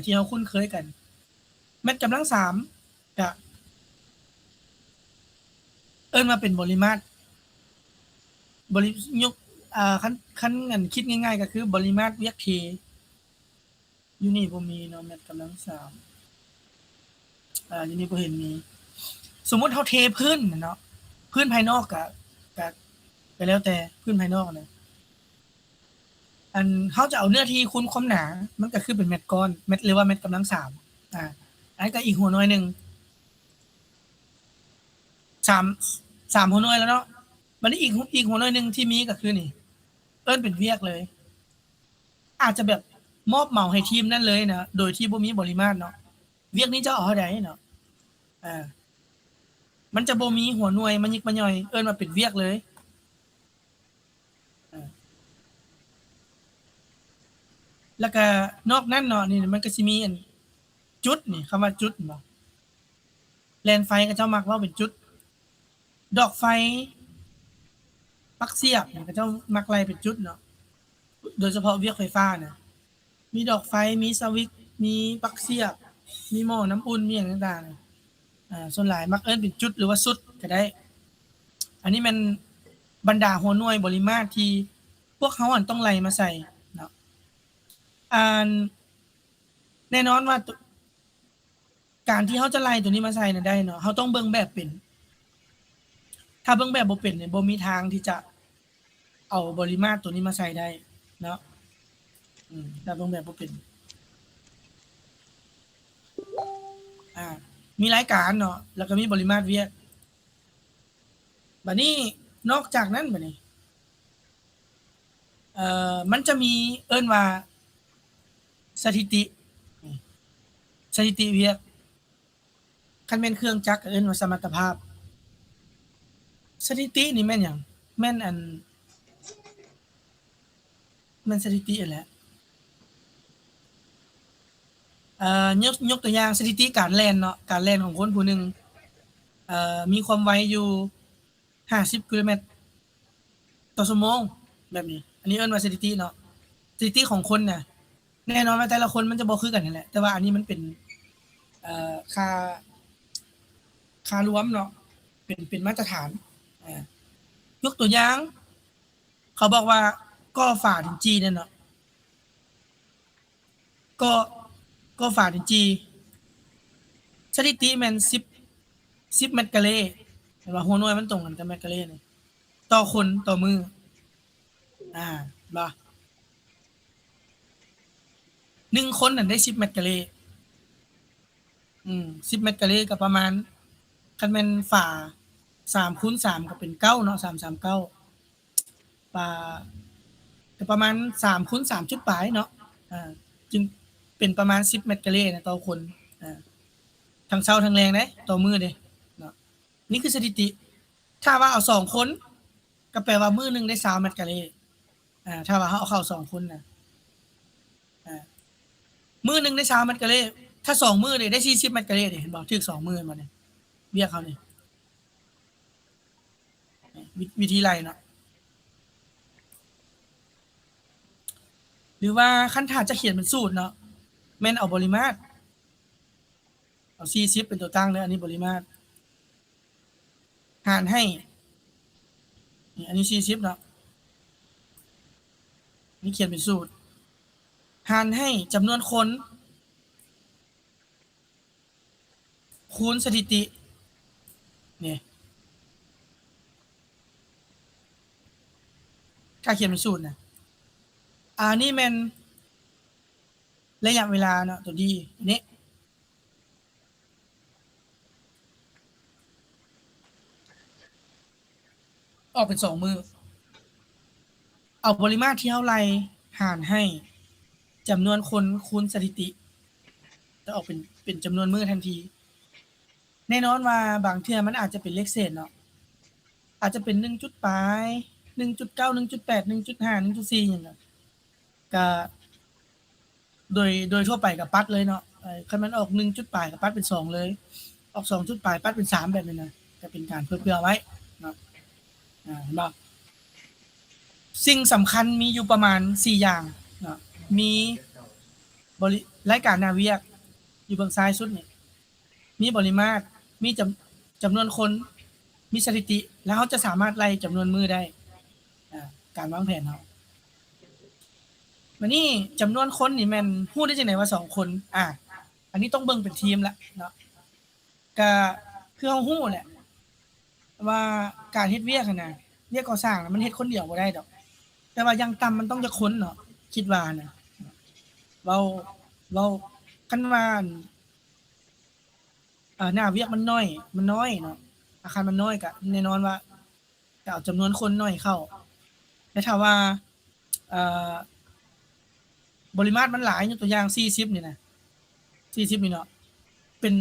ທີ່ເຮົາຄຸ້ນເຄີຍກັນ. ແມັດກຳລັງສາມກະເອີ້ນວ່າເປັນບໍລິມາດ ບໍລິ ຍົກ ອ່າ ຄັນ ຄັນ ອັນ ຄິດງ່າຍໆ ກໍຄືບໍລິມາດວຽກເທ. ຢູ່ນີ້ບໍ່ມີເນາະ ແມັດກຳລັງສາມ ອ່າ ຢູ່ນີ້ບໍ່ເຫັນມີ. ສົມມຸດເຮົາເທພື້ນເນາະ ພື້ນພາຍນອກກະ ກະ ກະແລ້ວແຕ່ພື້ນພາຍນອກນະ ອັນ ເຮົາຈະເອົາເນື້ອທີ່ຄູນຄວາມໜາ ມັນກະຄືເປັນແມັດກ້ອນ ແມັດ ຫຼືວ່າແມັດກຳລັງສາມ ອ່າ ອັນນັ້ນກະອີກຫົວໜ່ວຍໜຶ່ງ ສາມ ສາມຫົວໜ່ວຍແລ້ວເນາະ. ບາດນີ້ອີກ ອີກຫົວໜ່ວຍໜຶ່ງທີ່ມີກະຄືນີ້ ເອີ້ນເປັນວຽກເລີຍ ອາດຈະແບບມອບເໝົາໃຫ້ທີມນັ້ນເລີຍນະ ໂດຍທີ່ບໍ່ມີບໍລິມາດເນາະ ວຽກນີ້ເຈົ້າເອົາເທົ່າໃດເນາະ ອ່າ ມັນຈະບໍ່ມີຫົວໜ່ວຍມາຍິກມາຍ່ອຍ ເອີ້ນວ່າເປັນວຽກເລີຍ ອ່າ ແລ້ວກະນອກນັ້ນເນາະ ນີ້ມັນກະຊິມີອັນ ຈຸດນີ້ ຄຳວ່າຈຸດເນາະ ແລ່ນໄຟເຂົາເຈົ້າມັກເວົ້າເປັນຈຸດ ດອກໄຟ ປັກສຽບ ເຂົາເຈົ້າມັກໄລ່ເປັນຈຸດເນາະ ໂດຍສະເພາະວຽກໄຟຟ້ານະ ມີດອກໄຟ ມີສະວິດ ມີປັກສຽບ ມີໝໍ້ນ້ຳອຸ່ນ ມີຫຍັງຕ່າງໆ ອ່າ ສ່ວນຫຼາຍມັກເອີ້ນເປັນຈຸດ ຫຼືວ່າຊຸດກະໄດ້. ອັນນີ້ແມ່ນບັນດາຫົວໜ່ວຍບໍລິມາດທີ່ພວກເຮົາຫັ້ນຕ້ອງໄລ່ມາໃສ່ເນາະ ອັນ ແນ່ນອນວ່າ ການທີ່ເຮົາຈະໄລ່ໂຕນີ້ມາໃສ່ນະໄດ້ເນາະ ເຮົາຕ້ອງເບິ່ງແບບເປັນ. ຖ້າເບິ່ງແບບບໍ່ເປັນນີ້ ບໍ່ມີທາງທີ່ຈະເອົາບໍລິມາດໂຕນີ້ມາໃສ່ໄດ້ເນາະ ອືມ ຖ້າເບິ່ງແບບບໍ່ເປັນ. ອ່າ ມີລາຍການເນາະ ແລ້ວກໍມີບໍລິມາດວຽກ. ບາດນີ້ ນອກຈາກນັ້ນ ບາດນີ້ ເອີ ມັນຈະມີເອີ້ນວ່າສະຖິຕິ ສະຖິຕິວຽກ ຄັນແມ່ນເຄື່ອງຈັກກໍເອີ້ນວ່າສະມັດຕະພາບ. ສະຖິຕິນີ້ແມ່ນຫຍັງ? ແມ່ນອັນ ແມ່ນສະຖິຕິຫັ້ນແຫຼະ ເອີ ຍົກ ຍົກຕົວຢ່າງສະຖິຕິການແລ່ນເນາະ ການແລ່ນຂອງຄົນຜູ້ໜຶ່ງ ເອີ ມີຄວາມໄວຢູ່ ຫ້າສິບກິໂລແມັດຕໍ່ຊົ່ວໂມງ ແບບນີ້ ອັນນີ້ເອີ້ນວ່າສະຖິຕິເນາະ ສະຖິຕິຂອງຄົນນະ ແນ່ນອນວ່າແຕ່ລະຄົນມັນຈະບໍ່ຄືກັນຫັ້ນແຫຼະ ແຕ່ວ່າອັນນີ້ມັນເປັນ ເອີ ຄ່າ ຄ່າລວມເນາະ ເປັນ ເປັນມາດຕະຖານ ອາ ຍົກຕົວຢ່າງ ເຂົາບອກວ່າ ກໍຝາດິນຈີ່ນັ້ນເນາະ ກໍ ກໍຝາດິນຈີ່ ສະຖິຕິແມ່ນສິບ ສິບແມັດກາເຣ ເຫັນບໍ່? ຫົວໜ່ວຍມັນຕົງກັນກັບແມັດກາເຣນີ້ ຕໍ່ຄົນຕໍ່ມື້ ອາ ເຫັນບໍ່? ໜຶ່ງຄົນນັ້ນໄດ້ສິບແມັດກາເຣ ອືມ ສິບແມັດກາເຣກໍປະມານ ຄັນແມ່ນຝາສາມຄູນສາມກໍເປັນເກົ້າເນາະ ສາມສາມເກົ້າ ປະ ກໍປະມານສາມຄູນສາມຈຸດປາຍເນາະ ອ່າ ຈຶ່ງເປັນປະມານສິບແມັດກາເຣນະຕໍ່ຄົນ ອ່າ ທັງເຊົ້າທັງແລງເດ້ ຕໍ່ມື້ເດ້ເນາະ ນີ້ຄືສະຖິຕິ. ຖ້າວ່າເອົາສອງຄົນ ກໍແປວ່າມື້ໜຶ່ງໄດ້ຊາວແມັດກາເຣ ອ່າ ຖ້າວ່າເຮົາເອົາເຂົ້າສອງຄົນນະ ອ່າ ມື້ໜຶ່ງໄດ້ຊາວແມັດກາເຣ ຖ້າສອງມື້ເດ້ ໄດ້ສີ່ສິບແມັດກາເຣເດ້ ເຫັນບໍ່? ຖືກສອງມື້ແມ່ນບໍ່ນີ້ ວຽກເຮົານີ້ ວິ ວິທີໄລ່ເນາະ ຫຼືວ່າຄັນຖ້າຈະຂຽນເປັນສູດເນາະ ແມ່ນເອົາບໍລິມາດ ເອົາສີ່ສິບເປັນຕົວຕັ້ງເດີ ອັນນີ້ບໍລິມາດ ຫານໃຫ້ ນີ້ ອັນນີ້ສີ່ສິບເນາະ ນີ້ຂຽນເປັນສູດ ຫານໃຫ້ຈຳນວນຄົນ ຄູນສະຖິຕິ ນີ້ ຖ້າຂຽນເປັນສູດນະ ອັນນີ້ແມ່ນໄລຍະເວລາເນາະ ໂຕດີ ນີ້ ອອກເປັນສອງມື້ ເອົາປະລິມານທີ່ເຮົາໄລ່ຫານໃຫ້ຈຳນວນຄົນຄູນສະຖິຕິ ຈະອອກເປັນ ເປັນຈຳນວນມື້ທັນທີ. ແນ່ນອນວ່າບາງເທື່ອມັນອາດຈະເປັນເລກເສດເນາະ ອາດຈະເປັນໜຶ່ງຈຸດປາຍ ໜຶ່ງຈຸດເກົ້າ ໜຶ່ງຈຸດແປດ ໜຶ່ງຈຸດຫ້າ ໜຶ່ງຈຸດສີ່ ຫຍັງ ກະ ໂດຍ ໂດຍທົ່ວໄປກໍປັດເລີຍເນາະ ເອີ ຄັນມັນອອກໜຶ່ງຈຸດປາຍກໍປັດເປັນສອງເລີຍ ອອກສອງຈຸດປາຍປັດເປັນສາມ ແບບນີ້ນະ ກໍເປັນການເຜື່ອໆໄວ້ເນາະ ອາ ເຫັນບໍ່? ສິ່ງສຳຄັນມີຢູ່ປະມານສີ່ຢ່າງເນາະ ມີ ບໍລິ ລາຍການໜ້າວຽກຢູ່ເບື້ອງຊ້າຍສຸດນີ້ ມີບໍລິມາດ ມີຈຳ ຈຳນວນຄົນ ມີສະຖິຕິ ແລ້ວເຮົາຈະສາມາດໄລ່ຈຳນວນມື້ໄດ້ ອ່າ ການວາງແຜນເຮົາ. ບາດນີ້ຈຳນວນຄົນນີ້ແມ່ນຮູ້ໄດ້ຈັ່ງໃດວ່າສອງຄົນ? ອ່າ ອັນນີ້ຕ້ອງເບິ່ງເປັນທີມລະເນາະ. ກະຄືເຮົາຮູ້ແຫຼະວ່າການເຮັດວຽກຫັ້ນນະ ວຽກກໍ່ສ້າງນະ ມັນເຮັດຄົນດຽວບໍ່ໄດ້ດອກ. ແຕ່ວ່າຢ່າງຕ່ຳມັນຕ້ອງຈັກຄົນເນາະ ຄິດວ່ານະ. ເວົ້າ ເວົ້າ ຄັນວ່າ ອ່າ ໜ້າວຽກມັນນ້ອຍ ມັນນ້ອຍເນາະ ອາຄານມັນນ້ອຍ ກະແນ່ນອນວ່າ ກະເອົາຈຳນວນຄົນໜ້ອຍເຂົ້າ. ແຕ່ຖ້າວ່າ ເອີ ບໍລິມາດມັນຫຼາຍ ຍົກຕົວຢ່າງສີ່ສິບນີ້ນະ ສີ່ສິບນີ້ເນາະ ເປັນ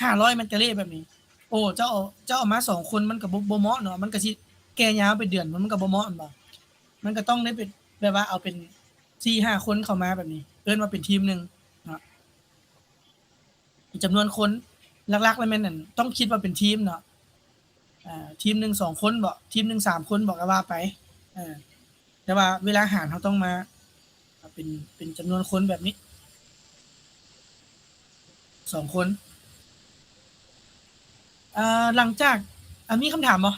ຫ້າຮ້ອຍແມັດກາເຣແບບນີ້ ໂອ້ ເຈົ້າເອົາ ເຈົ້າເອົາມາສອງຄົນ ມັນກະບໍ່ ບໍ່ເໝາະເນາະ ມັນກະຊິແກ່ຍາວໄປເດືອນ ມັນກະບໍ່ເໝາະ ແມ່ນບໍ່? ມັນກະຕ້ອງໄດ້ເປັນ ແບບວ່າເອົາເປັນສີ່ຫ້າຄົນເຂົ້າມາແບບນີ້ ເອີ້ນວ່າເປັນທີມໜຶ່ງເນາະ. ຈຳນວນຄົນຫຼັກໆ ລະແມ່ນ ອັນ ຕ້ອງຄິດວ່າເປັນທີມເນາະ ເອີ ທີມໜຶ່ງສອງຄົນບໍ ທີມໜຶ່ງສາມຄົນບໍ ກະວ່າໄປ ເອີ ແຕ່ວ່າເວລາຫານເຮົາຕ້ອງມາເປັນ ເປັນຈຳນວນຄົນແບບນີ້ ສອງຄົນ. ເອີ ຫຼັງຈາກ ເອີ ມີຄຳຖາມບໍ?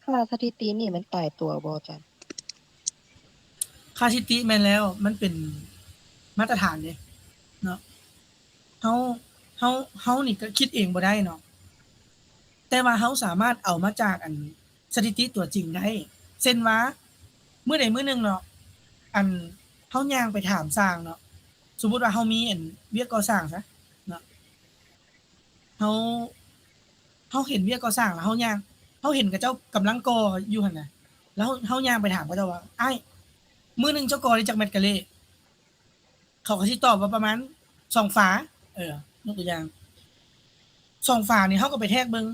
ຄ່າສະຖິຕິນີ້ມັນຕາຍຕົວບໍ່ອາຈານ? ຄ່າສະຖິຕິແມ່ນແລ້ວ ມັນເປັນມາດຕະຖານເດ້ເນາະ. ເຮົາ ເຮົາ ເຮົານີ້ກະຄິດເອງບໍ່ໄດ້ເນາະ ແຕ່ວ່າເຮົາສາມາດເອົາມາຈາກ ອັນ ສະຖິຕິຕົວຈິງໄດ້ ເຊັ່ນວ່າ ມື້ໃດມື້ໜຶ່ງເນາະ ອັນ ເຮົາຍ່າງໄປຖາມຊ່າງເນາະ ສົມມຸດວ່າເຮົາມີ ອັນ ວຽກກໍ່ສ້າງຊະເນາະ ເຮົາ ເຮົາເຫັນວຽກກໍ່ສ້າງແລ້ວເຮົາຍ່າງ ເຮົາເຫັນເຂົາເຈົ້າກຳລັງກໍ່ຢູ່ຫັ້ນນະ ແລ້ວເຮົາ ເຮົາຍ່າງໄປຖາມເຂົາເຈົ້າວ່າ ອ້າຍ ມື້ໜຶ່ງເຈົ້າກໍ່ໄດ້ຈັກແມັດກາເຣ? ເຂົາກະຊິຕອບວ່າປະມານສອງຝາ ເອີ ຍົກຕົວຢ່າງ ສອງຝານີ້ ເຮົາກະໄປແທກເບິ່ງ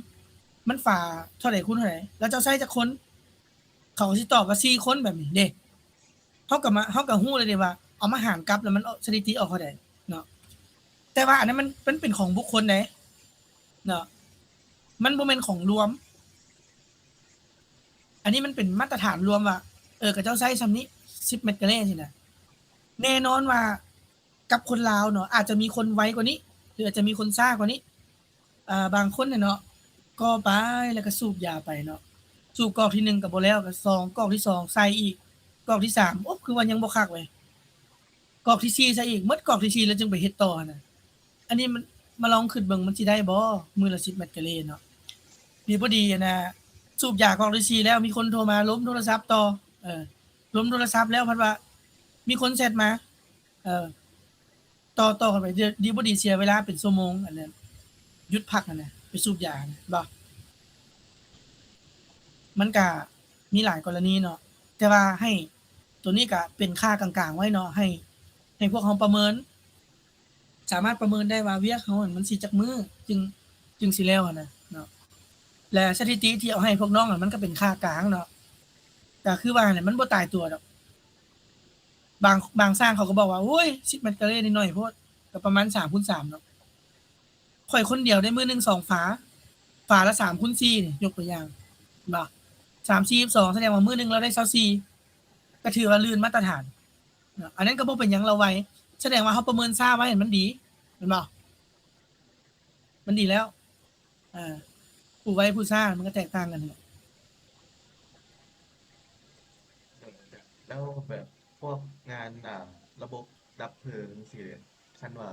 ມັນຝາເທົ່າໃດຄູນເທົ່າໃດ ແລ້ວເຈົ້າໃຊ້ຈັກຄົນ? ເຂົາກະຊິຕອບວ່າສີ່ຄົນແບບນີ້ເດ້. ເຮົາກະມາ ເຮົາກະຮູ້ເລີຍເດ້ວ່າ ເອົາມາຫານກັບແລ້ວມັນອອກ ສະຖິຕິອອກເທົ່າໃດເນາະ. ແຕ່ວ່າອັນນັ້ນມັນ ມັນເປັນຂອງບຸກຄົນເດ້ເນາະ ມັນບໍ່ແມ່ນຂອງລວມ. ອັນນີ້ມັນເປັນມາດຕະຖານລວມວ່າ ເອີ ເຂົາເຈົ້າໃຊ້ຊ່ຳນີ້ ສິບແມັດກາເຣຊີ້ນະ. ແນ່ນອນວ່າກັບຄົນລາວເນາະ ອາດຈະມີຄົນໄວກວ່ານີ້ ຫຼືອາດຈະມີຄົນຊ້າກວ່ານີ້. ອ່າ ບາງຄົນນະເນາະ ກໍ່ໄປແລ້ວກະສູບຢາໄປເນາະ ສູບກອກທີໜຶ່ງກະບໍ່ແລ້ວ ກະສອງ ກອກທີສອງໃສ່ອີກ ກອກທີສາມ ໂອ້ ຄືວ່າຍັງບໍ່ຄັກເວີຍ ກອກທີສີ່ໃສ່ອີກ ໝົດກອກທີສີ່ແລ້ວຈຶ່ງໄປເຮັດຕໍ່ຫັ້ນນະ. ອັນນີ້ມັນ ມາລອງຄຶດເບິ່ງ ມັນຊິໄດ້ບໍ່ ມື້ລະສິບແມັດກາເຣເນາະ. ດີບໍ່ດີຫັ້ນນະ ສູບຢາກອກທີສີ່ແລ້ວ ມີຄົນໂທມາ ລົມໂທລະສັບຕໍ່ ເອີ ລົມໂທລະສັບແລ້ວພັດວ່າ ມີຄົນແຊັດມາ ເອີ ຕໍ່ ຕໍ່ກັນໄປ ດີ ດີບໍ່ດີເສຍເວລາເປັນຊົ່ວໂມງ ອັນນັ້ນ ຢຸດພັກຫັ້ນນະ ໄປສູບຢາຫັ້ນນະ ເຫັນບໍ່? ມັນກະມີຫຼາຍກໍລະນີເນາະ ແຕ່ວ່າໃຫ້ ໂຕນີ້ກະເປັນຄ່າກາງໆໄວ້ເນາະ ໃຫ້ ໃຫ້ພວກເຮົາປະເມີນ ສາມາດປະເມີນໄດ້ວ່າວຽກເຮົາຫັ້ນມັນຊິຈັກມື້ຈຶ່ງ ຈຶ່ງຊິແລ້ວຫັ້ນນະເນາະ. ແລະ ສະຖິຕິທີ່ເອົາໃຫ້ພວກນ້ອງຫັ້ນ ມັນກະເປັນຄ່າກາງເນາະ ກະຄືວ່າຫັ້ນແຫຼະ ມັນບໍ່ຕາຍຕົວດອກ. ບາງ ບາງຊ່າງເຂົາກະບອກວ່າ ໂອ້ຍ ສິບແມັດກາເຣນີ້ໜ້ອຍໂພດ ກະປະມານສາມຄູນສາມເນາະ. ຂ້ອຍຄົນດຽວໄດ້ມື້ໜຶ່ງສອງຝາ ຝາລະສາມຄູນສີ່ນີ້ ຍົກຕົວຢ່າງ ເຫັນບໍ່? ສາມສີ່ສິບສອງ ສະແດງວ່າມື້ໜຶ່ງລາວໄດ້ຊາວສີ່ ກະຖືວ່າລື່ນມາດຕະຖານເນາະ. ອັນນັ້ນກະບໍ່ເປັນຫຍັງ ລາວໄວ ສະແດງວ່າເຮົາປະເມີນຊ້າໄວ້ຫັ້ນມັນດີ ແມ່ນບໍ່? ມັນດີແລ້ວ ອ່າ ຜູ້ໄວຜູ້ຊ້າມັນກະແຕກຕ່າງກັນຫັ້ນແຫຼະ. ແລ້ວແບບພວກງານ ອ່າ ລະບົບດັບເພີງຈັ່ງຊີ້ ຄັນວ່າ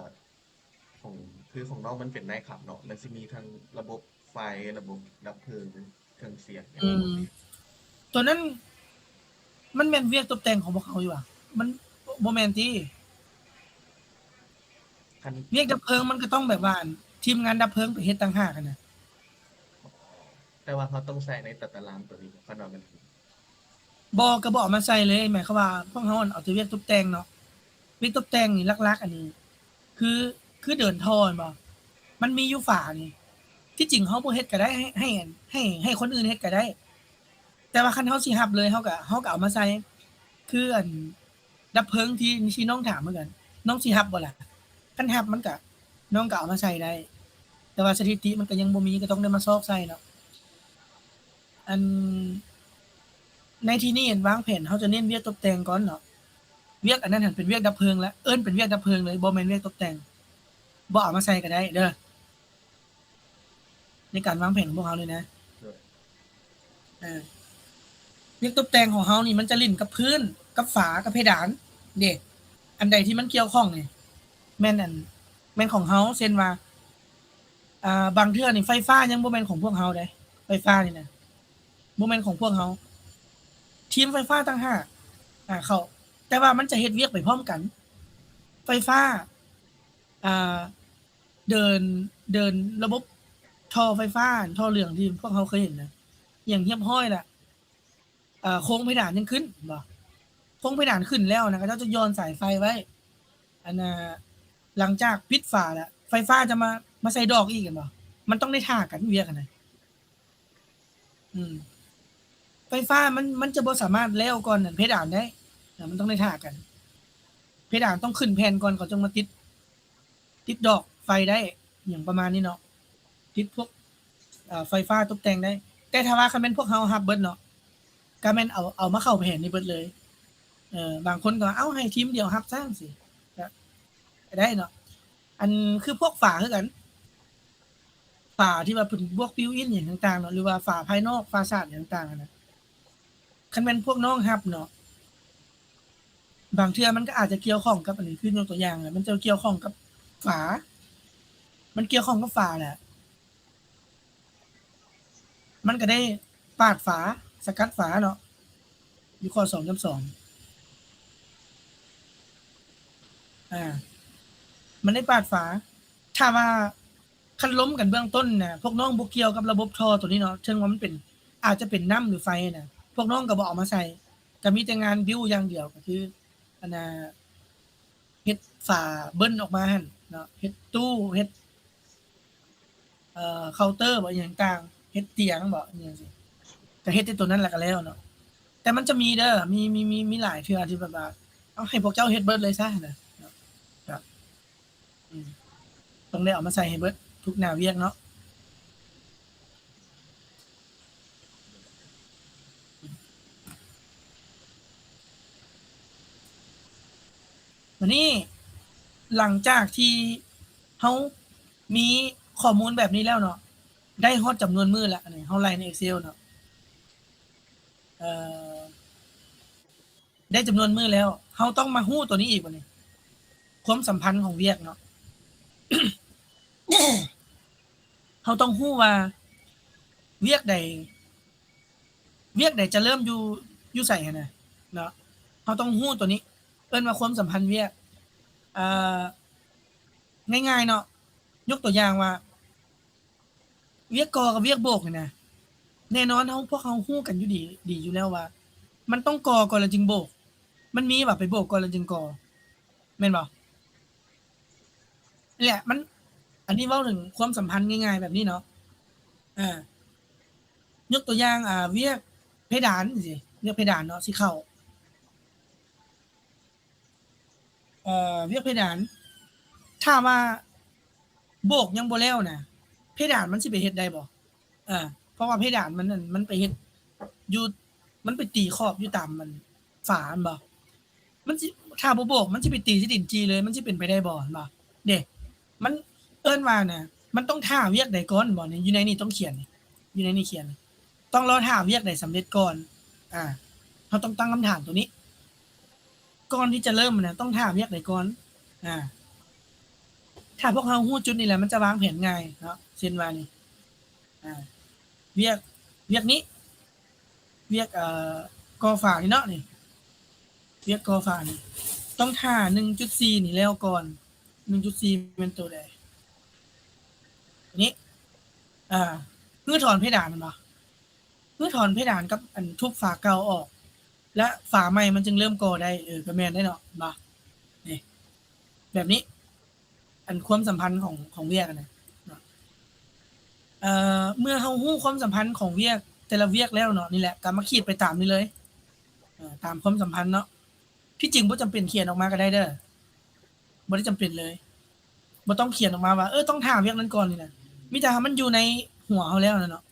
ຂອງ ຄືຂອງນ້ອງມັນເປັນນາຍຂັບເນາະ ແລ້ວຊິມີທັງລະບົບໄຟ ລະບົບດັບເພີງ ເຄື່ອງສຽງ ອືມ ໂຕນັ້ນມັນແມ່ນວຽກຕົບແຕ່ງຂອງພວກເຮົາຢູ່ຫວາ? ມັນບໍ່ແມ່ນຕິ? ຄັນ ວຽກດັບເພີງມັນກະຕ້ອງແບບວ່າ ທີມງານດັບເພີງໄປເຮັດຕ່າງຫາກຫັ້ນນະ. ແຕ່ວ່າເຮົາຕ້ອງໃສ່ໃນຕາຕະລາງໂຕນີ້ ຄັນວ່າມັນ ບໍ່ ກະບໍ່ເອົາມາໃສ່ເລີຍ. ໝາຍຄວາມວ່າພວກເຮົາ ອັນ ເອົາແຕ່ວຽກຕົບແຕ່ງເນາະ. ວຽກຕົບແຕ່ງນີ້ຫຼັກໆ ອັນນີ້ ຄື ຄືເດີນທໍ່ແມ່ນບໍ່? ມັນມີຢູ່ຝານີ້ ທີ່ຈິງເຮົາບໍ່ເຮັດກະໄດ້ ໃຫ້ ໃຫ້ ໃຫ້ ໃຫ້ຄົນອື່ນເຮັດກະໄດ້ ແຕ່ວ່າຄັນເຮົາຊິຮັບເລີຍ ເຮົາກະ ເຮົາກະເອົາມາໃສ່ ຄື ອັນ ດັບເພີງທີ່ ທີ່ນ້ອງຖາມເໝືອນກັນ ນ້ອງຊິຮັບບໍ່ລະ? ຄັນຮັບມັນກະ ນ້ອງກະເອົາມາໃສ່ໄດ້ ແຕ່ວ່າສະຖິຕິມັນກະຍັງບໍ່ມີ ກະຕ້ອງໄດ້ມາຊອກໃສ່ເນາະ. ອັນ ໃນທີ່ນີ້ວາງແຜນ ເຮົາຈະເນັ້ນວຽກຕົບແຕ່ງກ່ອນເນາະ. ວຽກອັນນັ້ນຫັ້ນເປັນວຽກດັບເພີງລະ ເອີ້ນເປັນວຽກດັບເພີງເລີຍ ບໍ່ແມ່ນວຽກຕົບແຕ່ງ. ບໍ່ເອົາມາໃສ່ກໍໄດ້ເດີ ໃນການວາງແຜນຂອງພວກເຮົານີ້ນະ. ໂດຍ ເອີ ວຽກຕົບແຕ່ງຂອງເຮົານີ້ ມັນຈະຫຼິ້ນກັບພື້ນ ກັບຝາ ກັບເພດານເດ້. ອັນໃດທີ່ມັນກ່ຽວຂ້ອງນີ້ ແມ່ນອັນ ແມ່ນຂອງເຮົາ. ເຊັ່ນວ່າ ອ່າ ບາງເທື່ອນີ້ໄຟຟ້າຍັງບໍ່ແມ່ນຂອງພວກເຮົາເດ້ ໄຟຟ້ານີ້ນະ ບໍ່ແມ່ນຂອງພວກເຮົາ. ທີມໄຟຟ້າຕ່າງຫາກ ອ່າ ເຂົາ ແຕ່ວ່າມັນຈະເຮັດວຽກໄປພ້ອມກັນ. ໄຟຟ້າ ອ່າ ເດີນ ເດີນລະບົບທໍ່ໄຟຟ້າ ທໍ່ເຫຼືອງທີ່ພວກເຮົາເຄີຍເຫັນນະ ຫຍັງຮຽບຮ້ອຍລະ. ເອີ ໂຄງເພດານຍັງຂຶ້ນບໍ່? ໂຄງເພດານຂຶ້ນແລ້ວນະ ເຂົາເຈົ້າຈະຢ່ອນສາຍໄຟໄວ້. ອັນນ່າ ຫຼັງຈາກປິດຝາແລ້ວ ໄຟຟ້າຈະມາ ມາໃສ່ດອກອີກ ເຫັນບໍ່? ມັນຕ້ອງໄດ້ຖ້າກັນວຽກຫັ້ນນະ. ອືມ ໄຟຟ້າມັນ ມັນຈະບໍ່ສາມາດແລ້ວກ່ອນອັນເພດານໄດ້ນະ ມັນຕ້ອງໄດ້ຖ້າກັນ. ເພດານຕ້ອງຂຶ້ນແຜ່ນກ່ອນ ເຂົາຈຶ່ງມາຕິດ ຕິດດອກໄຟໄດ້ ຫຍັງປະມານນີ້ເນາະ ຕິດພວກ ເອີ ໄຟຟ້າຕົບແຕ່ງໄດ້. ແຕ່ຖ້າວ່າຄັນແມ່ນພວກເຮົາຮັບເບິດເນາະ ກໍແມ່ນເອົາ ເອົາມາເຂົ້າແຜນນີ້ເບິດເລີຍ. ເອີ ບາງຄົນກໍວ່າ ເອົ້າ ໃຫ້ທີມດຽວຮັບຊະ ຈັ່ງຊີ້ ກໍ ກໍໄດ້ເນາະ. ອັນ ຄືພວກຝາຄືກັນ ຝາທີ່ວ່າເປັນພວກບິວອິນຫຍັງຕ່າງໆເນາະ ຫຼືວ່າຝາພາຍນອກ ຝາສາດຫຍັງຕ່າງໆຫັ້ນນະ ຄັນແມ່ນພວກນ້ອງຮັບເນາະ ບາງເທື່ອມັນກໍອາດຈະກ່ຽວຂ້ອງກັບ ອັນນີ້ຄືຍົກຕົວຢ່າງ ມັນຈະກ່ຽວຂ້ອງກັບຝາ ມັນກ່ຽວຂ້ອງກັບຝາແຫຼະ ມັນກໍໄດ້ປາດຝາ ສະກັດຝາເນາະ ຢູ່ຂໍ້ສອງຈຸດສອງ ອ່າ ມັນໄດ້ປາດຝາ. ຖ້າວ່າຄັນລົມກັນເບື້ອງຕົ້ນນະ ພວກນ້ອງບໍ່ກ່ຽວກັບລະບົບທໍ່ໂຕນີ້ເນາະ ເຖິງວ່າມັນເປັນ ອາດຈະເປັນນ້ຳ ຫຼື ໄຟນະ ພວກນ້ອງກໍບໍ່ເອົາມາໃສ່ ກໍມີແຕ່ງານບິວຢ່າງດຽວ ກໍຄື ອັນນ່າ ເຮັດຝາເບິ້ນອອກມາຫັ້ນເນາະ ເຮັດຕູ້ ເຮັດ ເອີ ເຄົາເຕີບໍ ອີ່ຫຍັງຕ່າງ ເຮັດຕຽງບໍ ອີ່ຫຍັງຊີ້ ກໍເຮັດແຕ່ໂຕນັ້ນແລ້ວກໍແລ້ວເນາະ. ແຕ່ມັນຈະມີເດີ ມີ ມີ ມີ ມີຫຼາຍເທື່ອທີ່ແບບວ່າ ເອົາ ໃຫ້ພວກເຈົ້າເຮັດເບິດເລີຍຊະນະ ເນາະ ກໍ ອືມ ຕ້ອງໄດ້ເອົາມາໃສ່ໃຫ້ເບິດທຸກໜ້າວຽກເນາະ. ບາດນີ້ ຫຼັງຈາກທີ່ເຮົາມີຂໍ້ມູນແບບນີ້ແລ້ວເນາະ ໄດ້ຮອດຈຳນວນມື້ແລ້ວ ອັນນີ້ເຮົາໄລ່ໃນ Excel ເນາະ ເອີ ໄດ້ຈຳນວນມື້ແລ້ວ ເຮົາຕ້ອງມາຮູ້ຕົວນີ້ອີກບາດນີ້ ຄວາມສຳພັນຂອງວຽກເນາະ ເຮົາຕ້ອງຮູ້ວ່າວຽກໃດ ວຽກໃດຈະເລີ່ມຢູ່ ຢູ່ໃສຫັ້ນນະເນາະ ເຮົາຕ້ອງຮູ້ຕົວນີ້ ເອີ້ນວ່າຄວາມສຳພັນວຽກ ເອີ ງ່າຍໆເນາະ ຍົກຕົວຢ່າງວ່າ ວຽກກໍ່ກັບວຽກໂບກນີ້ນະ ແນ່ນອນເຮົາ ພວກເຮົາຮູ້ກັນຢູ່ດີ ດີຢູ່ແລ້ວວ່າ ມັນຕ້ອງກໍ່ກ່ອນແລ້ວຈຶ່ງໂບກ ມັນມີວ່າໄປໂບກກ່ອນແລ້ວຈຶ່ງກໍ່ ແມ່ນບໍ່? ນີ້ແຫຼະ ມັນ ອັນນີ້ເວົ້າເຖິງຄວາມສຳພັນງ່າຍໆແບບນີ້ເນາະ ອາ ຍົກຕົວຢ່າງ ອາ ວຽກເພດານຊີ້ ວຽກເພດານເນາະ ຊິເຂົ້າ ເອີ ວຽກເພດານ ຖ້າວ່າໂບກຍັງບໍ່ແລ້ວນະ ເພດານມັນຊິໄປເຮັດໄດ້ບໍ່? ເອີ ເພາະວ່າເພດານມັນ ມັນໄປເຮັດຢູ່ ມັນໄປຕີຂອບຢູ່ຕາມອັນຝາແມ່ນບໍ່? ມັນຊິ ຖ້າບໍ່ໂບກ ມັນຊິໄປຕີທີ່ດິນຈີ່ເລີຍ ມັນຊິເປັນໄປໄດ້ບໍ່ ແມ່ນບໍ່? ເດ້ ມັນເອີ້ນວ່ານະ ມັນຕ້ອງຖ້າວຽກໃດກ່ອນບໍ່ນີ້? ຢູ່ໃນນີ້ຕ້ອງຂຽນ ຢູ່ໃນນີ້ຂຽນ ຕ້ອງລໍຖ້າວຽກໃດສຳເລັດກ່ອນ ອາ ເຮົາຕ້ອງຕັ້ງຄຳຖາມໂຕນີ້ ກ່ອນທີ່ຈະເລີ່ມນະ ຕ້ອງຖ້າວຽກໃດກ່ອນ? ອາ ຖ້າພວກເຮົາຮູ້ຈຸດນີ້ແລ້ວ ມັນຈະວາງແຜນງ່າຍເນາະ ເຊັ່ນວ່ານີ້ ອາ ວຽກ ວຽກນີ້ ວຽກ ເອີ ກໍ່ຝານີ້ເນາະ ນີ້ ວຽກກໍ່ຝານີ້ ຕ້ອງຖ້າໜຶ່ງຈຸດສີ່ນີ້ແລ້ວກ່ອນ ໜຶ່ງຈຸດສີ່ແມ່ນໂຕໃດ? ນີ້ ອາ ຮື້ຖອນເພດານແມ່ນບໍ່? ຄືຖອນເພດານກັບອັນທຸບຝາເກົ່າອອກ ແລະ ຝາໃໝ່ມັນຈຶ່ງເລີ່ມກໍ່ໄດ້ ເອີ ກໍແມ່ນໄດ້ເນາະ ເຫັນບໍ່? ນີ້ ແບບນີ້ ອັນຄວາມສຳພັນຂອງ ຂອງວຽກຫັ້ນນະເນາະ ເອີ ເມື່ອເຮົາຮູ້ຄວາມສຳພັນຂອງວຽກແຕ່ລະວຽກແລ້ວເນາະ ນີ້ແຫຼະ ກໍມາຂີດໄປຕາມນີ້ເລີຍ ເອີ ຕາມຄວາມສຳພັນເນາະ ທີ່ຈິງບໍ່ຈຳເປັນຂຽນອອກມາກໍໄດ້ເດີ ບໍ່ໄດ້ຈຳເປັນເລີຍ ບໍ່ຕ້ອງຂຽນອອກມາວ່າ ເອີ ຕ້ອງຖ້າວຽກນັ້ນກ່ອນນີ້ນະ ມີແຕ່ໃຫ້ມັນຢູ່ໃນຫົວເຮົາແລ້ວນະເນາະ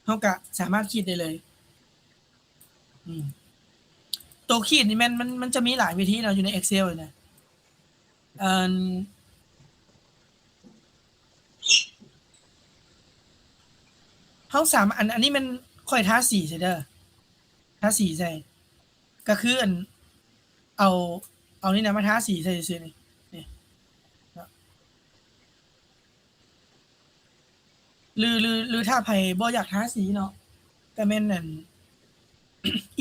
ເຮົາກະສາມາດຂີດໄດ້ເລີຍ ໂຕຂີດນີ້ແມ່ນ ມັນ ມັນຈະມີຫຼາຍວິທີເນາະ ຢູ່ໃນ Excel ນີ້ນະ. ອັນ ເຮົາສາມາດ ອັນ ອັນນີ້ແມ່ນຂ້ອຍທາສີໃສ່ເດີ ທາສີໃສ່ ກໍຄືອັນ ເອົາ ເອົານີ້ນະມາທາສີໃສ່ຊື່ໆ ນີ້ ນີ້ເນາະ. ຫຼື ຫຼື ຫຼືຖ້າໃຜບໍ່ຢາກທາສີເນາະ ກໍແມ່ນອັນ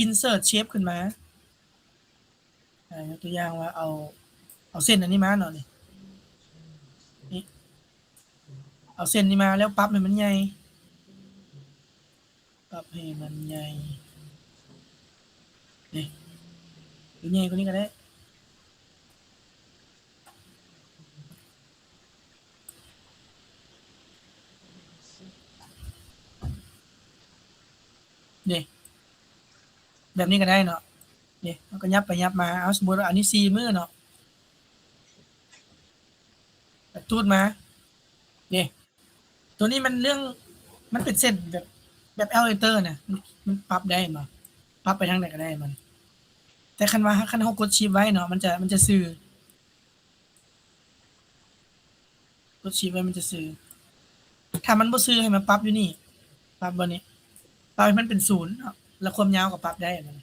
insert shape ຂຶ້ນມາ. ອາ ຍົກຕົວຢ່າງວ່າເອົາ ເອົາເສັ້ນອັນນີ້ມາເນາະ ນີ້ ນີ້ ເອົາເສັ້ນນີ້ມາແລ້ວປັບໃຫ້ມັນໃຫຍ່ ປັບໃຫ້ມັນໃຫຍ່ ນີ້ ຫຼືໃຫຍ່ກວ່ານີ້ກໍໄດ້. ນີ້ ແບບນີ້ກໍໄດ້ເນາະ. ນີ້ ເຮົາກໍຫຍັບໄປຫຍັບມາ. ເອົາ ສົມມຸດວ່າອັນນີ້ສີ່ມື້ເນາະ ແລ້ວຕູດມາ ນີ້ ໂຕນີ້ມັນເລື່ອງ ມັນເປັນເສັ້ນແບບ ແບບ L letter ນະ ມັນ ມັນປັບໄດ້ແມ່ນບໍ່? ປັບໄປທາງໃດກໍໄດ້ມັນ. ແຕ່ຄັນວ່າ ຄັນເຮົາກົດ Shift ໄວ້ເນາະ ມັນຈະ ມັນຈະຊື່ ກົດ Shift ໄວ້ມັນຈະຊື່. ຖ້າມັນບໍ່ຊື່ ໃຫ້ມາປັບຢູ່ນີ້ ປັບບ່ອນນີ້ ປັບໃຫ້ມັນເປັນສູນເນາະ ແລ້ວຄວາມຍາວກໍປັບໄດ້ ມັນ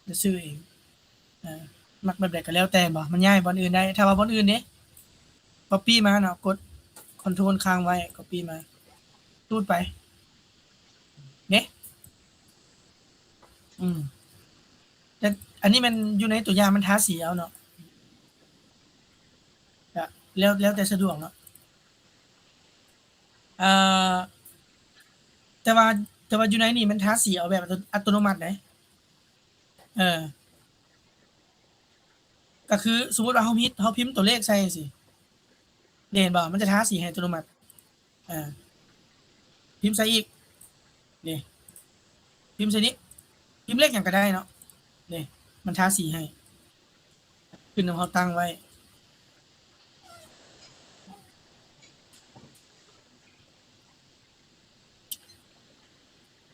ຈະຊື່ເອງ. ເອີ ມັກແບບໃດກໍແລ້ວແຕ່ ແມ່ນບໍ່? ມັນຍ້າຍບ່ອນອື່ນໄດ້. ຖ້າວ່າບ່ອນອື່ນເດ້ Copy ມາເນາະ ກົດ Ctrl ຄ້າງໄວ້ Copy ມາ ຕູດໄປ ເດ້. ອືມ ແຕ່ອັນນີ້ແມ່ນຢູ່ໃນຕົວຢ່າງ ມັນທາສີເອົາເນາະ ກະແລ້ວ ແລ້ວແຕ່ສະດວກເນາະ. ເອີ ແຕ່ວ່າ ແຕ່ວ່າຢູ່ໃນນີ້ມັນທາສີເອົາແບບອັດຕະ ອັດຕະໂນມັດເດ້. ເອີ ກໍຄືສົມມຸດວ່າເຮົາພິມ ເຮົາພິມຕົວເລກໃສ່ຈັ່ງຊີ້ ເຫັນບໍ່? ມັນຈະທາສີໃຫ້ອັດຕະໂນມັດ. ເອີ ພິມໃສ່ອີກ ນີ້ ພິມໃສ່ນີ້ ພິມເລກຫຍັງກໍໄດ້ເນາະ ນີ້ ມັນທາສີໃຫ້ ຂຶ້ນນຳເຮົາຕັ້ງໄວ້.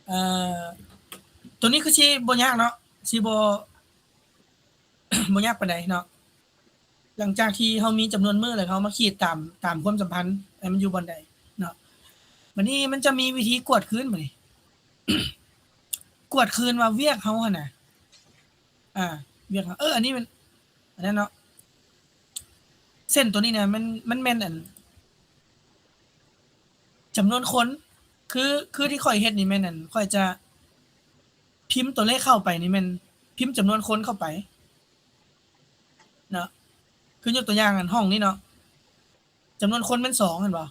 ເອີ ໂຕນີ້ຄືຊິບໍ່ຍາກເນາະ ຊິບໍ່ ບໍ່ຍາກປານໃດເນາະ. ຫຼັງຈາກທີ່ເຮົາມີຈຳນວນມື້ແລ້ວ ເຮົາມາຂີດຕາມ ຕາມຄວາມສຳພັນໃຫ້ມັນຢູ່ບ່ອນໃດເນາະ. ບາດນີ້ມັນຈະມີວິທີກວດຄືນ ບາດນີ້ ກວດຄືນວ່າວຽກເຮົາຫັ້ນນະ ອາ ວຽກເຮົາ ເອີ ອັນນີ້ມັນ ອັນນັ້ນເນາະ ເສັ້ນໂຕນີ້ນະ ມັນ ມັນແມ່ນອັນ ຈຳນວນຄົນ ຄື ຄືທີ່ຂ້ອຍເຮັດນີ້ແມ່ນອັນ ຂ້ອຍຈະພິມຕົວເລກເຂົ້າໄປນີ້ ແມ່ນພິມຈຳນວນຄົນເຂົ້າໄປເນາະ. ຄືຍົກຕົວຢ່າງອັນຫ້ອງນີ້ເນາະ ຈຳນວນຄົນແມ່ນສອງ ເຫັນບໍ່?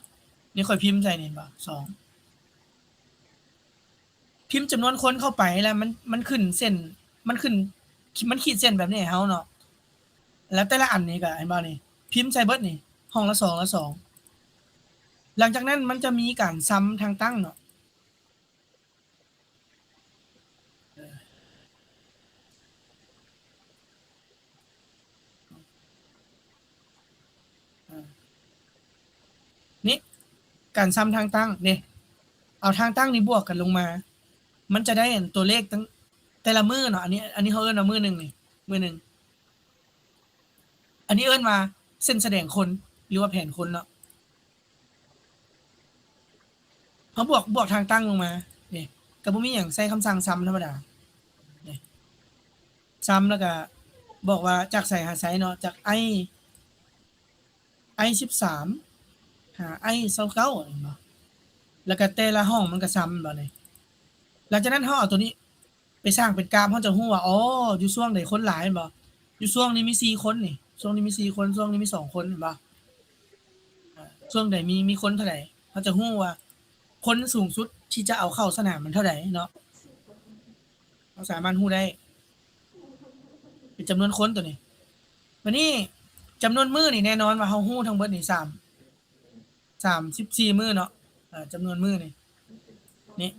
ນີ້ຂ້ອຍພິມໃສ່ນີ້ ເຫັນບໍ່? ສອງ ພິມຈຳນວນຄົນເຂົ້າໄປ ແລ້ວມັນ ມັນຂຶ້ນເສັ້ນ ມັນຂຶ້ນ ມັນຂີດເສັ້ນແບບນີ້ໃຫ້ເຮົາເນາະ. ແລ້ວແຕ່ລະອັນນີ້ກໍ ເຫັນບໍ່ນີ້? ພິມໃສ່ເບິດນີ້ ຫ້ອງລະສອງ ລະສອງ. ຫຼັງຈາກນັ້ນມັນຈະມີການຊຳທາງຕັ້ງເນາະ. ນີ້ ການຊຳທາງຕັ້ງເດ້ ເອົາທາງຕັ້ງນີ້ບວກກັນລົງມາ ມັນຈະໄດ້ອັນຕົວເລກຕັ້ງ ແຕ່ລະມື້ເນາະ. ອັນນີ້ ອັນນີ້ເຮົາເອີ້ນວ່າມື້ໜຶ່ງນີ້ ມື້ໜຶ່ງ. ອັນນີ້ເອີ້ນວ່າເສັ້ນສະແດງຄົນ ຫຼືວ່າແຜນຄົນເນາະ. ເຮົາບວກ ບວກທາງຕັ້ງລົງມາເດ້ ກໍບໍ່ມີຫຍັງ ໃຊ້ຄຳສັ່ງຊຳທຳມະດາເດ້. ຊຳແລ້ວກໍບອກວ່າຈາກໃສຫາໃສເນາະ ຈາກ I I ສິບສາມ ຫາ I ຊາວເກົ້າ ເຫັນບໍ່? ແລ້ວກໍແຕ່ລະຫ້ອງມັນກໍຊຳ ເຫັນບໍ່ນີ້? ຫຼັງຈາກນັ້ນເຮົາເອົາຕົວນີ້ ໄປສ້າງເປັນກາບ ເຮົາຈະຮູ້ວ່າ ອໍ ຢູ່ຊ່ວງໃດຄົນຫຼາຍ ແມ່ນບໍ່? ຢູ່ຊ່ວງນີ້ມີສີ່ຄົນນີ້ ຊ່ວງນີ້ມີສີ່ຄົນ ຊ່ວງນີ້ມີສອງຄົນ ແມ່ນບໍ່? ອາ ຊ່ວງໃດມີ ມີຄົນເທົ່າໃດ ເຮົາຈະຮູ້ວ່າຄົນສູງສຸດທີ່ຈະເອົາເຂົ້າສະໜາມມັນເທົ່າໃດເນາະ. ເຮົາສາມາດຮູ້ໄດ້ ເປັນຈຳນວນຄົນຕົວນີ້. ບາດນີ້ຈຳນວນມື້ນີ້ ແນ່ນອນວ່າເຮົາຮູ້ທັງເບິດນີ້ ສາມ ສາມສິບສີ່ມື້ເນາະ ອາ ຈຳນວນມື້ນີ້ ນີ້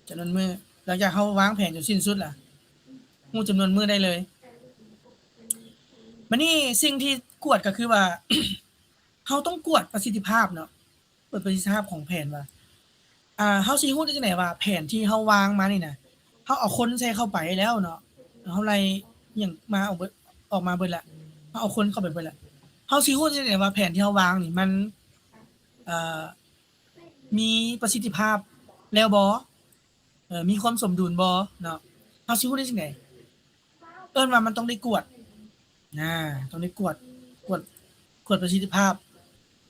ຈຳນວນມື້ ຫຼັງຈາກເຮົາວາງແຜນຈົນສິ້ນສຸດລະ ຮູ້ຈຳນວນມື້ໄດ້ເລີຍ. ບາດນີ້ສິ່ງທີ່ກວດກໍຄືວ່າ ເຮົາຕ້ອງກວດປະສິດທິພາບເນາະ ເປີດປະສິດທິພາບຂອງແຜນວ່າ ອາ ເຮົາຊິຮູ້ໄດ້ຈັ່ງໃດວ່າແຜນທີ່ເຮົາວາງມານີ້ນະ ເຮົາເອົາຄົນໃສ່ເຂົ້າໄປແລ້ວເນາະ ເຮົາໄລ່ຫຍັງມາອອກເບິດ ອອກມາເບິດລະ ເຮົາເອົາຄົນເຂົ້າໄປເບິດລະ ເຮົາຊິຮູ້ໄດ້ຈັ່ງໃດວ່າແຜນທີ່ເຮົາວາງນີ້ມັນ ເອ່ອ ມີປະສິດທິພາບແລ້ວບໍ່? ເອີ ມີຄວາມສົມດຸນບໍ່ເນາະ? ເຮົາຊິຮູ້ໄດ້ຈັ່ງໃດ? ເອີ້ນວ່າມັນຕ້ອງໄດ້ກວດ ນາ ຕ້ອງໄດ້ກວດ ກວດ ກວດປະສິດທິພາບ.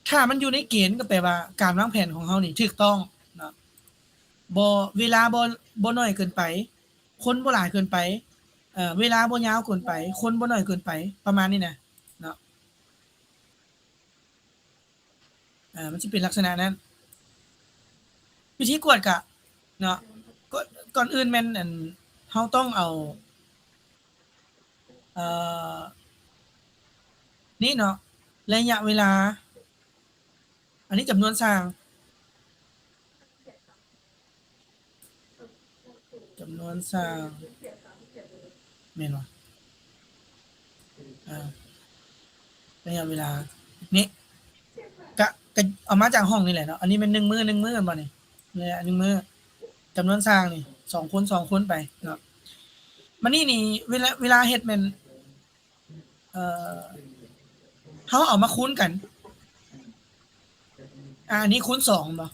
ຖ້າມັນຢູ່ໃນເກນ ກໍແປວ່າການວາງແຜນຂອງເຮົານີ້ຖືກຕ້ອງເນາະ ບໍ່ ເວລາບໍ່ ບໍ່ໜ້ອຍເກີນໄປ ຄົນບໍ່ຫຼາຍເກີນໄປ ເອີ ເວລາບໍ່ຍາວເກີນໄປ ຄົນບໍ່ໜ້ອຍເກີນໄປ ປະມານນີ້ນະເນາະ. ເອີ ມັນຊິເປັນລັກສະນະນັ້ນ. ວິທີກວດກະເນາະ ກ່ອນ ກ່ອນອື່ນແມ່ນ ອັນ ເຮົາຕ້ອງເອົາ ເອີ ນີ້ເນາະ ໄລຍະເວລາ ອັນນີ້ຈຳນວນຊ່າງ ຈຳນວນຊ່າງ ແມ່ນບໍ່? ອ່າ ໄລຍະເວລານີ້ ກະ ກະເອົາມາຈາກຫ້ອງນີ້ແຫຼະເນາະ. ອັນນີ້ແມ່ນໜຶ່ງມື້ ໜຶ່ງມື້ແມ່ນບໍ່ນີ້? ໄລຍະໜຶ່ງມື້ ຈຳນວນຊ່າງນີ້ ສອງຄົນ ສອງຄົນໄປເນາະ. ບາດນີ້ນີ້ ເວລາ ເວລາເຮັດແມ່ນ ເອີ ເຮົາເອົາມາຄູນກັນ ອາ ອັນນີ້ຄູນສອງແມ່ນບໍ່?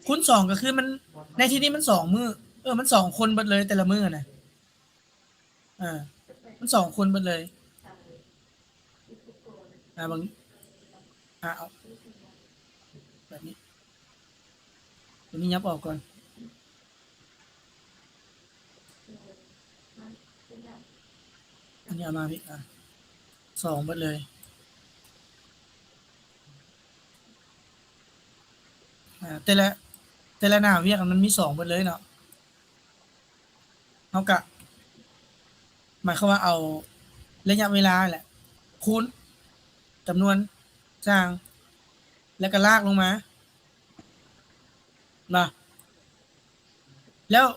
ຄູນສອງກໍຄືມັນ ໃນທີ່ນີ້ມັນສອງມື້ ເອີ ມັນສອງຄົນເບິດເລີຍແຕ່ລະມື້ນະ ເອີ ມັນສອງຄົນເບິດເລີຍ. ອາ ເບິ່ງ ອາ ເອົາແບບນີ້ ຕົວນີ້ຫຍັບອອກກ່ອນ. ອັນນີ້ເອົາມາພີ້ ອາ ສອງເບິດເລີຍ. ອາ ແຕ່ລະ ແຕ່ລະໜ້າວຽກມັນມີສອງເບິດເລີຍເນາະ. ເຮົາກະ ໝາຍຄວາມວ່າເອົາໄລຍະເວລາແຫຼະ ຄູນຈຳນວນຊ່າງ ແລ້ວກໍລາກລົງມາເນາະ. ແລ້ວ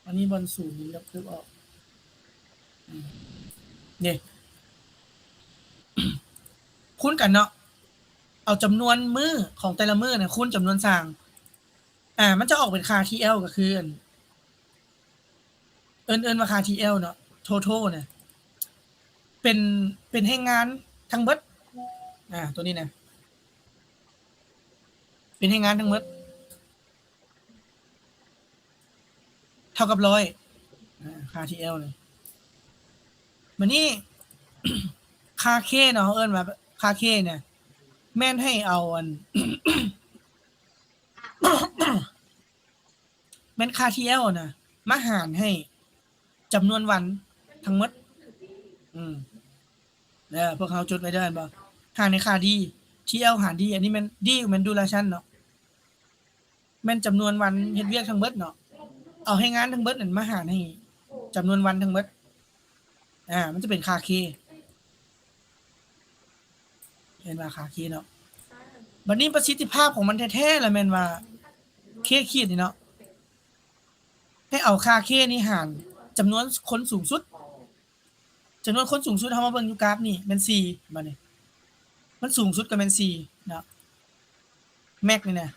ອັນນີ້ບ່ອນສູນນີ້ ແລ້ວເພິ່ມອອກ ອືມ ນີ້ ຄູນກັນເນາະ ເອົາຈຳນວນມື້ຂອງແຕ່ລະມື້ນະ ຄູນຈຳນວນຊ່າງ ອາ ມັນຈະອອກເປັນຄ່າ ທີແອລ ກໍຄື ອັນ ເອີ້ນ ເອີ້ນວ່າຄ່າ ທີແອລ ເນາະ ໂທໂທນະ ເປັນ ເປັນແຮງງານທັງເບິດ ອາ ຕົວນີ້ນະ ເປັນແຮງງານທັງເບິດ ເທົ່າກັບຮ້ອຍ ອາ ຄ່າ ທີແອລ ນີ້. ບາດນີ້ ຄ່າ K ເນາະ ເຮົາເອີ້ນວ່າຄ່າ K ນະ ແມ່ນໃຫ້ເອົາ ອັນ ແມ່ນຄ່າ ທີແອລ ນະ ມາຫານໃຫ້ຈຳນວນວັນທັງໝົດ ອືມ ເດີ ພວກເຮົາຈົດໄວ້ເດີ ແມ່ນບໍ່? ຫານໃຫ້ຄ່າ D ທີແອລ ຫານ D ອັນນີ້ແມ່ນ D ແມ່ນ duration ເນາະ ແມ່ນຈຳນວນວັນເຮັດວຽກທັງເບິດເນາະ ເອົາແຮງງານທັງເບິດນັ້ນມາຫານໃຫ້ຈຳນວນວັນທັງເບິດ ອາ ມັນຈະເປັນຄ່າ K ເອີ້ນວ່າຄ່າ K ເນາະ. ບາດນີ້ປະສິດທິພາບຂອງມັນແທ້ໆລະແມ່ນວ່າ K ຂີດນີ້ເນາະ ໃຫ້ເອົາຄ່າ K ນີ້ຫານຈຳນວນຄົນສູງສຸດ ຈຳນວນຄົນສູງສຸດ ເຮົາມາເບິ່ງຢູ່ກາຟນີ້ແມ່ນສີ່ ບາດນີ້ ມັນສູງສຸດກໍແມ່ນສີ່ເນາະ max ນີ້ນະ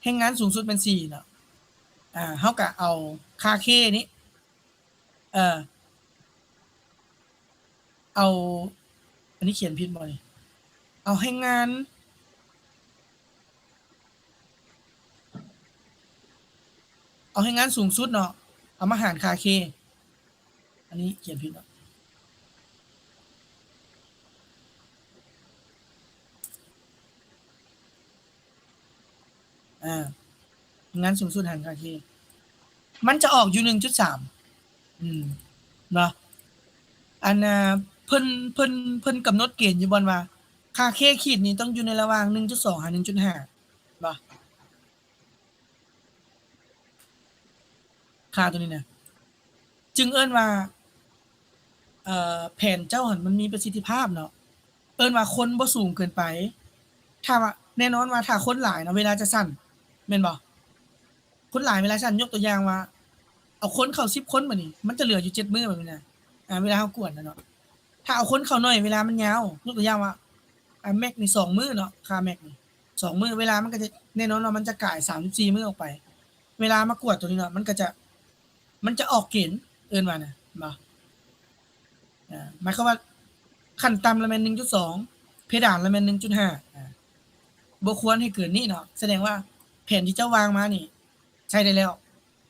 ແຮງງານສູງສຸດແມ່ນສີ່ເນາະ ອາ ເຮົາກະເອົາຄ່າ K ນີ້ ເອີ ເອົາ ອັນນີ້ຂຽນຜິດບໍ່ນີ້? ເອົາແຮງງານ ເອົາແຮງງານສູງສຸດເນາະ ເອົາມາຫານຄ່າ K ອັນນີ້ຂຽນຜິດເນາະ. ອາ ງານສູງສຸດຫານຄ່າ K ມັນຈະອອກຢູ່ໜຶ່ງຈຸດສາມ ອືມ ເນາະ ອັນ ເພິ່ນ ເພິ່ນ ເພິ່ນກຳນົດເກນຢູ່ບ່ອນວ່າ ຄ່າ K ຂີດນີ້ຕ້ອງຢູ່ໃນລະຫວ່າງໜຶ່ງຈຸດສອງຫາໜຶ່ງຈຸດຫ້າ ເນາະ. ຄ່າຕົວນີ້ນະ ຈຶ່ງເອີ້ນວ່າ ເອີ ແຜນເຈົ້າຫັ້ນມັນມີປະສິດທິພາບເນາະ ເອີ້ນວ່າຄົນບໍ່ສູງເກີນໄປ. ຖ້າວ່າ ແນ່ນອນວ່າຖ້າຄົນຫຼາຍເນາະ ເວລາຈະສັ້ນ ແມ່ນບໍ່? ຄົນຫຼາຍເວລາສັ້ນ ຍົກຕົວຢ່າງວ່າ ເອົາຄົນເຂົ້າສິບຄົນ ບາດນີ້ມັນຈະເຫຼືອຢູ່ເຈັດມື້ ແບບນີ້ນະ ອາ ເວລາເຮົາກວດນະເນາະ. ຖ້າເອົາຄົນເຂົ້າໜ້ອຍ ເວລາມັນຍາວ ຍົກຕົວຢ່າງວ່າ ອາ ແມັກນີ້ສອງມື້ເນາະ ຄ່າແມັກນີ້ສອງມື້ ເວລາມັນກໍຈະ ແນ່ນອນວ່າມັນຈະກາຍສາມສິບສີ່ມື້ອອກໄປ ເວລາມາກວດຕົວນີ້ເນາະ ມັນກໍຈະ ມັນຈະອອກເກນ ເອີ້ນວ່ານະ ເຫັນບໍ່? ອາ ໝາຍຄວາມວ່າຂັ້ນຕ່ຳລະແມ່ນໜຶ່ງຈຸດສອງ ເພດານລະແມ່ນໜຶ່ງຈຸດຫ້າ ອາ ບໍ່ຄວນໃຫ້ເກີນນີ້ເນາະ ສະແດງວ່າແຜນທີ່ເຈົ້າວາງມານີ້ໃຊ້ໄດ້ແລ້ວ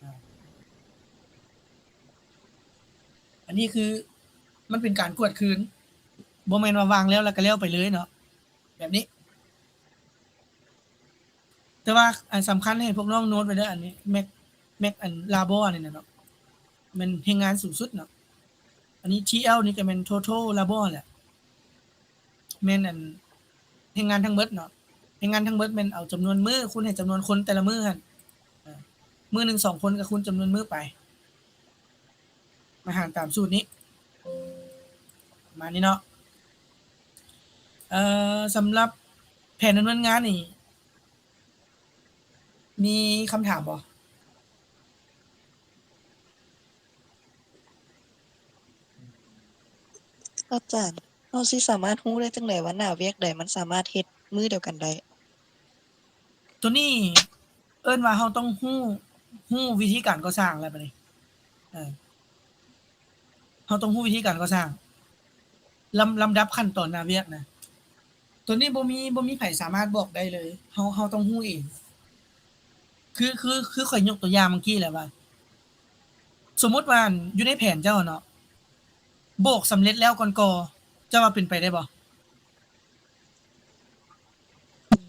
ອາ ອັນນີ້ຄືມັນເປັນການກວດຄືນ ບໍ່ແມ່ນວ່າວາງແລ້ວ ແລ້ວກໍແລ້ວໄປເລີຍເນາະ ແບບນີ້. ແຕ່ວ່າອັນສຳຄັນໃຫ້ພວກນ້ອງໂນ້ດໄວ້ເດີ ອັນນີ້ ແມັກ ແມັກອັນລາບອນີ້ນະເນາະ ແມ່ນແຮງງານສູງສຸດເນາະ ອັນນີ້ທີແອວນີ້ກໍແມ່ນໂທໂທລາບອແຫຼະ ແມ່ນອັນແຮງງານທັງເບິດເນາະ ແຮງງານທັງເບິດແມ່ນເອົາຈຳນວນມື້ຄູນໃຫ້ຈຳນວນຄົນແຕ່ລະມື້ຫັ້ນ ອາ ມື້ໜຶ່ງສອງຄົນກໍຄູນຈຳນວນມື້ໄປ ມາຫານຕາມສູດນີ້ ປະມານນີ້ເນາະ ເອີ ສຳລັບແຜນດຳເນີນງານນີ້ ມີຄຳຖາມບໍ່? ອາຈານ ເຮົາຊິສາມາດຮູ້ໄດ້ຈັ່ງໃດວ່າໜ້າວຽກໃດມັນສາມາດເຮັດມື້ດຽວກັນໄດ້? ໂຕນີ້ເອີ້ນວ່າເຮົາຕ້ອງຮູ້ ຮູ້ວິທີການກໍ່ສ້າງແລ້ວບາດນີ້ ເອີ ເຮົາຕ້ອງຮູ້ວິທີການກໍ່ສ້າງ ລຳ ລຳດັບຂັ້ນຕອນໜ້າວຽກນະ ໂຕນີ້ບໍ່ມີ ບໍ່ມີໃຜສາມາດບອກໄດ້ເລີຍ ເຮົາ ເຮົາຕ້ອງຮູ້ເອງ ຄື ຄື ຄືຂ້ອຍຍົກຕົວຢ່າງເມື່ອກີ້ແຫຼະວ່າ ສົມມຸດວ່າຢູ່ໃນແຜນເຈົ້າເນາະ ໂບກສຳເລັດແລ້ວກ່ອນກໍ່ ເຈົ້າວ່າເປັນໄປໄດ້ບໍ່?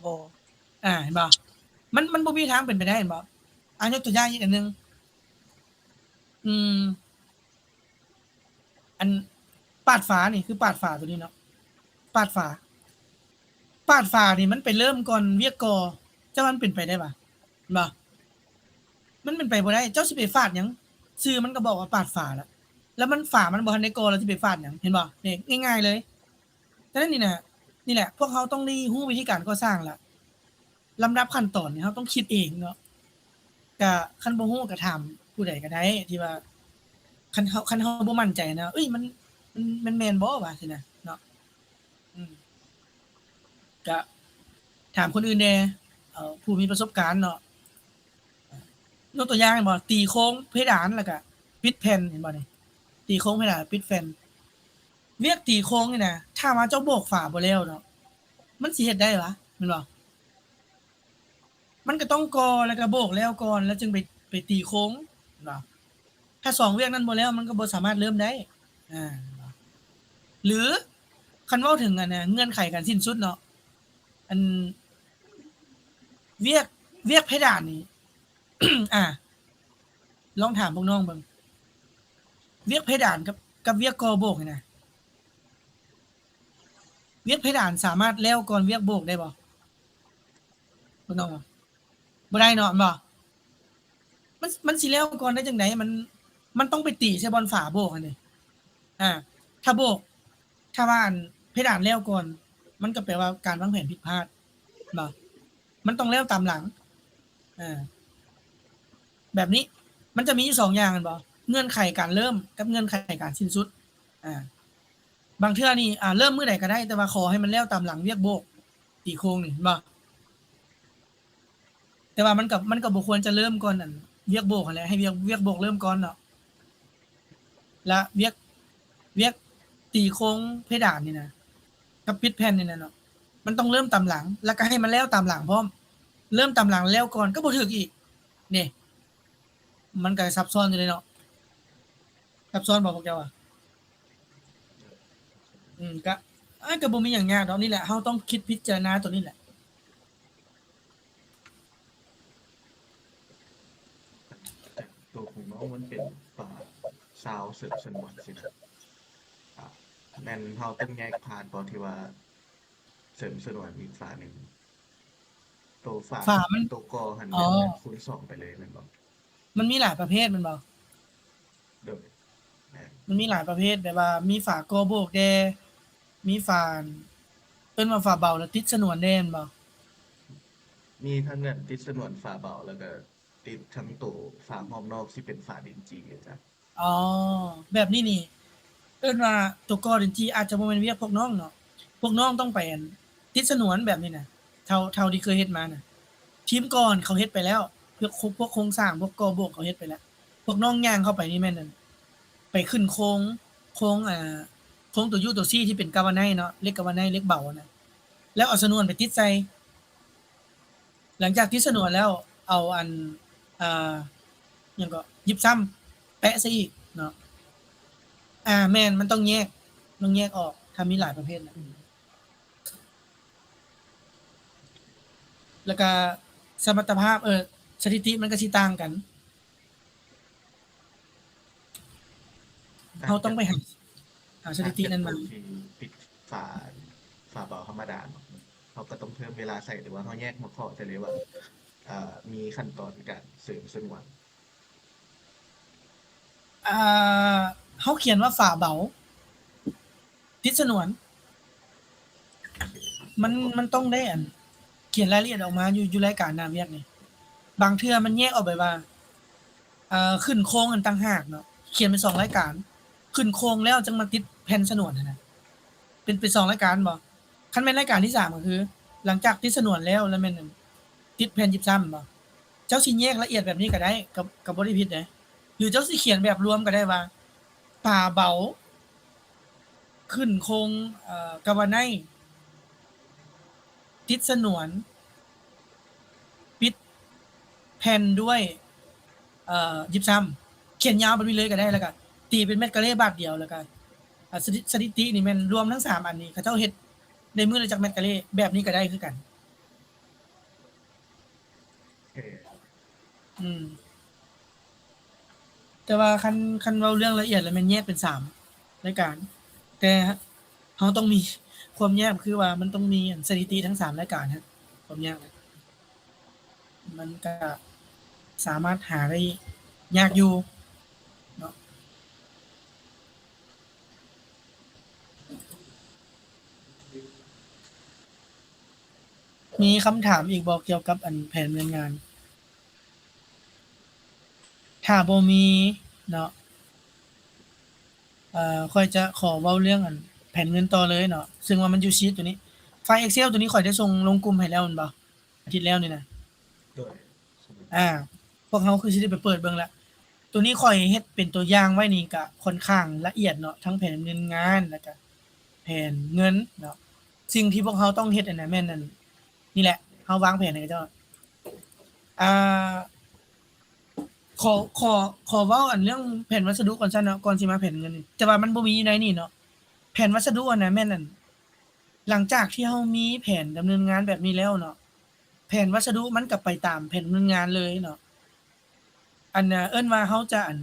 ບໍ່ ອາ ເຫັນບໍ່? ມັນ ມັນບໍ່ມີທາງເປັນໄປໄດ້ ເຫັນບໍ່? ອາ ຍົກຕົວຢ່າງອີກອັນໜຶ່ງ ອືມ ອັນປາດຝານີ້ ຄືປາດຝາໂຕນີ້ເນາະ ປາດຝາ ປາດຝານີ້ມັນໄປເລີ່ມກ່ອນວຽກກໍ່ ເຈົ້າວ່າມັນເປັນໄປໄດ້ຫວາ? ເຫັນບໍ່? ມັນເປັນໄປບໍ່ໄດ້ ເຈົ້າຊິໄປຝາດຫຍັງ? ຊື່ມັນກໍບອກວ່າປາດຝາລະ ແລ້ວມັນ ຝາມັນບໍ່ທັນໄດ້ກໍ່ ແລ້ວຊິໄປຝາດຫຍັງ? ເຫັນບໍ່? ນີ້ ງ່າຍໆເລີຍ. ສະນັ້ນນີ້ນະ ນີ້ແຫຼະ ພວກເຮົາຕ້ອງໄດ້ຮູ້ວິທີການກໍ່ສ້າງລະ ລຳດັບຂັ້ນຕອນນີ້ເຮົາຕ້ອງຄິດເອງເນາະ ກະຄັນບໍ່ຮູ້ກະຖາມຜູ້ໃດກະໄດ້ ທີ່ວ່າ ຄັນເຮົາ ຄັນເຮົາບໍ່ໝັ້ນໃຈນະ ເອີຍ ມັນ ມັນ ມັນແມ່ນບໍ່ ວ່າຊີ້ນະເນາະ ອືມ ກະຖາມຄົນອື່ນແດ່ ເອີ ຜູ້ມີປະສົບການເນາະ. ຍົກຕົວຢ່າງ ເຫັນບໍ່ ຕີໂຄງເພດານ ແລ້ວກະປິດແຜ່ນ ເຫັນບໍ່ນີ້ ຕີໂຄງເພດານ ປິດແຜ່ນ ວຽກຕີໂຄງນີ້ນະ ຖ້າວ່າເຈົ້າໂບກຝາບໍ່ແລ້ວເນາະ ມັນຊິເຮັດໄດ້ຫວາ ແມ່ນບໍ່? ມັນກໍຕ້ອງກໍ່ ແລ້ວກໍໂບກແລ້ວກ່ອນ ແລ້ວຈຶ່ງໄປ ໄປຕີໂຄງ ເຫັນບໍ່? ຖ້າສອງວຽກນັ້ນບໍ່ແລ້ວ ມັນກໍບໍ່ສາມາດເລີ່ມໄດ້ ອາ ຫຼື ຄັນເວົ້າເຖິງ ອັນ ເງື່ອນໄຂການສິ້ນສຸດເນາະ ອັນ ວຽກ ວຽກເພດານນີ້ ອາ ລອງຖາມພວກນ້ອງເບິ່ງ ວຽກເພດານກັບ ກັບວຽກກໍ່ໂບກນີ້ນະ ວຽກເພດານສາມາດແລ້ວກ່ອນວຽກໂບກໄດ້ບໍ່? ບໍ່ຕ້ອງ ບໍ່ໄດ້ເນາະ ແມ່ນບໍ່? ມັນ ມັນຊິແລ້ວກ່ອນໄດ້ຈັ່ງໃດ? ມັນ ມັນຕ້ອງໄປຕີໃສ່ບ່ອນຝາໂບກຫັ້ນເດ ອາ ຖ້າໂບກ ຖ້າວ່າ ອັນ ເພດານແລ້ວກ່ອນ ມັນກໍແປວ່າການວາງແຜນຜິດພາດ ແມ່ນບໍ່? ມັນຕ້ອງແລ້ວຕາມຫຼັງ ເອີ ແບບນີ້ ມັນຈະມີຢູ່ສອງຢ່າງ ແມ່ນບໍ່? ເງື່ອນໄຂການເລີ່ມກັບເງື່ອນໄຂການສິ້ນສຸດ ອາ ບາງເທື່ອນີ້ ອາ ເລີ່ມມື້ໃດກໍໄດ້ ແຕ່ວ່າຂໍໃຫ້ມັນແລ້ວຕາມຫຼັງວຽກໂບກ ຕີໂຄງນີ້ ແມ່ນບໍ່? ແຕ່ວ່າມັນກໍ ມັນກໍບໍ່ຄວນຈະເລີ່ມກ່ອນ ອັນ ວຽກໂບກຫັ້ນແຫຼະ ໃຫ້ວຽກ ວຽກໂບກເລີ່ມກ່ອນເນາະ ລະວຽກ ວຽກຕີໂຄງເພດານນີ້ນະ ກັບປິດແຜ່ນນີ້ນະເນາະ ມັນຕ້ອງເລີ່ມຕາມຫຼັງ ລະກະໃຫ້ມັນແລ້ວຕາມຫຼັງພ້ອມ ເລີ່ມຕາມຫຼັງແລ້ວກ່ອນກໍບໍ່ຖືກອີກ ນີ້ ມັນກະຊັບຊ້ອນຢູ່ເດເນາະ. ຊັບຊ້ອນບໍ່ພວກເຈົ້າວ່າ? ອືມ ກະ ອາ ກະບໍ່ມີຫຍັງຍາກດອກ ນີ້ແຫຼະ ເຮົາຕ້ອງຄິດພິຈາລະນາໂຕນີ້ແຫຼະ. ໂຕຂອງນ້ອງມັນເປັນຝາຊາວເສີມສະໜວນຊີ້ນະ ອາ ແມ່ນເຮົາຕ້ອງແຍກພາດບໍ່ ທີ່ວ່າເສີມສະໜວນອີກຝາໜຶ່ງ? ໂຕຝາ ຝາມັນ ໂຕກໍ່ຫັ້ນ ອໍ ແມ່ນ ແມ່ນຄູນສອງໄປເລີຍແມ່ນບໍ່? ມັນມີຫຼາຍປະເພດແມ່ນບໍ່? ໂດຍ ແມ່ນ ມັນມີຫຼາຍປະເພດ ແບບວ່າມີຝາກໍ່ໂບກແດ່ ມີຝາ ເອີ້ນວ່າຝາເບົາ ແລ້ວຕິດສະໜວນແດ່ແມ່ນບໍ່? ມີທັງແບບຕິດສະໜວນຝາເບົາ ແລ້ວກະຕິດທັງໂຕຝາຮອບນອກທີ່ເປັນຝາດິນຈີ່ ອາຈານ. ອໍ ແບບນີ້ນີ້ ເອີ້ນວ່າໂຕກໍ່ດິນຈີ່ ອາດຈະບໍ່ແມ່ນວຽກພວກນ້ອງເນາະ ພວກນ້ອງຕ້ອງໄປ ອັນ ຕິດສະໜວນແບບນີ້ນະ ເທົ່າ ເທົ່າທີ່ເຄີຍເຮັດມານະ ທີມກ່ອນເຂົາເຮັດໄປແລ້ວ ພວກ ພວກໂຄງສ້າງ ພວກກໍ່ໂບກເຂົາເຮັດໄປແລ້ວ. ພວກນ້ອງຍ່າງເຂົ້າໄປນີ້ແມ່ນ ໄປຂຶ້ນໂຄງ ໂຄງ ເອີ ໂຄງຕົວ U ຕົວ C ທີ່ເປັນກາວາໄນເນາະ ເຫຼັກກາວາໄນ ເຫຼັກເບົານະ ແລ້ວເອົາສະໜວນໄປຕິດໃສ່. ຫຼັງຈາກຕິດສະໜວນແລ້ວ ເອົາອັນ ອ່າ ຫຍັງເກາະ ຢິບຊ້ຳແປະໃສ່ອີກເນາະ. ອ່າ ແມ່ນ ມັນຕ້ອງແຍກ ຕ້ອງແຍກອອກ ຖ້າມີຫຼາຍປະເພດນະ. ແລ້ວກະສະມັດຕະພາບ ເອີ ສະຖິຕິມັນກະຊິຕ່າງກັນ. ເຮົາຕ້ອງໄປຫາ ຫາສະຖິຕິນັ້ນມາ. ທີ່ຕິດຝາ ຝາເບົາທຳມະດາເນາະ ເຮົາກະຕ້ອງເພີ່ມເວລາໃສ່ ຫຼືວ່າເຮົາແຍກຫົວຂໍ້ໃສ່ເລີຍວ່າ ເອີ ມີຂັ້ນຕອນການເສີມສະໜວນ. ອ່າ ເຮົາຂຽນວ່າຝາເບົາ ຕິດສະໜວນ ມັນ ມັນຕ້ອງໄດ້ອັນ ຂຽນລາຍລະອຽດອອກມາຢູ່ ຢູ່ລາຍການໜ້າວຽກນີ້. ບາງເທື່ອມັນແຍກອອກໄປວ່າ ເອີ ຂຶ້ນໂຄງອັນຕ່າງຫາກເນາະ ຂຽນເປັນສອງລາຍການ ຂຶ້ນໂຄງແລ້ວຈຶ່ງມາຕິດແຜ່ນສະໜວນຫັ້ນນະ ເປັນ ເປັນສອງລາຍການບໍ? ຄັນແມ່ນລາຍການທີສາມກະຄື ຫຼັງຈາກຕິດສະໜວນແລ້ວ ແລ້ວແມ່ນຕິດແຜ່ນຢິບຊ້ຳແມ່ນບໍ່? ເຈົ້າຊິແຍກລະອຽດແບບນີ້ກະໄດ້ ກະ ກະບໍ່ໄດ້ຜິດເດ້. ຫຼືເຈົ້າຊິຂຽນແບບລວມກະໄດ້ວ່າ ຝາເບົາ ຂຶ້ນໂຄງ ເອີ ກາວາໄນ ຕິດສະໜວນ ປິດແຜ່ນດ້ວຍ ເອີ ຢິບຊ້ຳ ຂຽນຍາວແບບນີ້ເລີຍກະໄດ້ ແລ້ວກະຕີເປັນແມັດກາເລບາດດຽວ ແລ້ວກະ ອາ ສະຖິ ສະຖິຕິນີ້ແມ່ນລວມທັງສາມອັນນີ້ ເຂົາເຈົ້າເຮັດໄດ້ມື້ລະຈັກແມັດກາເລ ແບບນີ້ກະໄດ້ຄືກັນ. ອືມ ແຕ່ວ່າຄັນ ຄັນເວົ້າເລື່ອງລະອຽດລະແມ່ນແຍກເປັນສາມລາຍການ ແຕ່ເຮົາຕ້ອງມີຄວາມຍາກ ຄືວ່າມັນຕ້ອງມີອັນສະຖິຕິທັງສາມລາຍການຫັ້ນ ຄວາມຍາກ ມັນກະສາມາດຫາໄດ້ຍາກຢູ່ເນາະ. ມີຄຳຖາມອີກບໍ່ກ່ຽວກັບອັນແຜນດຳເນີນງານ? ຖ້າບໍ່ມີເນາະ ເອີ ຂ້ອຍຈະຂໍເວົ້າເລື່ອງອັນແຜນເງິນຕໍ່ເລີຍເນາະ ເຊິ່ງວ່າມັນຢູ່ຊີດໂຕນີ້ ໄຟລ໌ Excel ໂຕນີ້ຂ້ອຍໄດ້ສົ່ງລົງກຸ່ມໃຫ້ແລ້ວແມ່ນບໍ່? ອາທິດແລ້ວນີ້ນະ ໂດຍ ອ່າ ພວກເຮົາຄືຊິໄດ້ໄປເປີດເບິ່ງລະ. ໂຕນີ້ຂ້ອຍເຮັດເປັນຕົວຢ່າງໄວ້ນີ້ກະຂ້ອນຂ້າງລະອຽດເນາະ ທັງແຜນດຳເນີນງານ ແລ້ວກະແຜນເງິນເນາະ. ສິ່ງທີ່ພວກເຮົາຕ້ອງເຮັດຫັ້ນນະ ແມ່ນອັນນີ້ແຫຼະ ເຮົາວາງແຜນໃຫ້ເຂົາເຈົ້າ ອ່າ ຂໍ ຂໍ ຂໍເວົ້າອັນເລື່ອງແຜນວັດສະດຸກ່ອນຊັ້ນເນາະ ກ່ອນຊິມາແຜນເງິນນີ້ ແຕ່ວ່າມັນບໍ່ມີຢູ່ໃນນີ້ເນາະ. ແຜນວັດສະດຸຫັ້ນນະ ແມ່ນອັນ ຫຼັງຈາກທີ່ເຮົາມີແຜນດຳເນີນງານແບບນີ້ແລ້ວເນາະ ແຜນວັດສະດຸມັນກະໄປຕາມແຜນດຳເນີນງານເລີຍເນາະ. ອັນ ເອີ້ນວ່າເຮົາຈະ ອັນ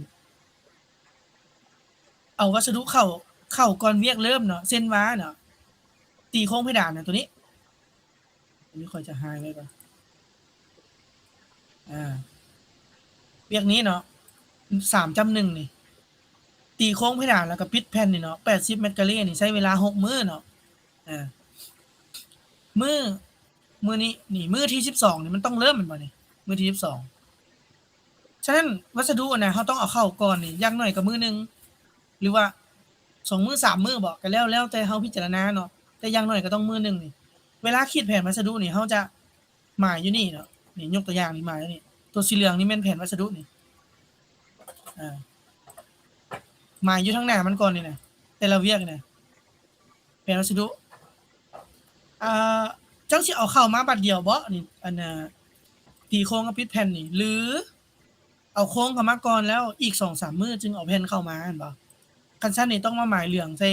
ເອົາວັດສະດຸເຂົ້າ ເຂົ້າກ່ອນວຽກເລີ່ມເນາະ ເຊັ່ນວ່າເນາະ ຕີໂຄງເພດານນະ ໂຕນີ້ ອັນນີ້ຂ້ອຍຈະຫາຍໄວ້ກ່ອນ ອ່າ ວຽກນີ້ເນາະ ສາມຈ້ຳໜຶ່ງນີ້ ຕີໂຄງເພດານ ແລ້ວກະປິດແຜ່ນນີ້ເນາະ ແປດສິບແມັດກາເຣນີ້ ໃຊ້ເວລາຫົກມື້ເນາະ. ອ່າ ມື້ ມື້ນີ້ ນີ້ ມື້ທີສິບສອງນີ້ ມັນຕ້ອງເລີ່ມແມ່ນບໍ່ນີ້? ມື້ທີສິບສອງ. ສະນັ້ນ ວັດສະດຸຫັ້ນນະ ເຮົາຕ້ອງເອົາເຂົ້າກ່ອນນີ້ ຢ່າງໜ້ອຍກະມື້ໜຶ່ງ ຫຼືວ່າສອງມື້ ສາມມື້ບໍ ກະແລ້ວ ແລ້ວແຕ່ເຮົາພິຈາລະນາເນາະ ແຕ່ຢ່າງໜ້ອຍກະຕ້ອງມື້ໜຶ່ງນີ້. ເວລາຄິດແຜນວັດສະດຸນີ້ ເຮົາຈະ ໝາຍຢູ່ນີ້ເນາະ ນີ້ຍົກຕົວຢ່າງນີ້ ໝາຍຢູ່ນີ້ ຕົວສີເຫຼືອງນີ້ແມ່ນແຜນວັດສະດຸນີ້ ອ່າ ໝາຍຢູ່ທາງໜ້າມັນກ່ອນນີ້ນະ ແຕ່ລະວຽກນີ້ນະ ແຜນວັດສະດຸ ອ່າ ເຈົ້າຊິເອົາເຂົ້າມາບາດດຽວບໍ ນີ້ ອັນ ອ່າ ຕີໂຄງກັບປິດແຜ່ນນີ້ ຫຼື ເອົາໂຄງເຂົ້າມາກ່ອນ ແລ້ວອີກສອງສາມມື້ຈຶ່ງເອົາແຜ່ນເຂົ້າມາຫັ້ນບໍ? ຄັນຊັ້ນນີ້ຕ້ອງມາໝາຍເຫຼືອງໃສ່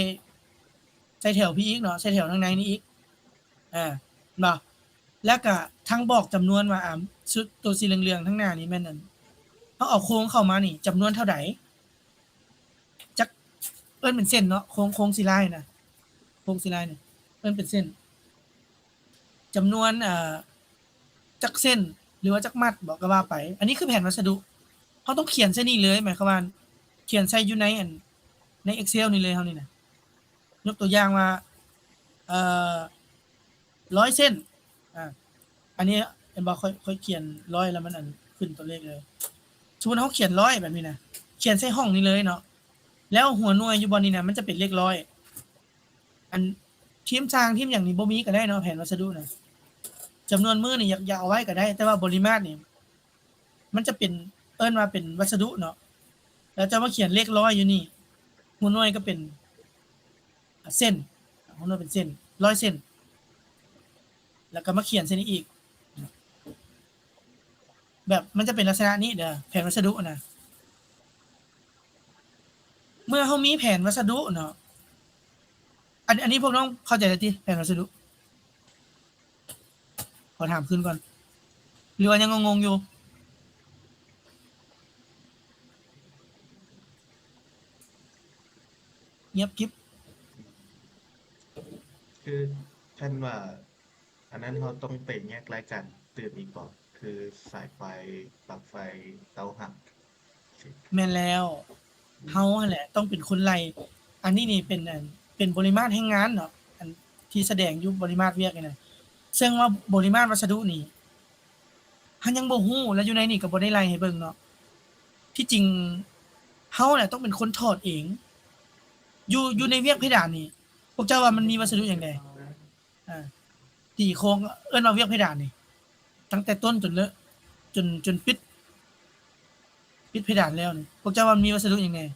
ໃສ່ແຖວພີ້ອີກເນາະ ໃສ່ແຖວທາງໃນນີ້ອີກ ເອີ ເນາະ ແລ້ວກະທັງບອກຈຳນວນວ່າ ອ່າ ຊຸດໂຕສີເຫຼືອງໆທາງໜ້ານີ້ແມ່ນອັນ ເຮົາເອົາໂຄງເຂົ້າມານີ້ຈຳນວນເທົ່າໃດ ຈັກ ເອີ້ນເປັນເສັ້ນເນາະ ໂຄງ ໂຄງສີລາຍນະ ໂຄງສີລາຍນີ້ເອີ້ນເປັນເສັ້ນ ຈຳນວນ ເອີ ຈັກເສັ້ນ ຫຼືວ່າຈັກມັດບໍ ກະວ່າໄປ. ອັນນີ້ຄືແຜນວັດສະດຸ ເຮົາຕ້ອງຂຽນໃສ່ນີ້ເລີຍ ໝາຍຄວາມວ່າຂຽນໃສ່ຢູ່ໃນອັນ ໃນ Excel ນີ້ເລີຍ ເຮົານີ້ນະ ຍົກຕົວຢ່າງວ່າ ເອີ ຮ້ອຍເສັ້ນ ອ່າ ອັນນີ້ເຫັນບໍ່ ຂ້ອຍ ຂ້ອຍຂຽນຮ້ອຍແລ້ວມັນອັນຂຶ້ນຕົວເລກເລີຍ. ສົມມຸດເຮົາຂຽນຮ້ອຍແບບນີ້ນະ ຂຽນໃສ່ຫ້ອງນີ້ເລີຍເນາະ ແລ້ວຫົວໜ່ວຍຢູ່ບ່ອນນີ້ນະ ມັນຈະເປັນເລກຮ້ອຍ ອັນ ທີມຊ່າງທີມຫຍັງນີ້ບໍ່ມີກໍໄດ້ເນາະ ແຜນວັດສະດຸນະ ຈຳນວນມື້ນີ້ຢາກ ຢາກເອົາໄວ້ກໍໄດ້ ແຕ່ວ່າບໍລິມາດນີ້ ມັນຈະເປັນ ເອີ້ນວ່າເປັນວັດສະດຸເນາະ ແລ້ວເຈົ້າມາຂຽນເລກຮ້ອຍຢູ່ນີ້ ຫົວໜ່ວຍກໍເປັນ ເສັ້ນ ຫົວໜ່ວຍເປັນເສັ້ນ ຮ້ອຍເສັ້ນ ແລ້ວກໍມາຂຽນໃສ່ນີ້ອີກ ແບບມັນຈະເປັນລັກສະນະນີ້ເດີ ແຜນວັດສະດຸນະ. ເມື່ອເຮົາມີແຜນວັດສະດຸເນາະ ອັນ ອັນນີ້ພວກນ້ອງເຂົ້າໃຈແລ້ວຕິ ແຜນວັດສະດຸ? ຂໍຖາມຄືນກ່ອນ ຫຼືວ່າຍັງງົງໆຢູ່? ງຽບກິບ. ຄືຄັນວ່າ ອັນນັ້ນເຮົາຕ້ອງໄປແຍກລາຍການຕື່ມອີກບໍ່? ຄືສາຍໄຟ, ປລັກໄຟ, ເຕົາຫັ່ງ. ແມ່ນແລ້ວ ເຮົາຫັ້ນແຫຼະຕ້ອງເປັນຄົນໄລ່. ອັນນີ້ນີ້ເປັນ ອັນ ເປັນບໍລິມາດແຮງງານເນາະ ອັນທີ່ສະແດງຢູ່ບໍລິມາດວຽກນີ້ນະ. ເຊິ່ງວ່າບໍລິມາດວັດສະດຸນີ້ ເຮົາຍັງບໍ່ຮູ້ ແລະ ຢູ່ໃນນີ້ກໍບໍ່ໄດ້ໄລ່ໃຫ້ເບິ່ງເນາະ. ທີ່ຈິງເຮົາແຫຼະຕ້ອງເປັນຄົນຖອດເອງ. ຢູ່ ຢູ່ໃນວຽກເພດານນີ້ ພວກເຈົ້າວ່າມັນມີວັດສະດຸຫຍັງແດ່? ອ່າ ຕີໂຄງ ເອີ້ນວ່າວຽກເພດານນີ້ ຕັ້ງແຕ່ຕົ້ນຈົນເລີະ ຈົນ ຈົນປິດ ປິດເພດານແລ້ວນີ້ ພວກເຈົ້າວ່າມັນມີວັດສະດຸຫຍັງແດ່?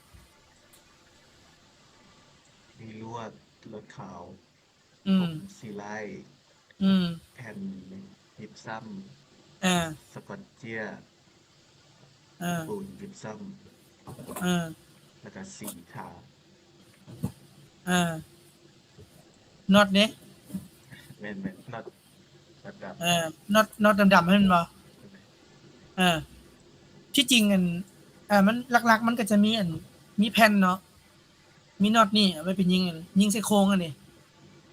ມີລວດ ລວດຂາວ ອືມ ຜົງຊີໄລ ອືມ ແຜ່ນຢິບຊຳ ເອີ ສະກອດເຈ້ຍ ເອີ ປູນຢິບຊຳ ເອີ ແລ້ວກະສີທາ ເອີ ນັອດເດ້ ແມ່ນໆ ນັອດ ນັອດດຳ ເອີ ນັອດ ນັອດດຳໆ ແມ່ນບໍ່? ເອີ ທີ່ຈິງ ອັນ ເອີ ມັນຫຼັກໆ ມັນກໍຈະມີ ອັນ ມີແຜ່ນເນາະ ມີນັອດນີ້ເອົາໄວ້ໄປຍິງ ຍິງໃສ່ໂຄງອັນນີ້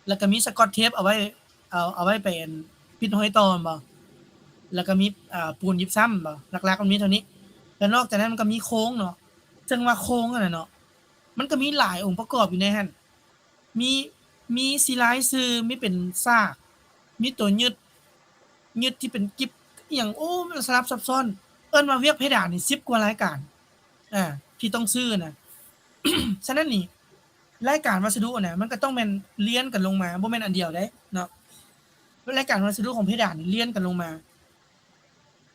ແລ້ວກໍມີສະກອດເທບເອົາໄວ້ ເອົາ ເອົາໄວ້ໄປ ອັນ ປິດຮອຍຕໍ່ແມ່ນບໍ່? ແລ້ວກໍມີ ອ່າ ປູນຢິບຊຳແມ່ນບໍ່? ຫຼັກໆ ມັນມີເທົ່ານີ້ ແລ້ວນອກຈາກນັ້ນມັນກໍມີໂຄງເນາະ ເຊິ່ງວ່າໂຄງຫັ້ນນະເນາະ ມັນກໍມີຫຼາຍອົງປະກອບຢູ່ໃນຫັ້ນ ມີ ມີສີລາຍຊື່ ມີເປັນຊາກ ມີຕົວຍຶດ ຍຶດທີ່ເປັນກິບ ອີ່ຫຍັງ ໂອ້ ມັນສະຫຼັບຊັບຊ້ອນ ເອີ້ນວ່າວຽກເພດານນີ້ສິບກວ່າລາຍການ ອ່າ ທີ່ຕ້ອງຊື້ນະ. ສະນັ້ນນີ້ ລາຍການວັດສະດຸນະ ມັນກໍຕ້ອງແມ່ນລຽນກັນລົງມາ ບໍ່ແມ່ນອັນດຽວເດ້ເນາະ. ລາຍການວັດສະດຸຂອງເພດານນີ້ລຽນກັນລົງມາ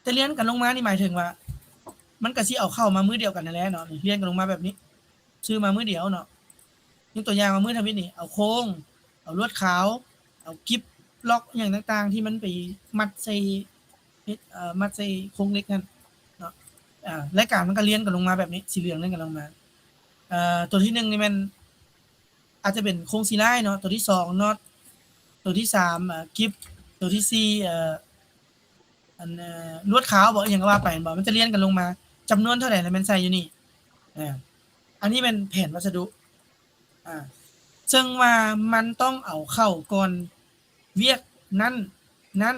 ແຕ່ລຽນກັນລົງມານີ້ໝາຍເຖິງວ່າ ມັນກໍຊິເອົາເຂົ້າມາມື້ດຽວກັນນັ້ນແຫຼະເນາະ ລຽນກັນລົງມາແບບນີ້ ຊື້ມາມື້ດຽວເນາະ. ຍົກຕົວຢ່າງວ່າມື້ທຳອິດນີ້ ເອົາໂຄງ ເອົາລວດຂາວ ເອົາກິບລັອກ ອີ່ຫຍັງຕ່າງໆ ທີ່ມັນໄປມັດໃສ່ ເຮັດ ເອີ ມັດໃສ່ໂຄງເຫຼັກນັ້ນເນາະ. ອາ ລາຍການມັນກໍລຽນກັນລົງມາແບບນີ້ ສີເຫຼືອງລຽນກັນລົງມາ. ເອີ ຕົວທີໜຶ່ງນີ້ແມ່ນ ອາດຈະເປັນໂຄງສີລາຍເນາະ, ຕົວທີສອງນັອດ, ຕົວທີສາມ ເອີ ກິບ, ຕົວທີສີ່ ເອີ ອັນ ເອີ ລວດຂາວບໍ ອີ່ຫຍັງກໍວ່າໄປແມ່ນບໍ່? ມັນຈະລຽນກັນລົງມາ ຈຳນວນເທົ່າໃດລະແມ່ນໃສ່ຢູ່ນີ້. ເອີ ອັນນີ້ແມ່ນແຜນວັດສະດຸ ອາ ເຊິ່ງວ່າມັນຕ້ອງເອົາເຂົ້າກ່ອນວຽກນັ້ນ ນັ້ນ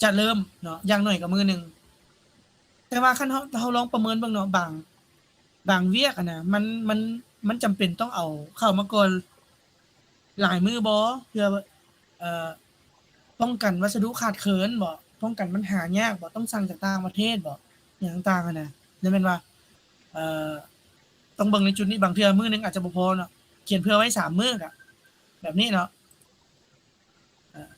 ຈະເລີ່ມເນາະ ຢ່າງໜ້ອຍກໍມື້ໜຶ່ງ. ແຕ່ວ່າຄັນເຮົາ ເຮົາລອງປະເມີນເບິ່ງເນາະ ບາງ ບາງວຽກຫັ້ນນະ ມັນ ມັນ ມັນຈຳເປັນຕ້ອງເອົາເຂົ້າມາກ່ອນຫຼາຍມື້ບໍ ເພື່ອ ເອີ ປ້ອງກັນວັດສະດຸຂາດເຂີນບໍ ປ້ອງກັນມັນຫາຍາກບໍ ຕ້ອງສັ່ງຈາກຕ່າງປະເທດບໍ ຫຍັງຕ່າງໆ ຫັ້ນນະ. ແລ້ວແມ່ນວ່າ ເອີ ຕ້ອງເບິ່ງໃນຈຸດນີ້ ບາງເທື່ອມື້ໜຶ່ງອາດຈະບໍ່ພໍເນາະ ຂຽນເຜື່ອໄວ້ສາມມື້ກະ ແບບນີ້ເນາະ. ອາ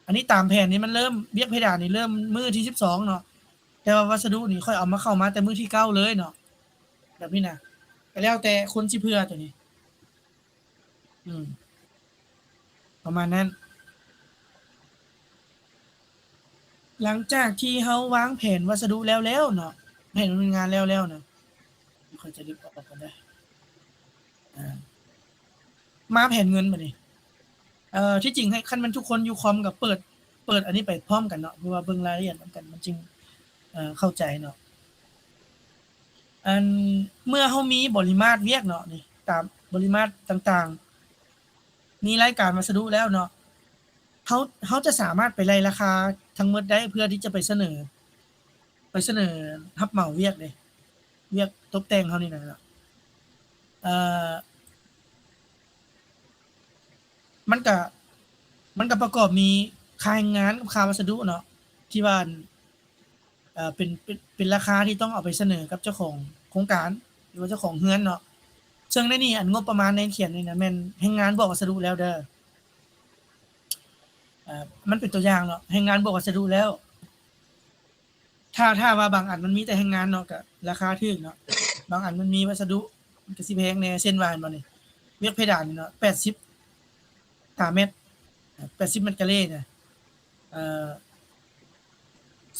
ອັນນີ້ຕາມແຜນນີ້ມັນເລີ່ມ ວຽກເພດານນີ້ເລີ່ມມື້ທີສິບສອງເນາະ ແຕ່ວ່າວັດສະດຸນີ້ຂ້ອຍເອົາມາ ເຂົ້າມາແຕ່ມື້ທີເກົ້າເລີຍເນາະ ແບບນີ້ນະ. ກໍແລ້ວແຕ່ຄົນຊິເຜື່ອຕົວນີ້ ອືມ ປະມານນັ້ນ. ຫຼັງຈາກທີ່ເຮົາວາງແຜນວັດສະດຸແລ້ວໆ ເນາະ ແຜນດຳເນີນງານແລ້ວໆ ນະ ຂ້ອຍຈະລຶບອອກກ່ອນເດີ. ອາ ມາແຜນເງິນບາດນີ້ ເອີ ທີ່ຈິງໃຫ້ ຄັນແມ່ນທຸກຄົນຢູ່ຄອມກໍເປີດ ເປີດອັນນີ້ໄປພ້ອມກັນເນາະ ເພື່ອວ່າເບິ່ງລາຍລະອຽດນຳກັນ ມັນຈຶ່ງ ເອີ ເຂົ້າໃຈເນາະ. ອັນ ເມື່ອເຮົາມີບໍລິມາດວຽກເນາະ ນີ້ ຕາມບໍລິມາດຕ່າງໆ ມີລາຍການວັດສະດຸແລ້ວເນາະ ເຮົາ ເຮົາຈະສາມາດໄປໄລ່ລາຄາທັງໝົດໄດ້ ເພື່ອທີ່ຈະໄປສະເໜີ ໄປສະເໜີຮັບເໝົາວຽກເດ້ ວຽກຕົບແຕ່ງເຮົານີ້ນະເນາະ. ເອີ ມັນກະ ມັນກະປະກອບມີຄ່າແຮງງານກັບຄ່າວັດສະດຸເນາະ ທີ່ວ່າ ເອີ ເປັນ ເປັນ ເປັນລາຄາທີ່ຕ້ອງເອົາໄປສະເໜີກັບເຈົ້າຂອງໂຄງການ ຫຼືວ່າເຈົ້າຂອງເຮືອນເນາະ. ເຊິ່ງໃນນີ້ ອັນງົບປະມານໃນຂຽນນີ້ນະ ແມ່ນແຮງງານບວກວັດສະດຸແລ້ວເດີ. ເອີ ມັນເປັນຕົວຢ່າງເນາະ ແຮງງານບວກວັດສະດຸແລ້ວ. ຖ້າ ຖ້າວ່າບາງອັນມັນມີແຕ່ແຮງງານເນາະ ກະລາຄາຖືກເນາະ, ບາງອັນມັນມີວັດສະດຸ ມັນກະຊິແພງແດ່. ເຊັ່ນວ່າ ເຫັນບໍ່ນີ້ ວຽກເພດານນີ້ເນາະ ແປດສິບຕາແມັດ ແປດສິບແມັດກາເຣນະ. ເອີ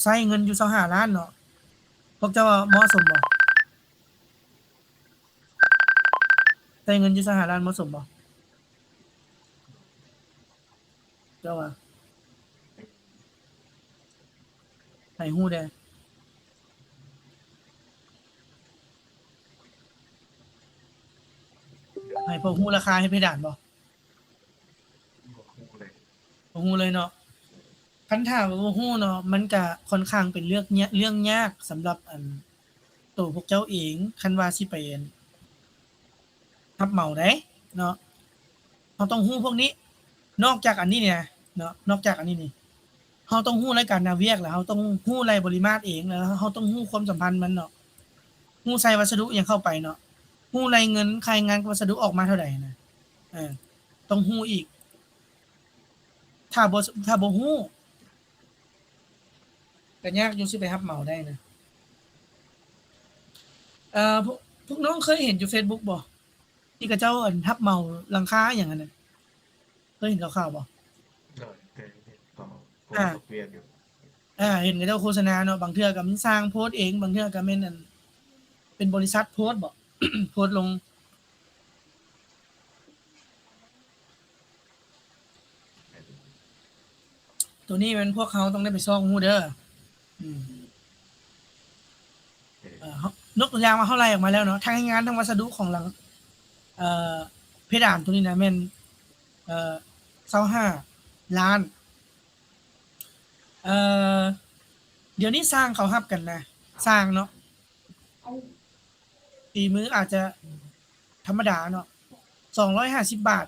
ໃຊ້ເງິນຢູ່ຊາວຫ້າລ້ານເນາະ, ພວກເຈົ້າວ່າເໝາະສົມບໍ່? ໃຊ້ເງິນຢູ່ຊາວຫ້າລ້ານເໝາະສົມບໍ່? ເຈົ້າວ່າ? ໃຫ້ຮູ້ແດ່ ໃຫ້ພວກຮູ້ລາຄາເຮັດເພດານບໍ່? ບໍ່ຮູ້ເລີຍ ບໍ່ຮູ້ເລີຍເນາະ. ຄັນຖ້າວ່າບໍ່ຮູ້ເນາະ ມັນກະຄ່ອນຂ້າງເປັນເລື່ອງຍາ ເລື່ອງຍາກສຳລັບ ອັນ ໂຕພວກເຈົ້າເອງ. ຄັນວ່າຊິໄປ ອັນ ຮັບເໝົາໃດເນາະ ເຮົາຕ້ອງຮູ້ພວກນີ້. ນອກຈາກອັນນີ້ນີ້ນະເນາະ ນອກຈາກອັນນີ້ນີ້ ເຮົາຕ້ອງຮູ້ລາຍການໜ້າວຽກ ແລ້ວເຮົາຕ້ອງຮູ້ລາຍບໍລິມາດເອງ ແລ້ວເຮົາຕ້ອງຮູ້ຄວາມສຳພັນມັນເນາະ, ຮູ້ໃສ່ວັດສະດຸຫຍັງເຂົ້າໄປເນາະ, ຮູ້ລາຍເງິນຂາຍງານກັບວັດສະດຸອອກມາເທົ່າໃດນະ. ເອີ ຕ້ອງຮູ້ອີກ. ຖ້າບໍ່ ຖ້າບໍ່ຮູ້ ກະຍາກຢູ່ຊິໄປຮັບເໝົາໄດ້ນະ. ເອີ ພວກ ພວກນ້ອງເຄີຍເຫັນຢູ່ເຟສບຸກບໍ່ ທີ່ເຂົາເຈົ້າ ອັນ ຮັບເໝົາຫຼັງຄາຫຍັງຫັ້ນນະ? ເຄີຍເຫັນຂ່າວໆບໍ່? ໂດຍ ເຄີຍເຫັນ ກໍ ອ່າ ພວກເຮັດວຽກຢູ່ ອ່າ ເຫັນເຂົາເຈົ້າໂຄສະນາເນາະ, ບາງເທື່ອກໍມີຊ່າງໂພສເອງ, ບາງເທື່ອກໍແມ່ນ ອັນ ເປັນບໍລິສັດໂພສບໍ ໂພສລົງ. ໂຕນີ້ແມ່ນພວກເຮົາຕ້ອງໄດ້ໄປຊອກຮູ້ເດີ. ອືມ ເອີ ເຮົາ ຍົກຕົວຢ່າງວ່າເຮົາໄລ່ອອກມາແລ້ວເນາະ, ທັງແຮງງານ ທັງວັດສະດຸຂອງຫຼັງ ເອີ ເພດານໂຕນີ້ນະ ແມ່ນ ເອີ ຊາວຫ້າລ້ານ. ເອີ ດຽວນີ້ຊ່າງເຂົາຮັບກັນນະ, ຊ່າງເນາະ ຝີມືອາດຈະທຳມະດາເນາະ ສອງຮ້ອຍຫ້າສິບບາດ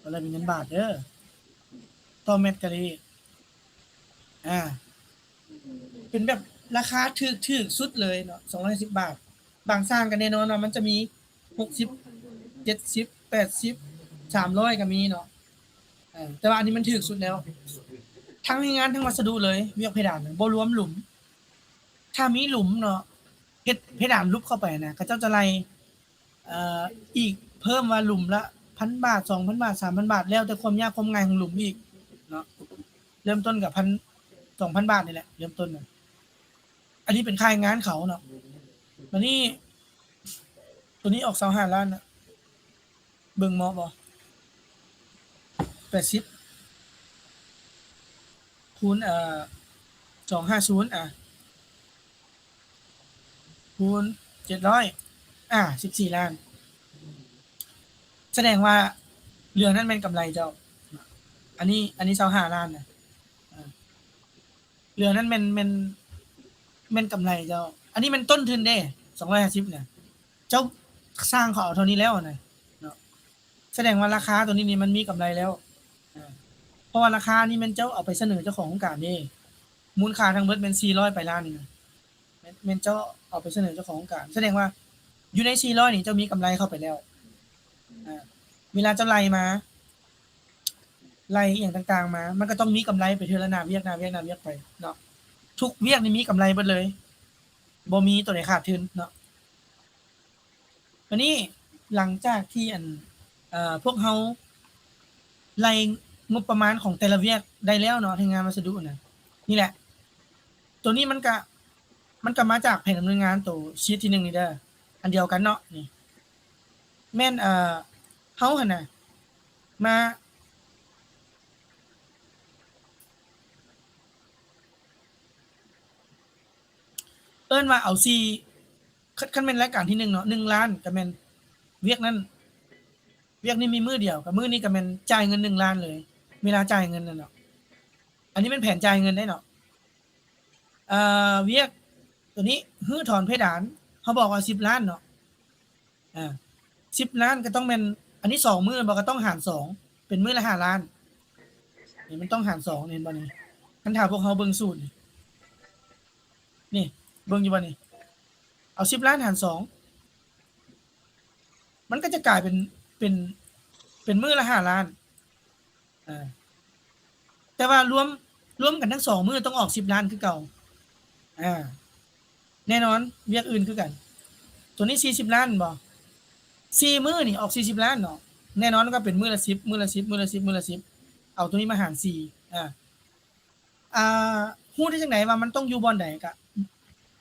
ກໍເລີຍເປັນເງິນບາດເດີ ຕໍ່ແມັດກາເຣ. ອ່າ ເປັນແບບລາຄາຖືກ ຖືກສຸດເລີຍເນາະ ສອງຮ້ອຍຫ້າສິບບາດ. ບາງຊ່າງກໍແນ່ນອນວ່າມັນຈະມີຫົກສິບ ເຈັດສິບ ແປດສິບ ສາມຮ້ອຍກໍມີເນາະ. ເອີ ແຕ່ວ່າອັນນີ້ມັນຖືກສຸດແລ້ວ ທັງແຮງງານ ທັງວັດສະດຸເລີຍ ວຽກເພດານ ບໍ່ລວມຫຼຸມ. ຖ້າມີຫຼຸມເນາະ ເຮັດເພດານຫຼຸບເຂົ້າໄປນະ ເຂົາເຈົ້າຈະໄລ່ ເອີ ອີກເພີ່ມວ່າຫຼຸມລະພັນບາດ ສອງພັນບາດ ສາມພັນບາດ ແລ້ວແຕ່ຄວາມຍາກຄວາມງ່າຍຂອງຫຼຸມອີກເນາະ. ເລີ່ມຕົ້ນກັບພັນ ສອງພັນບາດນີ້ແຫຼະ ເລີ່ມຕົ້ນນະ. ອັນນີ້ເປັນຄ່າແຮງງານເຂົາເນາະ. ບາດນີ້ ໂຕນີ້ອອກຊາວຫ້າລ້ານນະ ເບິ່ງເໝາະບໍ່? ແປດສິບ ຄູນ ເອີ ສອງຫ້າສູນ ອ່າ ຄູນເຈັດຮ້ອຍ ອ່າ ສິບສີ່ລ້ານ. ສະແດງວ່າເຫຼືອນັ້ນແມ່ນກຳໄລເຈົ້າ. ອັນນີ້ ອັນນີ້ຊາວຫ້າລ້ານນະ. ເຫຼືອນັ້ນແມ່ນ ແມ່ນ ແມ່ນກຳໄລເຈົ້າ. ອັນນີ້ແມ່ນຕົ້ນທຶນເດ້ ສອງຮ້ອຍຫ້າສິບນະ. ເຈົ້າ ຊ່າງເຂົາເອົາເທົ່ານີ້ແລ້ວນະເນາະ. ສະແດງວ່າລາຄາໂຕນີ້ນີ້ມັນມີກຳໄລແລ້ວ. ເພາະວ່າລາຄານີ້ແມ່ນເຈົ້າເອົາໄປສະເໜີເຈົ້າຂອງໂຄງການເດ້. ມູນຄ່າທັງເບິດແມ່ນສີ່ຮ້ອຍປາຍລ້ານນີ້ນະ. ແມ່ນ ແມ່ນເຈົ້າເອົາໄປສະເໜີເຈົ້າຂອງໂຄງການ. ສະແດງວ່າຢູ່ໃນສີ່ຮ້ອຍນີ້ເຈົ້າມີກຳໄລເຂົ້າໄປແລ້ວ. ອ່າ ເວລາເຈົ້າໄລ່ມາ ໄລ່ອີ່ຫຍັງຕ່າງໆມາ ມັນກໍຕ້ອງມີກຳໄລໄປເທື່ອລະໜ້າວຽກ ໜ້າວຽກ ໜ້າວຽກໄປເນາະ. ທຸກວຽກນີ້ມີກຳໄລເບິດເລີຍ ບໍ່ມີໂຕໃດຂາດທຶນເນາະ. ບາດນີ້ ຫຼັງຈາກທີ່ ອັນ ເອີ ພວກເຮົາໄລ່ງົບປະມານຂອງແຕ່ລະວຽກໄດ້ແລ້ວເນາະ ແຮງງານວັດສະດຸນະ ນີ້ແຫຼະ ໂຕນີ້ມັນກະ ມັນກະມາຈາກແຜນດຳເນີນງານໂຕຊີດທີໜຶ່ງນີ້ເດີ ອັນດຽວກັນເນາະ. ນີ້ແມ່ນ ເອີ ເຮົາຫັ້ນນະ ມາ ເອີ້ນວ່າເອົາສີ່ ຄັນ ຄັນແມ່ນລາຍການທີໜຶ່ງເນາະ ໜຶ່ງລ້ານ ກໍແມ່ນວຽກນັ້ນ ວຽກນີ້ມີມື້ດຽວ ກໍມື້ນີ້ກໍແມ່ນຈ່າຍເງິນໜຶ່ງລ້ານເລີຍ ເວລາຈ່າຍເງິນນັ້ນເນາະ. ອັນນີ້ແມ່ນແຜນຈ່າຍເງິນເດ້ເນາະ. ເອີ ວຽກໂຕນີ້ ຮື້ຖອນເພດານ ເຮົາບອກວ່າສິບລ້ານເນາະ. ອ່າ ສິບລ້ານກໍຕ້ອງແມ່ນ ອັນນີ້ສອງມື້ແມ່ນບໍ່ ກໍຕ້ອງຫານສອງ ເປັນມື້ລະຫ້າລ້ານ. ນີ້ມັນຕ້ອງຫານສອງ ເຫັນບໍ່ນີ້? ຄັນຖ້າພວກເຮົາເບິ່ງສູດນີ້ ນີ້ ເບິ່ງຢູ່ບໍ່ນີ້? ເອົາສິບລ້ານຫານສອງ ມັນກໍຈະກາຍເປັນ ເປັນ ເປັນມື້ລະຫ້າລ້ານ ອາ ແຕ່ວ່າລວມ ລວມກັນທັງສອງມື້ຕ້ອງອອກສິບລ້ານຄືເກົ່າ ອາ ແນ່ນອນ ວຽກອື່ນຄືກັນ. ໂຕນີ້ສີ່ສິບລ້ານແມ່ນບໍ່? ສີ່ມື້ນີ້ອອກສີ່ສິບລ້ານເນາະ ແນ່ນອນກໍເປັນມື້ລະສິບ ມື້ລະສິບ ມື້ລະສິບ ມື້ລະສິບ ເອົາໂຕນີ້ມາຫານສີ່ ອາ ອ່າ ຮູ້ໄດ້ຈັ່ງໃດວ່າມັນຕ້ອງຢູ່ບ່ອນໃດ? ກະ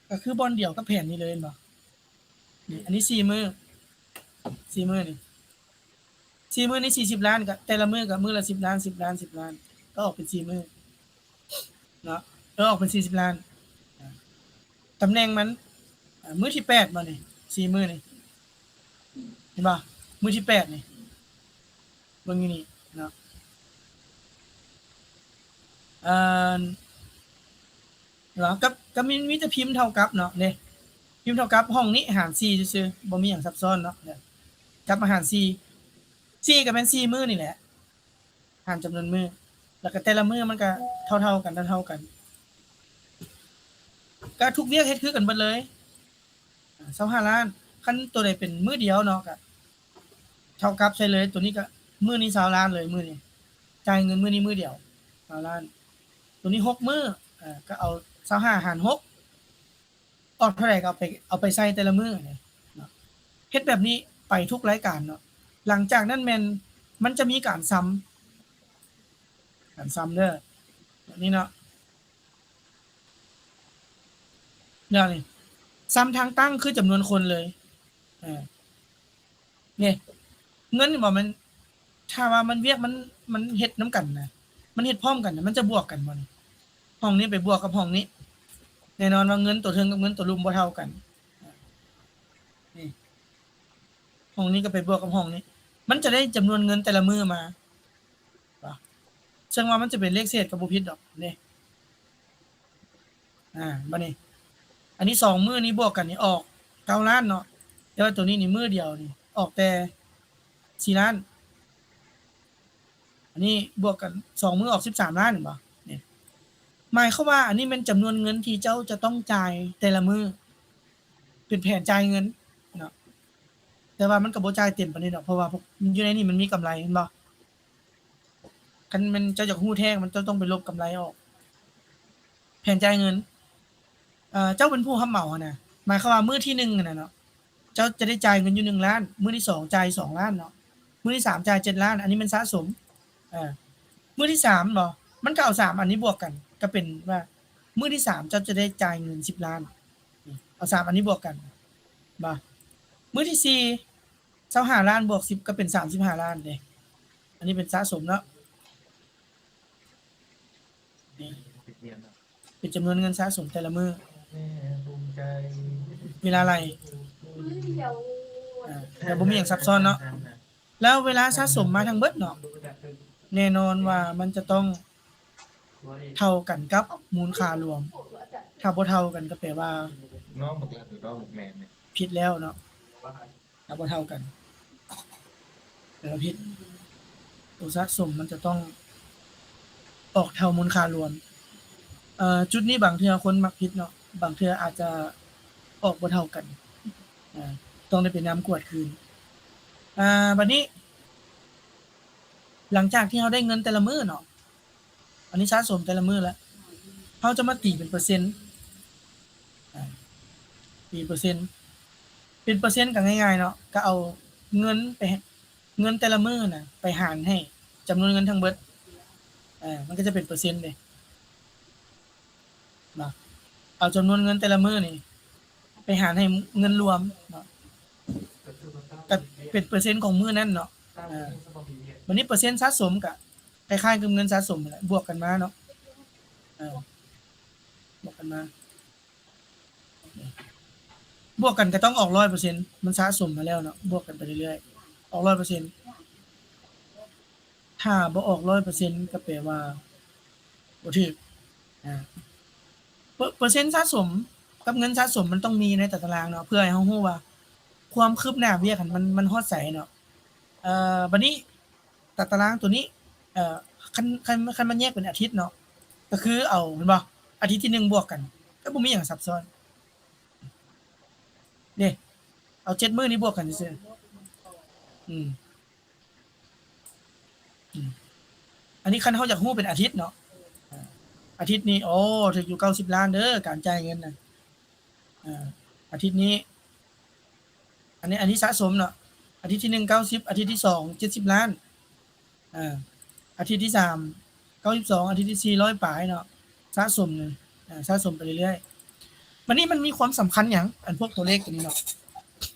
ກະຄືບ່ອນດຽວກັບແຜນນີ້ເລີຍແມ່ນບໍ່? ນີ້ ອັນນີ້ສີ່ມື້ ສີ່ມື້ນີ້ ສີ່ມື້ນີ້ສີ່ສິບລ້ານ ກະແຕ່ລະມື້ກະມື້ລະສິບລ້ານ ສິບລ້ານ ສິບລ້ານ ກໍອອກເປັນສີ່ມື້ເນາະ ເອີ ອອກເປັນສີ່ສິບລ້ານ. ຕຳແໜ່ງມັນ ອາ ມື້ທີແປດບໍ່ນີ້ ສີ່ມື້ນີ້ ເຫັນບໍ່? ມື້ທີແປດນີ້ ເບິ່ງຢູ່ນີ້ເນາະ ເອີ ເນາະ ກັບ ກັບມີ ມີແຕ່ພິມເທົ່າກັບເນາະ ເດ້ ພິມເທົ່າກັບ ຫ້ອງນີ້ຫານສີ່ຊື່ໆ ບໍ່ມີຫຍັງຊັບຊ້ອນເນາະ ເດ້ ກັບມາຫານສີ່ ສີ່ກໍແມ່ນສີ່ມື້ນີ້ແຫຼະ ຫານຈຳນວນມື້ ແລ້ວກໍແຕ່ລະມື້ມັນກໍເທົ່າໆກັນ ເທົ່າໆກັນ ກໍທຸກວຽກເຮັດຄືກັນເບິດເລີຍ ອາ ຊາວຫ້າລ້ານ ຄັນໂຕໃດເປັນມື້ດຽວເນາະ ກໍເທົ່າກັບໃສ່ເລີຍ ໂຕນີ້ກໍມື້ນີ້ຊາວລ້ານເລີຍ ມື້ນີ້ ຈ່າຍເງິນມື້ນີ້ມື້ດຽວຊາວລ້ານ ໂຕນີ້ຫົກມື້ ເອີ ກໍເອົາຊາວຫ້າຫານຫົກ ອອກເທົ່າໃດກໍເອົາໄປ ເອົາໄປໃສ່ແຕ່ລະມື້ເນາະ ເຮັດແບບນີ້ໄປທຸກລາຍການເນາະ. ຫຼັງຈາກນັ້ນແມ່ນມັນຈະມີການຊຳ ການຊຳເດີ ແບບນີ້ເນາະ ແນວນີ້ ຊຳທາງຕັ້ງຄືຈຳນວນຄົນເລີຍ ເອີ ນີ້ ເງິນນີ້ບໍ່ແມ່ນ ຖ້າວ່າມັນວຽກ ມັນ ມັນເຮັດນຳກັນນະ ມັນເຮັດພ້ອມກັນນະ ມັນຈະບວກກັນບໍ່ນີ້? ຫ້ອງນີ້ໄປບວກກັບຫ້ອງນີ້ ແນ່ນອນວ່າເງິນໂຕເທິງກັບເງິນໂຕລຸ່ມບໍ່ເທົ່າກັນ ນີ້ ຫ້ອງນີ້ກໍໄປບວກກັບຫ້ອງນີ້ ມັນຈະໄດ້ຈຳນວນເງິນແຕ່ລະມື້ມາ ເຊິ່ງວ່າມັນຈະເປັນເລກເສດກໍບໍ່ຜິດດອກເດ້. ອາ ບາດນີ້ ອັນນີ້ສອງມື້ນີ້ບວກກັນນີ້ອອກເກົ້າລ້ານເນາະ ແຕ່ວ່າໂຕນີ້ນີ້ມື້ດຽວນີ້ອອກແຕ່ສີ່ລ້ານ ອັນນີ້ບວກກັນສອງມື້ອອກສິບສາມລ້ານ ເຫັນບໍ່? ນີ້ ໝາຍຄວາມວ່າອັນນີ້ແມ່ນຈຳນວນເງິນທີ່ເຈົ້າຈະຕ້ອງຈ່າຍແຕ່ລະມື້ ເປັນແຜນຈ່າຍເງິນເນາະ ແຕ່ວ່າມັນກໍບໍ່ຈ່າຍເຕັມປານນີ້ດອກ ເພາະວ່າພວກ ຢູ່ໃນນີ້ມັນມີກຳໄລ ເຫັນບໍ່? ຄັນແມ່ນເຈົ້າຢາກຮູ້ແທ້ ມັນເຈົ້າຕ້ອງໄປລົບກຳໄລອອກ ແຜນຈ່າຍເງິນ ເອີ ເຈົ້າເປັນຜູ້ຮັບເໝົາຫັ້ນນະ ໝາຍຄວາມວ່າມື້ທີໜຶ່ງຫັ້ນນະເນາະ ເຈົ້າຈະໄດ້ຈ່າຍເງິນຢູ່ໜຶ່ງລ້ານ ມື້ທີສອງຈ່າຍສອງລ້ານເນາະ ມື້ທີສາມຈ່າຍເຈັດລ້ານ ອັນນີ້ແມ່ນສະສົມ ເອີ ມື້ທີສາມເນາະ ມັນກໍເອົາສາມອັນນີ້ບວກກັນ ກໍເປັນວ່າມື້ທີສາມເຈົ້າຈະໄດ້ຈ່າຍເງິນສິບລ້ານ ເອົາສາມອັນນີ້ບວກກັນ ບໍ່ ມື້ທີສີ່ ຊາວຫ້າລ້ານບວກສິບກໍເປັນສາມສິບຫ້າລ້ານເດ້ ອັນນີ້ເປັນສະສົມເນາະ ນີ້ ເປັນຈຳນວນເງິນສະສົມແຕ່ລະມື້ ເວລາໄລ່ ອາ ແຕ່ບໍ່ມີຫຍັງຊັບຊ້ອນເນາະ ແລ້ວເວລາສະສົມມາທັງເບິດເນາະ ແນ່ນອນວ່າມັນຈະຕ້ອງເທົ່າກັນກັບມູນຄ່າລວມ ຖ້າບໍ່ເທົ່າກັນກໍແປວ່າ ນ້ອງບັກແລັບ ນ້ອງບັກແມນ ຜິດແລ້ວເນາະ ຖ້າບໍ່ເທົ່າກັນ ແປວ່າຜິດ ໂຕສະສົມມັນຈະຕ້ອງອອກເທົ່າມູນຄ່າລວມ ເອີ ຈຸດນີ້ບາງເທື່ອຄົນມັກຜິດເນາະ ບາງເທື່ອອາດຈະອອກບໍ່ເທົ່າກັນ ອາ ຕ້ອງໄດ້ໄປນຳກວດຄືນ ອາ ບາດນີ້ ຫຼັງຈາກທີ່ເຮົາໄດ້ເງິນແຕ່ລະມື້ເນາະ ອັນນີ້ສະສົມແຕ່ລະມື້ແລ້ວ ເຮົາຈະມາຕີເປັນເປີເຊັນ ອາ ຕີເປີເຊັນ ເປັນເປີເຊັນກໍງ່າຍໆເນາະ ກໍເອົາເງິນໄປ ເງິນແຕ່ລະມື້ນະ ໄປຫານໃຫ້ຈຳນວນເງິນທັງເບິດ ອາ ມັນກໍຈະເປັນເປີເຊັນເດ້ ເນາະ ເອົາຈຳນວນເງິນແຕ່ລະມື້ນີ້ໄປຫານໃຫ້ເງິນລວມເນາະ ກໍເປັນເປີເຊັນຂອງມື້ນັ້ນເນາະ ເອີ ບາດນີ້ເປີເຊັນສະສົມກໍຄ້າຍໆກັບເງິນສະສົມຫັ້ນແຫຼະ ບວກກັນມາເນາະ ເອີ ບວກກັນມາ ບວກກັນກໍຕ້ອງອອກຮ້ອຍເປີເຊັນ ມັນສະສົມມາແລ້ວເນາະ ບວກກັນໄປເລື້ອຍໆ ອອກຮ້ອຍເປີເຊັນ ຖ້າບໍ່ອອກຮ້ອຍເປີເຊັນກໍແປວ່າບໍ່ຖືກ ອາ ເປີ ເປີເຊັນສະສົມກັບເງິນສະສົມມັນຕ້ອງມີໃນຕາຕະລາງເນາະ ເພື່ອໃຫ້ເຮົາຮູ້ວ່າຄວາມຄືບໜ້າວຽກຫັ້ນມັນ ມັນຮອດໃສເນາະ ເອີ ບາດນີ້ຕາຕະລາງໂຕນີ້ ເອີ ຄັນ ຄັນ ຄັນມັນແຍກເປັນອາທິດເນາະ ກໍຄືເອົາ ເຫັນບໍ່ ອາທິດທີໜຶ່ງບວກກັນ ກໍບໍ່ມີຫຍັງຊັບຊ້ອນ ນີ້ ເອົາເຈັດມື້ນີ້ບວກກັນຊື່ ອືມ ອືມ ອັນນີ້ຄັນເຮົາຢາກຮູ້ເປັນອາທິດເນາະ ອາ ອາທິດນີ້ ໂອ້ ຖືກຢູ່ເກົ້າສິບລ້ານເດີ ການຈ່າຍເງິນນະ ອາ ອາທິດນີ້ ອັນນີ້ ອັນນີ້ສະສົມເນາະ ອາທິດທີໜຶ່ງ ເກົ້າສິບ ອາທິດທີສອງ ເຈັດສິບລ້ານ ອາ ອາທິດທີສາມ ເກົ້າສິບສອງ ອາທິດທີສີ່ ຮ້ອຍປາຍເນາະ ສະສົມ ອາ ສະສົມໄປເລື້ອຍໆ. ບັດນີ້ມັນມີຄວາມສຳຄັນຫຍັງ ອັນພວກຕົວເລກຕົວນີ້ເນາະ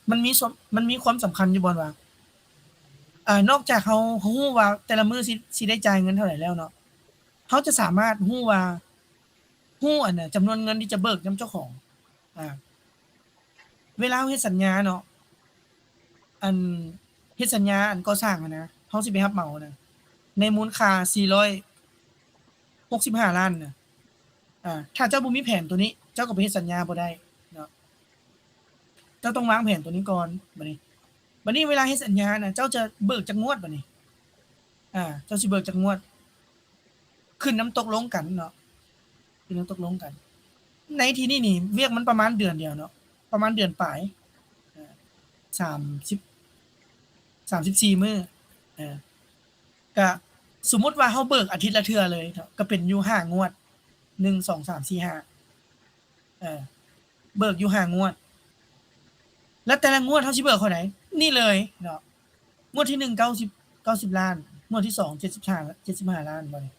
ມັນມີ ມັນມີຄວາມສຳຄັນຢູ່ບ່ອນວ່າ ອາ ນອກຈາກເຮົາ ເຮົາຮູ້ວ່າແຕ່ລະມື້ຊິ ຊິໄດ້ຈ່າຍເງິນເທົ່າໃດແລ້ວເນາະ ເຮົາຈະສາມາດຮູ້ວ່າ ຮູ້ອັນນ່າ ຈຳນວນເງິນທີ່ຈະເບີກນຳເຈົ້າຂອງ ອາ ເວລາເຮົາເຮັດສັນຍາເນາະ ອັນເຮັດສັນຍາອັນກໍ່ສ້າງຫັ້ນນະ ເຮົາຊິໄປຮັບເໝົານະ ໃນມູນຄ່າສີ່ຮ້ອຍຫົກສິບຫ້າລ້ານນະ ອາ ຖ້າເຈົ້າບໍ່ມີແຜນໂຕນີ້ ເຈົ້າກໍໄປເຮັດສັນຍາບໍ່ໄດ້ເນາະ ເຈົ້າຕ້ອງວາງແຜນໂຕນີ້ກ່ອນ ບັດນີ້ ບັດນີ້ເວລາເຮັດສັນຍານະ ເຈົ້າຈະເບີກຈັກງວດບັດນີ້ ອາ ເຈົ້າຊິເບີກຈັກງວດ ຂຶ້ນນຳຕົກລົງກັນເນາະ ຂຶ້ນນຳຕົກລົງກັນ ໃນທີ່ນີ້ນີ້ ວຽກມັນປະມານເດືອນດຽວເນາະ ປະມານເດືອນປາຍ ອາ ສາມສິບ ສາມສິບສີ່ມື້ ເອີ ກະສົມມຸດວ່າເຮົາເບີກອາທິດລະເທື່ອເລີຍເນາະ ກະເປັນຢູ່ຫ້າງວດ ໜຶ່ງ ສອງ ສາມ ສີ່ ຫ້າ ເອີ ເບີກຢູ່ຫ້າງວດ ແລະແຕ່ລະງວດເຮົາຊິເບີກເທົ່າໃດ ນີ້ເລີຍເນາະ ງວດທີໜຶ່ງ ເກົ້າສິບ ເກົ້າສິບລ້ານ ງວດທີສອງ ເຈັດສິບຫ້າ ເຈັດສິບຫ້າລ້ານ ບໍ່ນີ້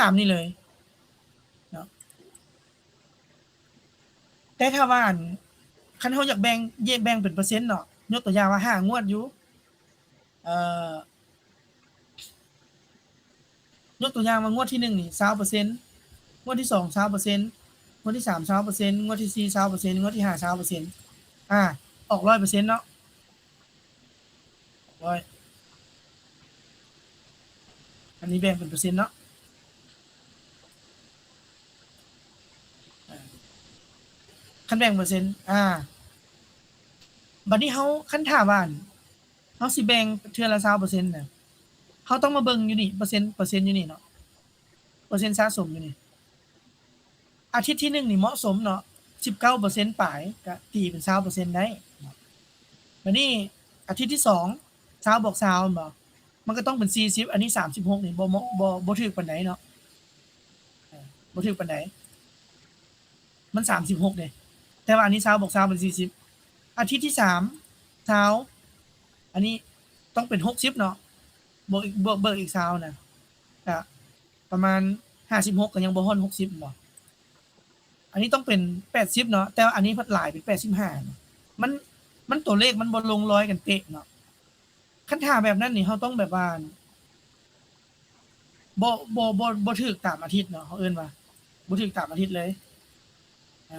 ຕາມນີ້ເລີຍເນາະ ແຕ່ຖ້າວ່າ ອັນ ຄັນເຮົາຢາກແບ່ງ ແຍກແບ່ງເປັນເປີເຊັນເນາະ ຍົກຕົວຢ່າງວ່າຫ້າງວດຢູ່ ເອີ ຍົກຕົວຢ່າງວ່າງວດທີໜຶ່ງນີ້ຊາວເປີເຊັນ ງວດທີສອງຊາວເປີເຊັນ ງວດທີສາມຊາວເປີເຊັນ ງວດທີສີ່ຊາວເປີເຊັນ ງວດທີຫ້າຊາວເປີເຊັນ ອາ ອອກຮ້ອຍເປີເຊັນເນາະ ອອກຮ້ອຍ ອັນນີ້ແບ່ງເປັນເປີເຊັນເນາະ ອາ ຄັນແບ່ງເປີເຊັນ ອາ ບັດນີ້ເຮົາ ຄັນຖ້າວ່າ ເຮົາຊິແບ່ງເທື່ອລະຊາວເປີເຊັນນະ ເຮົາຕ້ອງມາເບິ່ງຢູ່ນີ້ ເປີເຊັນ ເປີເຊັນຢູ່ນີ້ເນາະ ເປີເຊັນສະສົມຢູ່ນີ້ ອາທິດທີໜຶ່ງນີ້ເໝາະສົມເນາະ ສິບເກົ້າເປີເຊັນປາຍ ກະຕີເປັນຊາວເປີເຊັນໄດ້ເນາະ ບາດນີ້ອາທິດທີສອງ ຊາວບວກຊາວແມ່ນບໍ່ ມັນກະຕ້ອງເປັນສີ່ສິບ ອັນນີ້ສາມສິບຫົກນີ້ບໍ່ເໝາະ ບໍ່ ບໍ່ຖືກປານໃດເນາະ ເອີ ບໍ່ຖືກປານໃດ ມັນສາມສິບຫົກເດ້ ແຕ່ວ່າອັນນີ້ຊາວບວກຊາວເປັນສີ່ສິບ ອາທິດທີສາມ ຊາວ ອັນນີ້ຕ້ອງເປັນຫົກສິບເນາະ ບວກອີກ ບວກ ເບີກອີກຊາວນະ ກະປະມານຫ້າສິບຫົກ ກະຍັງບໍ່ຮອດຫົກສິບແມ່ນບໍ່ ອັນນີ້ຕ້ອງເປັນແປດສິບເນາະ ແຕ່ວ່າອັນນີ້ພັດຫຼາຍເປັນແປດສິບຫ້າ ມັນ ມັນຕົວເລກມັນບໍ່ລົງລອຍກັນເປະເນາະ. ຄັນຖ້າແບບນັ້ນນີ້ ເຮົາຕ້ອງແບບວ່າ ບໍ່ ບໍ່ ບໍ່ ບໍ່ຖືກຕາມອາທິດເນາະ ເຮົາເອີ້ນວ່າບໍ່ຖືກຕາມອາທິດເລີຍ ເອີ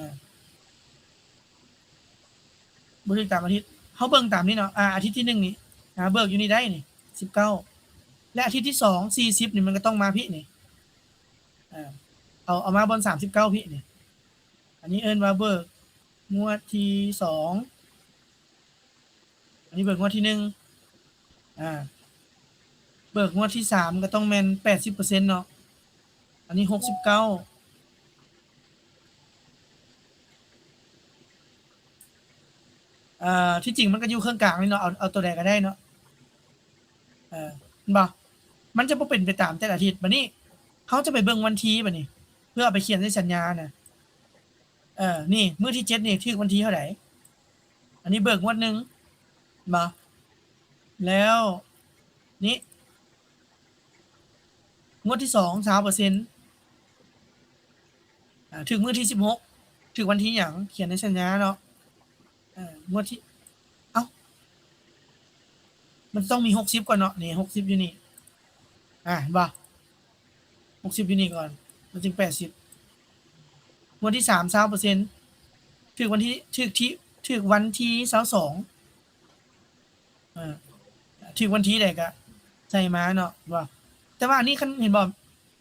ບໍ່ຖືກຕາມອາທິດ ເຮົາເບິ່ງຕາມນີ້ເນາະ ອາ ອາທິດທີໜຶ່ງນີ້ ອາ ເບີກຢູ່ນີ້ໄດ້ນີ້ ສິບເກົ້າ ແລະອາທິດທີສອງ ສີ່ສິບນີ້ ມັນກະຕ້ອງມາພີ້ນີ້ ເອີ ເອົາ ເອົາມາບ່ອນສາມສິບເກົ້າພີ້ນີ້ ອັນນີ້ເອີ້ນວ່າເບີກງວດທີສອງ ອັນນີ້ເບີກງວດທີໜຶ່ງ ອາ ເບີກງວດທີສາມກະຕ້ອງແມ່ນແປດສິບເປີເຊັນເນາະ ອັນນີ້ຫົກສິບເກົ້າ ເອີ ທີ່ຈິງມັນກະຢູ່ເຄິ່ງກາງນີ້ເນາະ ເອົາ ເອົາໂຕໃດກະໄດ້ເນາະ ເອີ ແມ່ນບໍ່ ມັນຈະບໍ່ເປັນໄປຕາມແຕ່ລະອາທິດ ບາດນີ້ເຮົາຈະໄປເບິ່ງວັນທີ ບາດນີ້ ເພື່ອເອົາໄປຂຽນໃນສັນຍານະ ເອີ ນີ້ ມື້ທີເຈັດນີ້ຖືກວັນທີເທົ່າໃດ ອັນນີ້ເບີກງວດໜຶ່ງ ເຫັນບໍ່ ແລ້ວນີ້ ງວດທີສອງ ຊາວເປີເຊັນ ອາ ຖືກມື້ທີສິບຫົກ ຖືກວັນທີຫຍັງ ຂຽນໃນສັນຍາເນາະ ເອີ ງວດທີ ເອົ້າ ມັນຕ້ອງມີຫົກສິບກ່ອນເນາະ ນີ້ ຫົກສິບຢູ່ນີ້ ອາ ເຫັນບໍ່ ຫົກສິບຢູ່ນີ້ກ່ອນ ມັນຈຶ່ງແປດສິບ ງວດທີສາມ ຊາວເປີເຊັນ ຖືກວັນທີ ຖືກທີ ຖືກວັນທີຊາວສອງ ເອີ ຖືກວັນທີໃດກະໃສ່ມາເນາະ ວ່າ ແຕ່ວ່າອັນນີ້ຄັນເຫັນບໍ່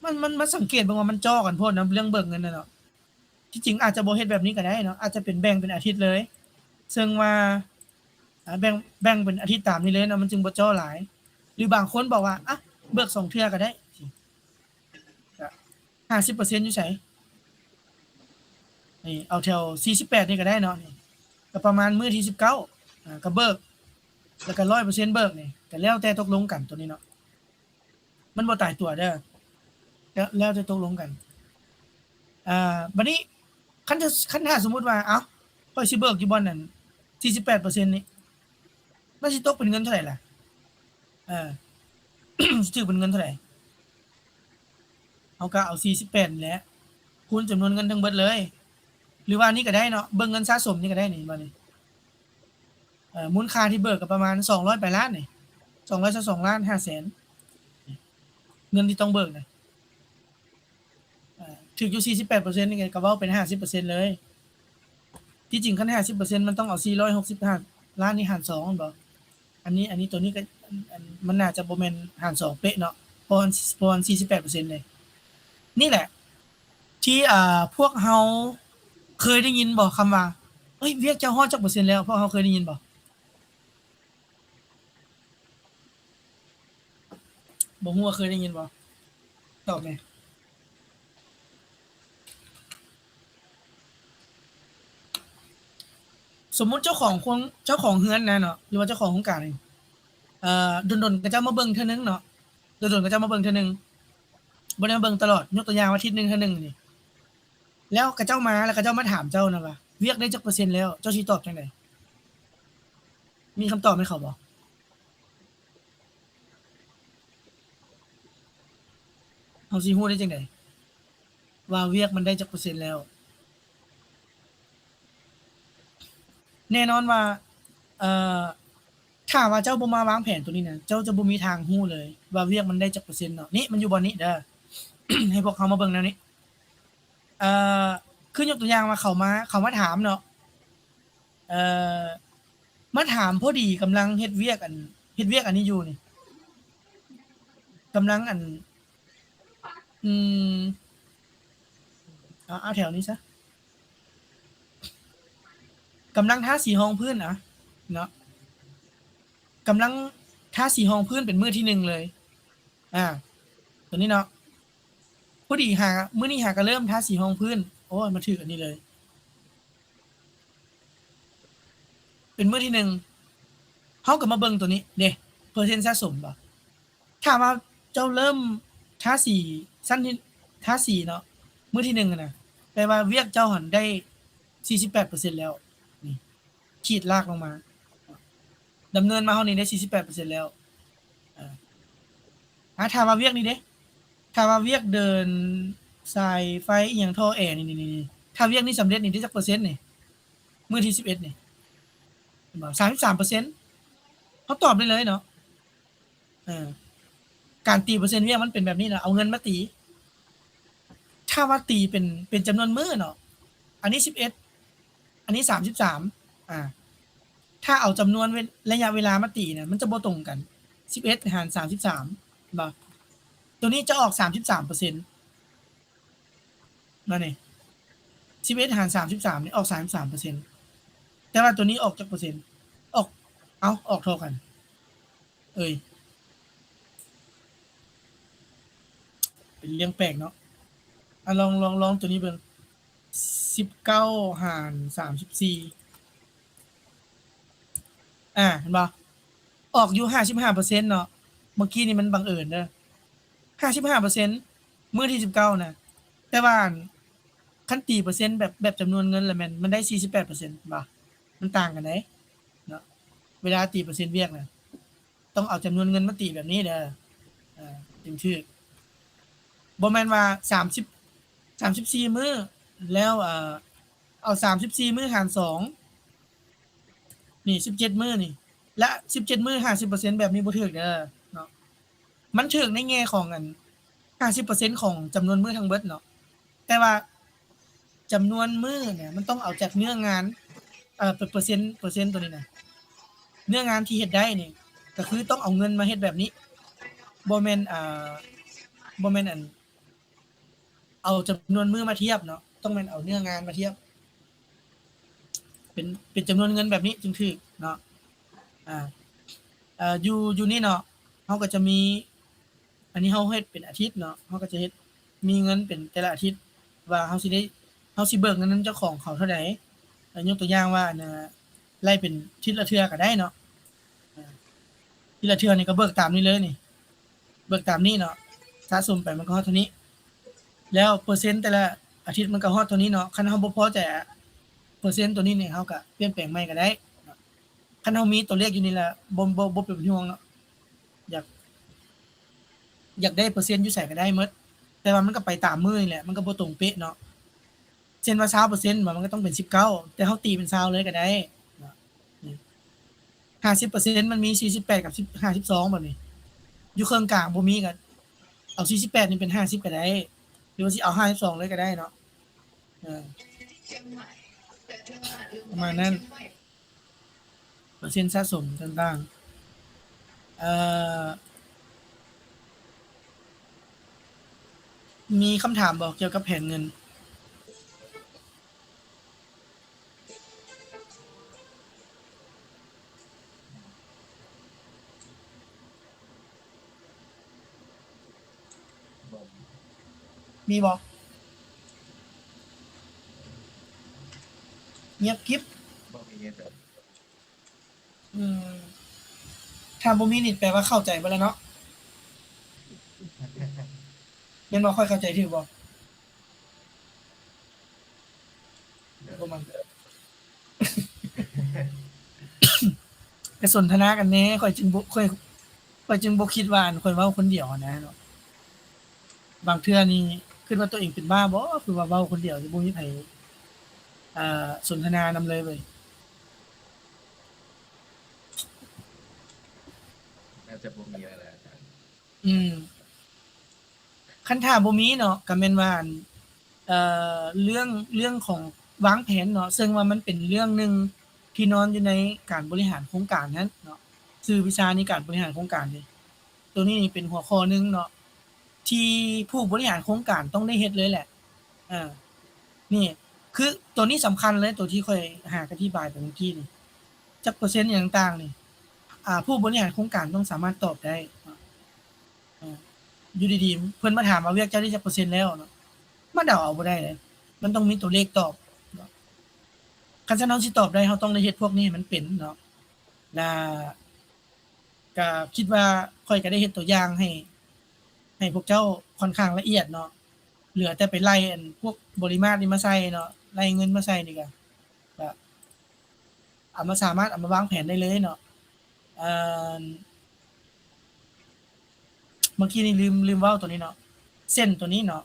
ມັນ ມັນ ມັນສັງເກດເບິ່ງວ່າມັນຈໍ້ກັນໂພດນະ ເລື່ອງເບີກເງິນນະເນາະ ທີ່ຈິງອາດຈະບໍ່ເຮັດແບບນີ້ກະໄດ້ເນາະ ອາດຈະເປັນແບ່ງເປັນອາທິດເລີຍ ເຊິ່ງວ່າ ອາ ແບ່ງ ແບ່ງເປັນອາທິດຕາມນີ້ເລີຍເນາະ ມັນຈຶ່ງບໍ່ຈໍ້ຫຼາຍ ຫຼືບາງຄົນບອກວ່າ ອະ ເບີກສອງເທື່ອກະໄດ້ ກະຫ້າສິບເປີເຊັນຢູ່ໃສ ນີ້ ເອົາແຖວສີ່ສິບແປດນີ້ກະໄດ້ເນາະ ນີ້ກະປະມານມື້ທີສິບເກົ້າ ອາ ກະເບີກ ແລ້ວກໍຮ້ອຍເປີເຊັນເບີກນີ້ ກໍແລ້ວແຕ່ຕົກລົງກັນໂຕນີ້ເນາະ ມັນບໍ່ຕາຍຕົວເດີ ແລ້ວ ແລ້ວແຕ່ຕົກລົງກັນ. ອ່າ ບັດນີ້ ຄັນ ຄັນຖ້າສົມມຸດວ່າ ເອົ້າ ຂ້ອຍຊິເບີກຢູ່ບ່ອນນັ້ນ ສີ່ສິບແປດເປີເຊັນນີ້ ມັນຊິຕົກເປັນເງິນເທົ່າໃດລະ? ເອີ ຊິຖືກເປັນເງິນເທົ່າໃດ? ເຮົາກໍເອົາສີ່ສິບແປດນີ້ແຫຼະ ຄູນຈຳນວນເງິນທັງເບິດເລີຍ ຫຼືວ່ານີ້ກໍໄດ້ເນາະ ເບິ່ງເງິນສະສົມນີ້ກໍໄດ້ນີ້ ເຫັນບໍ່ນີ້? ເອີ ມູນຄ່າທີ່ເບີກກໍປະມານສອງຮ້ອຍປາຍລ້ານນີ້ ສອງຮ້ອຍຊາວສອງລ້ານຫ້າແສນ ເງິນທີ່ຕ້ອງເບີກນະ. ເອີ ຖືກຢູ່ສີ່ສິບແປດເປີເຊັນນີ້ ກໍເວົ້າເປັນຫ້າສິບເປີເຊັນເລີຍ. ທີ່ຈິງຄັນຫ້າສິບເປີເຊັນ ມັນຕ້ອງເອົາສີ່ຮ້ອຍຫົກສິບຫ້າລ້ານນີ້ຫານສອງແມ່ນບໍ່? ອັນນີ້ ອັນນີ້ ໂຕນີ້ກໍ ອັນ ມັນໜ້າຈະບໍ່ແມ່ນຫານສອງເປະເນາະ ເພາະ ເພາະມັນສີ່ສິບແປດເປີເຊັນເດ້. ນີ້ແຫຼະ ທີ່ ອ່າ ພວກເຮົາເຄີຍໄດ້ຍິນບໍ່ ຄຳວ່າ ເອີຍ ວຽກເຈົ້າຮອດຈັກເປີເຊັນແລ້ວ? ພວກເຮົາເຄີຍໄດ້ຍິນບໍ່? ບໍ່ຮູ້ວ່າເຄີຍໄດ້ຍິນບໍ່? ຕອບແດ່. ສົມມຸດເຈົ້າຂອງຄົນ ເຈົ້າຂອງເຮືອນນະເນາະ ຫຼືວ່າເຈົ້າຂອງໂຄງການນີ້ ເອີ ດົນໆ ເຂົາເຈົ້າມາເບິ່ງເທື່ອໜຶ່ງເນາະ ດົນໆ ເຂົາເຈົ້າມາເບິ່ງເທື່ອໜຶ່ງ ບໍ່ໄດ້ມາເບິ່ງຕະຫຼອດ ຍົກຕົວຢ່າງວ່າທິດໜຶ່ງເທື່ອໜຶ່ງນີ້ ແລ້ວເຂົາເຈົ້າມາ ແລ້ວເຂົາເຈົ້າມາຖາມເຈົ້ານະວ່າ ວຽກໄດ້ຈັກເປີເຊັນແລ້ວ? ເຈົ້າຊິຕອບຈັ່ງໃດ? ມີຄຳຕອບໃຫ້ເຂົາບໍ່? ເຮົາຊິຮູ້ໄດ້ຈັ່ງໃດວ່າວຽກມັນໄດ້ຈັກເປີເຊັນແລ້ວ? ແນ່ນອນວ່າ ເອີ ຖ້າວ່າເຈົ້າບໍ່ມາວາງແຜນໂຕນີ້ນະ ເຈົ້າຈະບໍ່ມີທາງຮູ້ເລີຍວ່າວຽກມັນໄດ້ຈັກເປີເຊັນເນາະ. ນີ້ ມັນຢູ່ບ່ອນນີ້ເດີ ໃຫ້ພວກເຮົາມາເບິ່ງແນວນີ້ ເອີ ຄືຍົກຕົວຢ່າງວ່າເຂົາມາ ເຂົາມາຖາມເນາະ ເອີ ມາຖາມພໍດີກຳລັງເຮັດວຽກ ອັນ ເຮັດວຽກອັນນີ້ຢູ່ນີ້ ກຳລັງ ອັນ ອືມ ເອົາ ເອົາແຖວນີ້ຊະ ກຳລັງທາສີຮອງພື້ນ ອະ ເນາະ ກຳລັງທາສີຮອງພື້ນເປັນມື້ທີໜຶ່ງເລີຍ ອາ ໂຕນີ້ເນາະ ພໍດີຫາ ມື້ນີ້ຫາກໍເລີ່ມທາສີຮອງພື້ນ ໂອ້ຍ ມາຖືກອັນນີ້ເລີຍ ເປັນມື້ທີໜຶ່ງ ເຮົາກໍມາເບິ່ງໂຕນີ້ເດ້ ເປີເຊັນສະສົມບໍ່? ຖ້າວ່າເຈົ້າເລີ່ມທາສີ ຊັ້ນທີ່ ທາສີເນາະ ມື້ທີໜຶ່ງຫັ້ນນະ ແປວ່າວຽກເຈົ້າຫັ້ນໄດ້ສີ່ສິບແປດເປີເຊັນແລ້ວ ນີ້ ຂີດລາກລົງມາ ດຳເນີນມາຮອດນີ້ໄດ້ສີ່ສິບແປດເປີເຊັນແລ້ວ. ອາ ອາ ຖ້າວ່າວຽກນີ້ເດ້ ຖ້າວ່າວຽກເດີນສາຍໄຟອີ່ຫຍັງ ທໍ່ແອນີ້ ນີ້ ນີ້ ນີ້ ຖ້າວຽກນີ້ສຳເລັດນີ້ ໄດ້ຈັກເປີເຊັນນີ້? ມື້ທີສິບເອັດນີ້ ເຫັນບໍ່? ສາມສິບສາມເປີເຊັນ ເຮົາຕອບໄດ້ເລີຍເນາະ. ເອີ ການຕີເປີເຊັນວຽກມັນເປັນແບບນີ້ນະ ເອົາເງິນມາຕີ ຖ້າວ່າຕີເປັນ ເປັນຈຳນວນມື້ເນາະ ອັນນີ້ສິບເອັດ ອັນນີ້ສາມສິບສາມ ອາ ຖ້າເອົາຈຳນວນເວ ໄລຍະເວລາມາຕີນະ ມັນຈະບໍ່ຕົງກັນ ສິບເອັດຫານສາມສິບສາມ ເຫັນບໍ່? ໂຕນີ້ຈະອອກສາມສິບສາມເປີເຊັນ ນັ້ນນີ້ ສິບເອັດຫານສາມສິບສາມນີ້ອອກສາມສິບສາມເປີເຊັນ ແຕ່ວ່າໂຕນີ້ອອກຈັກເປີເຊັນ? ອອກ ເອົ້າ ອອກທໍ່ກັນ ເອີຍ ເປັນເລື່ອງແປກເນາະ. ອາ ລອງ ລອງ ລອງໂຕນີ້ເບິ່ງ ສິບເກົ້າຫານສາມສິບສີ່ ອາ ເຫັນບໍ່? ອອກຢູ່ຫ້າສິບຫ້າເປີເຊັນເນາະ ເມື່ອກີ້ນີ້ມັນບັງເອີນເດີ ຫ້າສິບຫ້າເປີເຊັນ ມື້ທີສິບເກົ້ານະ ແຕ່ວ່າ ອັນ ຄັນຕີເປີເຊັນແບບ ແບບຈຳນວນເງິນລະແມ່ນ ມັນໄດ້ສີ່ສິບແປດເປີເຊັນ ເຫັນບໍ່? ມັນຕ່າງກັນເດ້ເນາະ ເວລາຕີເປີເຊັນວຽກນະ ຕ້ອງເອົາຈຳນວນເງິນມາຕີແບບນີ້ເດີ ເອີ ຈຶ່ງຖືກ ບໍ່ແມ່ນວ່າສາມສິບ ສາມສິບສີ່ມື້ ແລ້ວ ເອີ ເອົາສາມສິບສີ່ມື້ຫານສອງ ນີ້ ສິບເຈັດມື້ນີ້ ແລະ ສິບເຈັດມື້ ຫ້າສິບເປີເຊັນ ແບບນີ້ບໍ່ຖືກເດີເນາະ. ມັນຖືກໃນແງ່ຂອງ ອັນ ຫ້າສິບເປີເຊັນ ຂອງຈຳນວນມື້ທັງເບິດເນາະ ແຕ່ວ່າຈຳນວນມື້ເນຍ ມັນຕ້ອງເອົາຈາກເນື້ອງານ ເອີ ເປີເຊັນ ເປີເຊັນໂຕນີ້ນະ ເນື້ອງານທີ່ເຮັດໄດ້ນີ້ ກໍຄືຕ້ອງເອົາເງິນມາເຮັດແບບນີ້ ບໍ່ແມ່ນ ເອີ ບໍ່ແມ່ນ ອັນ ເອົາຈຳນວນມື້ມາທຽບເນາະ ຕ້ອງແມ່ນເອົາເນື້ອງານມາທຽບ ເປັນ ເປັນຈຳນວນເງິນແບບນີ້ຈຶ່ງຖືກເນາະ. ອາ ເອີ ຢູ່ ຢູ່ນີ້ເນາະ ເຮົາກໍຈະມີ ອັນນີ້ເຮົາເຮັດເປັນອາທິດເນາະ ເຮົາກໍຈະເຮັດ ມີເງິນເປັນແຕ່ລະອາທິດ ວ່າເຮົາຊິໄດ້ ເຮົາຊິເບີກເງິນນຳເຈົ້າຂອງເຂົາເທົ່າໃດ ເອີ ຍົກຕົວຢ່າງວ່າ ອັນ ນະ ໄລ່ເປັນທິດລະເທື່ອກໍໄດ້ເນາະ ເອີ ທີລະເທື່ອນີ້ກໍເບີກຕາມນີ້ເລີຍນີ້ ເບີກຕາມນີ້ເນາະ ສະສົມໄປມັນກໍຮອດເທົ່ານີ້ ແລ້ວເປີເຊັນແຕ່ລະອາທິດມັນກໍຮອດເທົ່ານີ້ເນາະ. ຄັນເຮົາບໍ່ພໍໃຈ ເປີເຊັນຕົວນີ້ນີ້ ເຮົາກໍປ່ຽນແປງໃໝ່ກໍໄດ້ເນາະ. ຄັນເຮົາມີຕົວເລກຢູ່ນີ້ລະ ບໍ່ ບໍ່ ບໍ່ເປັນຫ່ວງເນາະ ຢາກ ຢາກໄດ້ເປີເຊັນຢູ່ໃສກໍໄດ້ໝົດ ແຕ່ວ່າມັນກໍໄປຕາມມື້ນີ້ແຫຼະ ມັນກໍບໍ່ຕົງເປະເນາະ. ເຊັ່ນວ່າຊາວເປີເຊັນ ມັນກໍຕ້ອງເປັນສິບເກົ້າ ແຕ່ເຮົາຕີເປັນຊາວເລີຍກໍໄດ້ເນາະ. ນີ້ ຫ້າສິບເປີເຊັນ ມັນມີສີ່ສິບແປດກັບສິບ ຫ້າສິບສອງ ແບບນີ້ ຢູ່ເຄິ່ງກາງບໍ່ມີ ກໍເອົາສີ່ສິບແປດນີ້ເປັນຫ້າສິບກໍໄດ້ ຫຼືວ່າຊິເອົາຫ້າສິບສອງເລີຍກໍໄດ້ເນາະ. ເອີ ປະມານນັ້ນ ເປີເຊັນສະສົມຕ່າງໆ. ເອີ ມີຄຳຖາມບໍ່ກ່ຽວກັບແຜນເງິນ? ມີບໍ່? ງຽບກິບ. ບໍ່ມີເດ. ອືມ ຖ້າບໍ່ມີນີ້ແປວ່າເຂົ້າໃຈເບິດແລ້ວເນາະ ແມ່ນບໍ່? ຂ້ອຍເຂົ້າໃຈຖືກບໍ່? ບໍ່ມັນ ກໍສົນທະນາກັນແດ່ ຂ້ອຍຈຶ່ງບໍ່ ຂ້ອຍ ຂ້ອຍຈຶ່ງບໍ່ຄິດວ່າ ອັນ ຂ້ອຍເວົ້າຄົນດຽວຫັ້ນນະເນາະ. ບາງເທື່ອນີ້ຄິດວ່າຕົວເອງເປັນບ້າບໍ່ ຄືວ່າເວົ້າຄົນດຽວ ບໍ່ມີໃຜ ເອີ ສົນທະນານຳເລີຍເວີຍ. ໜ້າຈະບໍ່ມີແລ້ວແຫຼະອາຈານ. ອືມ ຄັນຖ້າບໍ່ມີເນາະ ກໍແມ່ນວ່າ ອັນ ເອີ ເລື່ອງ ເລື່ອງຂອງວາງແຜນເນາະ ເຊິ່ງວ່າມັນເປັນເລື່ອງໜຶ່ງທີ່ນອນຢູ່ໃນການບໍລິຫານໂຄງການຫັ້ນເນາະ ຊື່ວິຊານີ້ ການບໍລິຫານໂຄງການເດ. ໂຕນີ້ນີ້ເປັນຫົວຂໍ້ໜຶ່ງເນາະ ທີ່ຜູ້ບໍລິຫານໂຄງການຕ້ອງໄດ້ເຮັດເລີຍແຫຼະ. ເອີ ນີ້ ຄືໂຕນີ້ສຳຄັນເລີຍ ໂຕທີ່ຂ້ອຍຫາກະທິບາຍໄປເມື່ອກີ້ນີ້ ຈັກເປີເຊັນຫຍັງຕ່າງໆນີ້ ອ່າ ຜູ້ບໍລິຫານໂຄງການຕ້ອງສາມາດຕອບໄດ້ເນາະ. ເອີ ຢູ່ດີໆ ເພິ່ນມາຖາມວ່າ ວຽກເຈົ້າໄດ້ຈັກເປີເຊັນແລ້ວເນາະ ມາເດົາເອົາບໍ່ໄດ້ເດ້ ມັນຕ້ອງມີຕົວເລກຕອບເນາະ. ຄັນຊັ້ນເຮົາຊິຕອບໄດ້ ເຮົາຕ້ອງໄດ້ເຮັດພວກນີ້ໃຫ້ມັນເປັນເນາະ ລະ ກະຄິດວ່າຂ້ອຍກະໄດ້ເຮັດຕົວຢ່າງໃຫ້ ໃຫ້ພວກເຈົ້າຂ້ອນຂ້າງລະອຽດເນາະ ເຫຼືອແຕ່ໄປໄລ່ອັນພວກບໍລິມາດນີ້ມາໃສ່ເນາະ ໄລ່ເງິນມາໃສ່ນີ້ກະ ກະເອົາມາ ສາມາດເອົາມາວາງແຜນໄດ້ເລີຍເນາະ. ເອີ ເມື່ອກີ້ນີ້ລືມ ລືມເວົ້າໂຕນີ້ເນາະ ເສັ້ນໂຕນີ້ເນາະ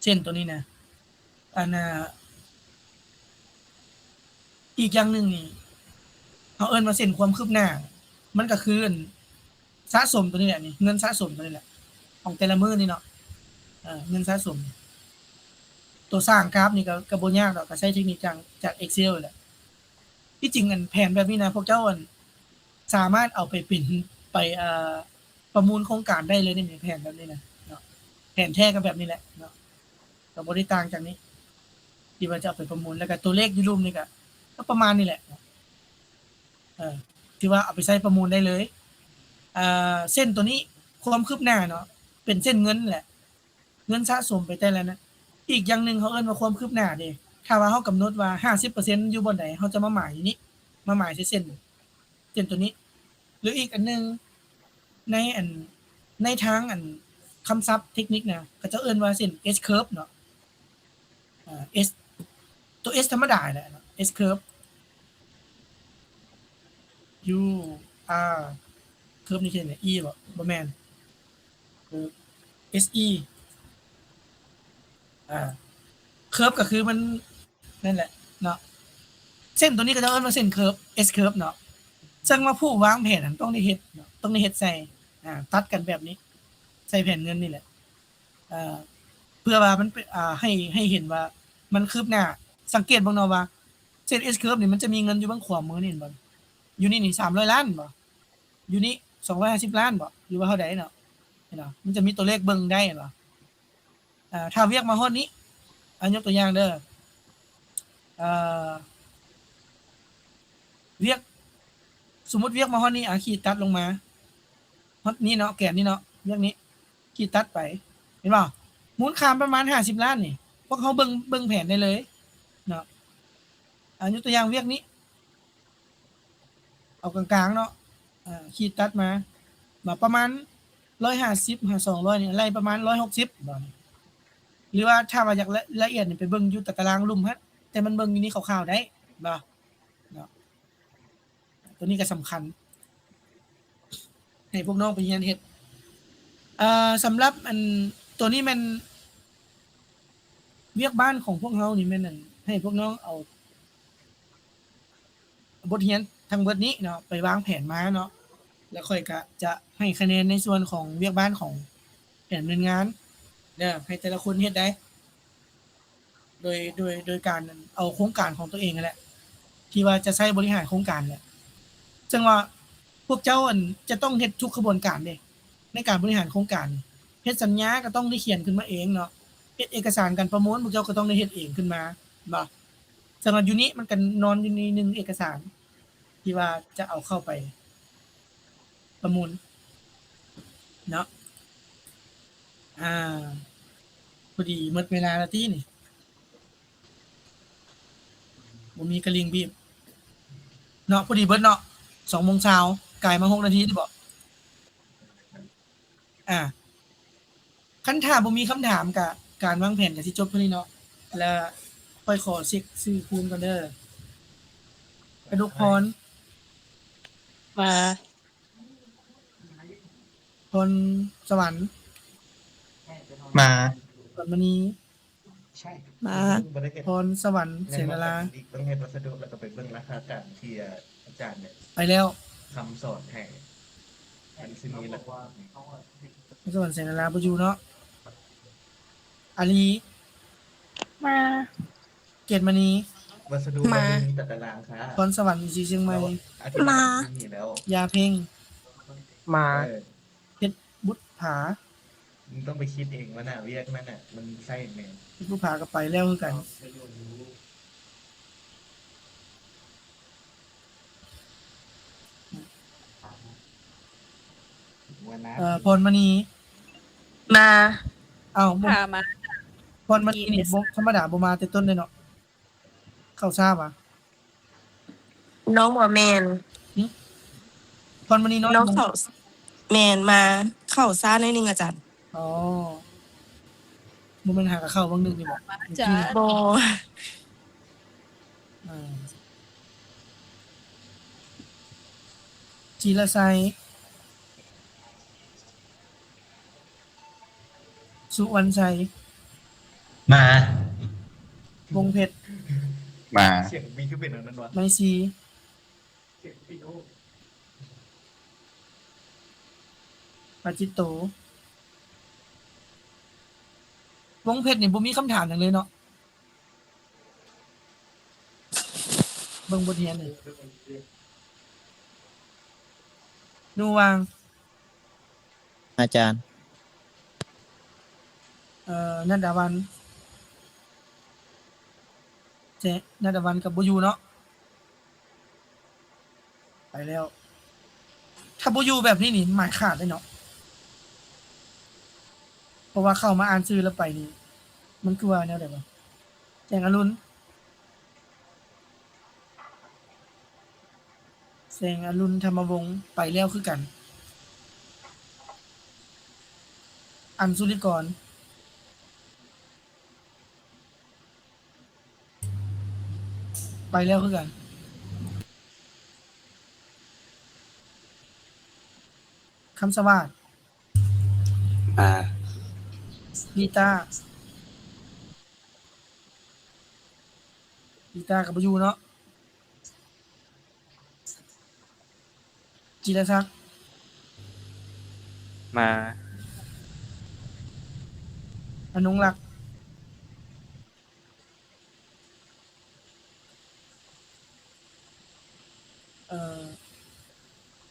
ເສັ້ນໂຕນີ້ນະ ອັນ ອ່າ ອີກຢ່າງໜຶ່ງນີ້ ເຮົາເອີ້ນວ່າເສັ້ນຄວາມຄືບໜ້າ ມັນກໍຄື ອັນ ສະສົມໂຕນີ້ແຫຼະນີ້ ເງິນສະສົມໂຕນີ້ແຫຼະ ຂອງແຕ່ລະມື້ນີ້ເນາະ ເອີ ເງິນສະສົມ. ໂຕສ້າງກາບນີ້ກໍ ກໍບໍ່ຍາກດອກ ກໍໃຊ້ເທັກນິກຈາກ ຈາກ Excel ແຫຼະ. ທີ່ຈິງ ອັນ ແຜນແບບນີ້ນະ ພວກເຈົ້າ ອັນ ສາມາດເອົາໄປເປັນ ໄປ ເອີ ປະມູນໂຄງການໄດ້ເລີຍເດ້ ແຜນແບບນີ້ນະເນາະ ແຜນແທ້ກໍແບບນີ້ແຫຼະເນາະ ກໍບໍ່ໄດ້ຕ່າງຈາກນີ້ ທີ່ວ່າຈະເອົາໄປປະມູນ. ແລ້ວກໍຕົວເລກຢູ່ລຸ່ມນີ້ກໍ ກໍປະມານນີ້ແຫຼະເນາະ ເອີ ຖືວ່າເອົາໄປໃຊ້ປະມູນໄດ້ເລີຍ. ເອີ ເສັ້ນໂຕນີ້ ຄວາມຄືບໜ້າເນາະ ເປັນເສັ້ນເງິນແຫຼະ ເງິນສະສົມໄປແຕ່ລະນັ້ນ. ອີກຢ່າງໜຶ່ງເຮົາເອີ້ນວ່າຄວາມຄືບໜ້າເດ້. ຖ້າວ່າເຮົາກຳນົດວ່າຫ້າສິບເປີເຊັນຢູ່ບ່ອນໃດ ເຮົາຈະມາໝາຍຢູ່ນີ້ ມາໝາຍໃສ່ເສັ້ນ ເສັ້ນໂຕນີ້. ຫຼືອີກອັນໜຶ່ງ ໃນອັນ ໃນທາງອັນຄຳສັບເທັກນິກນະ ເຂົາເຈົ້າເອີ້ນວ່າເສັ້ນ S curve ເນາະ. ເອີ S ຕົວ S ທຳມະດາແຫຼະເນາະ S curve U R curve ນີ້ຄືຫຍັງ E ບໍ່? ບໍ່ແມ່ນ S E ອ່າ curve ກໍຄືມັນ ນັ້ນແຫຼະເນາະ ເສັ້ນຕົວນີ້ເຂົາເຈົ້າເອີ້ນວ່າເສັ້ນ curve S curve ເນາະ. ເຊິ່ງວ່າຜູ້ວາງແຜນນັ້ນຕ້ອງໄດ້ເຮັດເນາະ ຕ້ອງໄດ້ເຮັດໃສ່ ອ່າ ຕັດກັນແບບນີ້ ໃສ່ແຜນເງິນນີ້ແຫຼະ ເພື່ອວ່າມັນເປັນ ອ່າ ໃຫ້ ໃຫ້ເຫັນວ່າມັນຄືບໜ້າ. ສັງເກດເບິ່ງເນາະວ່າເສັ້ນ S curve ນີ້ມັນຈະມີເງິນຢູ່ເບື້ອງຂວາມືນີ້ເຫັນບໍ່? ຢູ່ນີ້ນີ້ສາມຮ້ອຍລ້ານເຫັນບໍ່? ຢູ່ນີ້ສອງຮ້ອຍຫ້າສິບລ້ານບໍ່ ຫຼືວ່າເທົ່າໃດເນາະ ເຫັນບໍ່? ມັນຈະມີຕົວເລກເບິ່ງໄດ້ເຫັນບໍ່? ອ່າ ຖ້າວຽກມາຮອດນີ້ ອ່າ ຍົກຕົວຢ່າງເດີ ອ່າ ວຽກ ສົມມຸດວຽກມາຮອດນີ້ ອ່າ ຂີດຕັດລົງມາ ຮອດນີ້ເນາະ ແກນນີ້ເນາະ ວຽກນີ້ ຂີດຕັດໄປ ເຫັນບໍ່? ມູນຄ່າປະມານຫ້າສິບລ້ານນີ້ ພວກເຮົາເບິ່ງ ເບິ່ງແຜນໄດ້ເລີຍເນາະ. ອ່າ ຍົກຕົວຢ່າງວຽກນີ້ ເອົາກາງໆເນາະ ເອີ ຂີດຕັດມາ ວ່າປະມານຮ້ອຍຫ້າສິບຫາສອງຮ້ອຍນີ້ ໄລ່ປະມານຮ້ອຍຫົກສິບ ບາດນີ້ ຫຼືວ່າຖ້າວ່າຢາກລະ ລະອຽດນີ້ ໄປເບິ່ງຢູ່ຕາຕະລາງລຸ່ມຫັ້ນ ແຕ່ມັນເບິ່ງຢູ່ນີ້ຄ່າວໆໄດ້ ເນາະ ເນາະ. ຕົວນີ້ກໍສຳຄັນ ໃຫ້ພວກນ້ອງໄປຮຽນເຮັດ. ເອີ ສຳລັບອັນ ຕົວນີ້ແມ່ນວຽກບ້ານຂອງພວກເຮົານີ້ ແມ່ນອັນ ໃຫ້ພວກນ້ອງເອົາບົດຮຽນທັງເບິດນີ້ເນາະ ໄປວາງແຜນມາເນາະ ແລ້ວຂ້ອຍກະຈະໃຫ້ຄະແນນໃນສ່ວນຂອງວຽກບ້ານຂອງແຜນດຳເນີນງານເດີ ໃຫ້ແຕ່ລະຄົນເຮັດໄດ້ ໂດຍ ໂດຍ ໂດຍການເອົາໂຄງການຂອງຕົວເອງຫັ້ນແຫຼະ ທີ່ວ່າຈະໃຊ້ບໍລິຫານໂຄງການແຫຼະ. ເຊິ່ງວ່າພວກເຈົ້າ ອັນ ຈະຕ້ອງເຮັດທຸກຂະບວນການເດ້ ໃນການບໍລິຫານໂຄງການ. ເຮັດສັນຍາກໍຕ້ອງໄດ້ຂຽນຂຶ້ນມາເອງເນາະ, ເຮັດເອກະສານການປະມູນ ພວກເຈົ້າກໍຕ້ອງໄດ້ເຮັດເອງຂຶ້ນມາ ແມ່ນບໍ່? ສຳລັບຢູ່ນີ້ ມັນກໍນອນຢູ່ໃນໜຶ່ງເອກະສານ ທີ່ວ່າຈະເອົາເຂົ້າໄປປະມູນເນາະ. ອ່າ ພໍດີໝົດເວລາແລ້ວຕິນີ້? ບໍ່ມີກະລິ່ງບີບເນາະ. ພໍດີເບິດເນາະ ສອງໂມງຊາວ ກາຍມາຫົກນາທີຕິບໍ? ອ່າ ຄັນຖ້າບໍ່ມີຄຳຖາມ ກະການວາງແຜນກະຊິຈົບເທົ່ານີ້ເນາະ. ແລ້ວຂ້ອຍຂໍເຊັກຊື່ຄືນກ່ອນເດີ. ກະດູກພອນ ມາ. ພອນສະຫວັນ ມາ. ພອນມະນີ ມາ. ພອນສະຫວັນ ແສງດາລາ ຕ້ອງເຮັດວັດສະດຸ ແລ້ວກໍໄປເບິ່ງລາຄາການທີ່ອາຈານເນຍ ໄປແລ້ວ ຄຳສອນໃຫ້ ມັນຊິມີລະ ພອນສະຫວັນ ແສງດາລາ ບໍ່ຢູ່ເນາະ. ອາລີ ມາ. ເກດມະນີ ວັດສະດຸ ມາ. ບໍ່ມີຕາຕະລາງຄ່ະ ພອນສະຫວັນ ອີຊີ ຊຽງໃໝ່ ມາ. ຢາເພັງ ມາ. ເອີ ເພັດບຸດຜາ ມຶງຕ້ອງໄປຄິດເອງວ່າໜ້າວຽກນັ້ນນະ ມັນໃຊ້ແມ່ນ ເພັດບຸດຜາກໍໄປແລ້ວຄືກັນ. ເອີ ພອນມະນີ ມາ. ເອົ້າ ບໍ່ ພາມາ ພອນມະນີນີ້ບໍ່ທຳມະດາ ບໍ່ມາແຕ່ຕົ້ນເດ້ເນາະ. ເຂົ້າຊ້າຫວາ? ນ້ອງບໍ່ແມ່ນ ຫຶ? ພອນມະນີນ້ອຍ ນ້ອງເຂົ້າ ແມ່ນ ມາ ເຂົ້າຊ້າໜ້ອຍໜຶ່ງອາຈານ. ອໍ ບໍ່ແມ່ນຫາກະເຂົ້າຫວ່າງໜຶ່ງນີ້ບໍ? ມາ ອາຈານ ບໍ່ ເອີ ຈີລະໄຊ ສຸວັນໄຊ ມາ. ວົງເພັດ ມາ. ສຽງບີຄືເປັນອັນນັ້ນວະ ໄມຊີ ປາຈິດໂຕ. ວົງເພັດນີ້ບໍ່ມີຄຳຖາມຫຍັງເລີຍເນາະ. ເບິ່ງບົດຮຽນນີ້ ໜູຫວ່າງ ອາຈານ ເອີ ນັດດາວັນ ເຈ ນັດດາວັນກໍບໍ່ຢູ່ເນາະ. ໄປແລ້ວ ຖ້າບໍ່ຢູ່ແບບນີ້ນີ້ໝາຍຂາດເລີຍເນາະ ເພາະວ່າເຂົ້າມາອ່ານຊື່ແລ້ວໄປນີ້ ມັນຄືວ່າແນວໃດວະ? ແສງອະລຸນ ແສງອະລຸນ ທຳມະວົງ ໄປແລ້ວຄືກັນ. ອັນ ສຸລິກອນ ໄປແລ້ວຄືກັນ. ຄຳສະຫວາດ ມາ. ລີຕາ ລີຕາກໍບໍ່ຢູ່ເນາະ. ຈີລະສັກ ມາ. ອະນົງລັກ ເອີ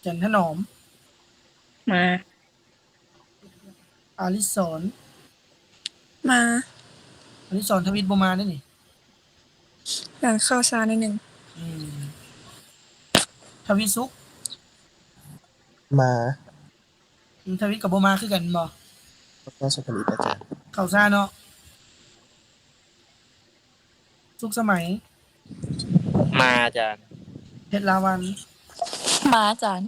ຈັນທະໜອມ ມາ. ອາລິສອນ ມາ. ອາລິສອນ ທະວິດບໍ່ມາເດ້ນີ້ ນັ້ນເຂົ້າຊ້າໜ້ອຍໜຶ່ງ. ອືມ ທະວິດສຸກ ມາ. ອືມ ທະວິດກໍບໍ່ມາຄືກັນແມ່ນບໍ່? ເຂົ້າຊ້າເນາະ. ສຸກສະໄໝ ມາອາຈານ. ເພັດລາວັນ ມາອາຈານ.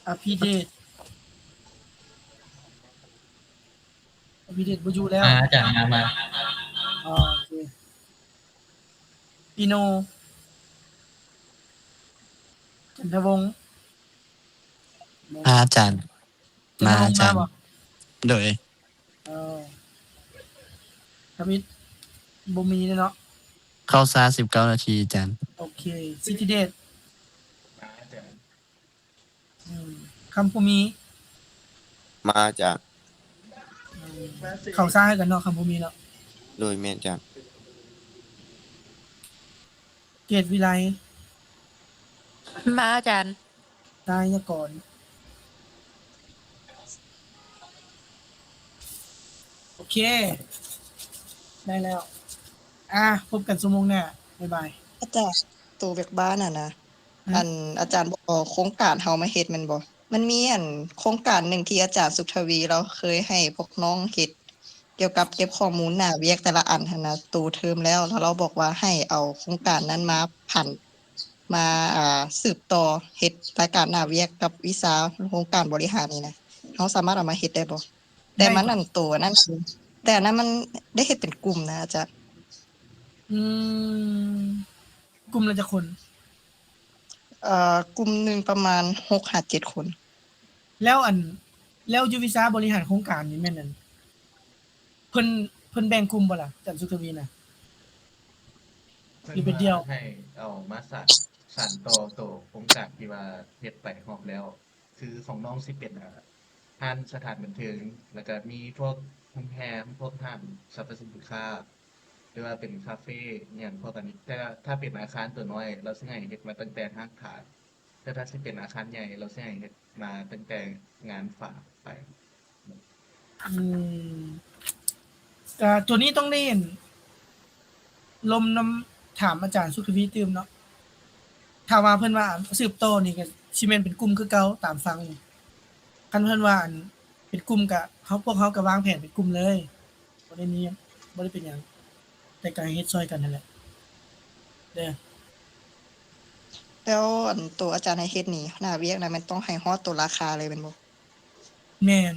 ອະພິເດດ ອະພິເດດບໍ່ຢູ່ແລ້ວ. ມາອາຈານ ມາ ມາ. ອໍ ໂອເຄ. ປີໂນ ຈັນທະວົງ. ມາອາຈານ. ມາອາຈານ. ໂດຍ. ເອີ ທຳອິດບໍ່ມີເນາະ. ເຂົ້າຊ້າສິບເກົ້ານາທີອາຈານ. ໂອເຄ. ສິດທິເດດ. ມາອາຈານ. ອືມ ຄຳພູມີ. ມາອາຈານ. ອືມ ເຂົ້າຊ້າຄືກັນເນາະ ຄຳພູມີເນາະ. ໂດຍ ແມ່ນອາຈານ. ເກດວິໄລ. ມາອາຈານ. ໄຊຍະກອນ. ໂອເຄ ໄດ້ແລ້ວ. ອ່າ ພົບກັນຊົ່ວໂມງໜ້າ. ບາຍບາຍ. ອາຈານ ໂຕວຽກບ້ານຫັ້ນນະ ອັນ ອາຈານບອກໂຄງການເຮົາມາເຮັດແມ່ນບໍ່? ມັນມີອັນໂຄງການໜຶ່ງທີ່ອາຈານສຸກທະວີລາວເຄີຍໃຫ້ພວກນ້ອງເຮັດ ກ່ຽວກັບເກັບຂໍ້ມູນໜ້າວຽກແຕ່ລະອັນຫັ້ນນະ ໂຕເທີມແລ້ວ ແລ້ວລາວບອກວ່າໃຫ້ເອົາໂຄງການນັ້ນມາຜັນ ມາ ອ່າ ສືບຕໍ່ເຮັດລາຍການໜ້າວຽກກັບວິຊາໂຄງການບໍລິຫານນີ້ນະ ເຮົາສາມາດເອົາມາເຮັດໄດ້ບໍ່? ແຕ່ມັນ ໄດ້ ອັນໂຕອັນນັ້ນ ແຕ່ອັນນັ້ນມັນໄດ້ເຮັດເປັນກຸ່ມນະອາຈານ. ອືມ ກຸ່ມລະຈັກຄົນ? ເອີ ກຸ່ມໜຶ່ງປະມານຫົກຫາເຈັດຄົນ. ແລ້ວອັນ ແລ້ວຢູ່ວິຊາບໍລິຫານໂຄງການນີ້ແມ່ນອັນ ເພິ່ນ ເພິ່ນແບ່ງກຸ່ມບໍ່ລະ ອາຈານສຸກທະວີນະ? ເພິ່ນວ່າໃຫ້ເອົາມາສານ ສານຕໍ່ໂຕໂຄງການທີ່ວ່າເຮັດໄປຮອບແລ້ວ ຄືຂອງນ້ອງຊິເປັນ ອ່າ ຮ້ານສະຖານບັນເທີງ ແລ້ວກະມີພວກໂຮງແຮມ ພວກຮ້ານສັບພະສິນຄ້າ ຫຼືວ່າເປັນຄາເຟ ອີ່ຫຍັງພວກອັນນີ້. ແຕ່ຖ້າເປັນອາຄານໂຕນ້ອຍ ລາວຊິໃຫ້ເຮັດມາຕັ້ງແຕ່ຮາກຖານ ແຕ່ຖ້າຊິເປັນອາຄານໃຫຍ່ ລາວຊິໃຫ້ເຮັດມາຕັ້ງແຕ່ງານຝາໄປ. ອືມ ກະໂຕນີ້ຕ້ອງໄດ້ລົມນຳ ຖາມອາຈານສຸກທະວີຕື່ມເນາະ. ຖ້າວ່າເພິ່ນວ່າສືບຕໍ່ນີ້ກະຊິແມ່ນເປັນກຸ່ມຄືເກົ່າຕາມຟັງນີ້. ຄັນເພິ່ນວ່າອັນເປັນກຸ່ມກະ ເຮົາ ພວກເຮົາກະວາງແຜນເປັນກຸ່ມເລີຍ. ບໍ່ໄດ້ມີ ບໍ່ໄດ້ເປັນຫຍັງ ແຕ່ກະໃຫ້ເຮັດຊ່ອຍກັນຫັ້ນແຫຼະເດີ. ແລ້ວອັນໂຕອາຈານໃຫ້ເຮັດນີ້ ໜ້າວຽກນະ ແມ່ນຕ້ອງໃຫ້ຮອດໂຕລາຄາເລີຍແມ່ນບໍ່? ແມ່ນ.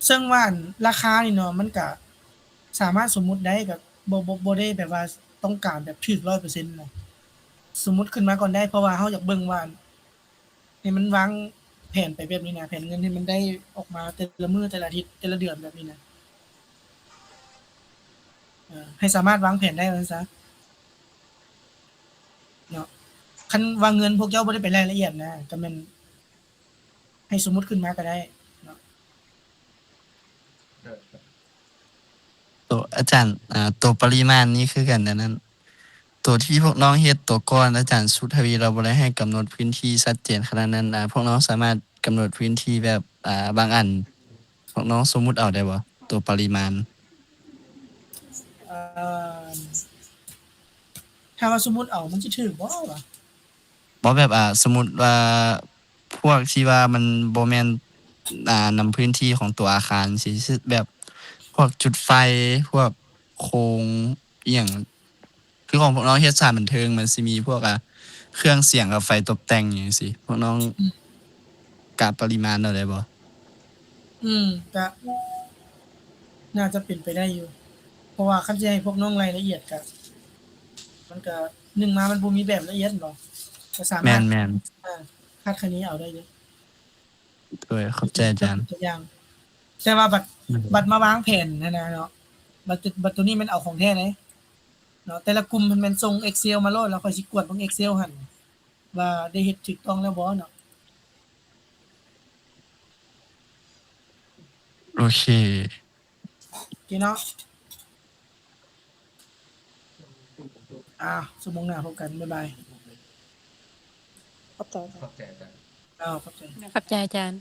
ເຊິ່ງວ່າອັນລາຄານີ້ເນາະ ມັນກະສາມາດສົມມຸດໄດ້ ກະບໍ່ ບໍ່ ບໍ່ໄດ້ແບບວ່າຕ້ອງການແບບຖືກຮ້ອຍເປີເຊັນນະ. ສົມມຸດຂຶ້ນມາກ່ອນໄດ້ ເພາະວ່າເຮົາຢາກເບິ່ງວ່າ ໃຫ້ມັນວາງແຜນໄປແບບນີ້ນະ ແຜນເງິນໃຫ້ມັນໄດ້ອອກມາແຕ່ລະມື້ ແຕ່ລະອາທິດ ແຕ່ລະເດືອນແບບນີ້ນະ ເອີ ໃຫ້ສາມາດວາງແຜນໄດ້ວ່າຊັ້ນຊະເນາະ. ຄັນວ່າເງິນພວກເຈົ້າບໍ່ໄດ້ໄປລາຍລະອຽດນະ ກະແມ່ນໃຫ້ສົມມຸດຂຶ້ນມາກະໄດ້ເນາະ. ໂຕອາຈານ ອ່າ ໂຕປະລິມານນີ້ຄືກັນ ອັນນັ້ນ ໂຕທີ່ພວກນ້ອງເຮັດໂຕກ່ອນ ອາຈານສຸກທະວີລາວບໍ່ໄດ້ໃຫ້ກຳນົດພື້ນທີ່ຊັດເຈນຂະໜາດນັ້ນ. ອາ ພວກນ້ອງສາມາດກຳນົດພື້ນທີ່ແບບ ອາ ບາງອັນ ພວກນ້ອງສົມມຸດເອົາໄດ້ບໍ່ ໂຕປະລິມານ? ເອີ ຖ້າວ່າສົມມຸດເອົາ ມັນຊິຖືກບໍ່ວະ? ບໍ່ ແບບ ອາ ສົມມຸດວ່າ ພວກທີ່ວ່າມັນບໍ່ແມ່ນ ອາ ນຳພື້ນທີ່ຂອງຕົວອາຄານຊີ້ ແບບ ພວກຈຸດໄຟ ພວກໂຄງອີ່ຫຍັງ ຄືຂອງພວກນ້ອງເຮັດສະຖານບັນເທີງ ມັນຊິມີພວກ ອາ ເຄື່ອງສຽງກັບໄຟຕົບແຕ່ງຫຍັງຊີ້ ພວກນ້ອງ ອືມ ກະປະລິມານເອົາໄດ້ບໍ່? ອືມ ກະໜ້າຈະເປັນໄປໄດ້ຢູ່ ເພາະວ່າຄັນຊິໃຫ້ພວກນ້ອງລາຍລະອຽດກະ ມັນກະ ໜຶ່ງມາມັນບໍ່ມີແບບລະອຽດເນາະ ກະສາມາດ ແມ່ນໆ ອາ ຄາດຄະເນເອົາໄດ້ຢູ່. ໂດຍ ຂອບໃຈອາຈານ. ຕົວຢ່າງ ແຕ່ວ່າບັດ ອືມ ບັດມາວາງແຜນຫັ້ນນະເນາະ ບັດ ບັດໂຕນີ້ແມ່ນເອົາຂອງແທ້ເດ້ເນາະ ແຕ່ລະກຸ່ມຫັ້ນແມ່ນສົ່ງ Excel ມາໂລດ ແລ້ວຂ້ອຍຊິກວດເບິ່ງ Excel ຫັ້ນວ່າໄດ້ເຮັດຖືກຕ້ອງແລ້ວບໍ່ເນາະ. ໂອເຄ ໂອເຄເນາະ. ອ່າ ຊົ່ວໂມງໜ້າພົບກັນ. ບາຍບາຍ. ຂອບໃຈ. ຂອບໃຈອາຈານ. ເອົາ ຂອບໃຈ. ຂອບໃຈອາຈານ.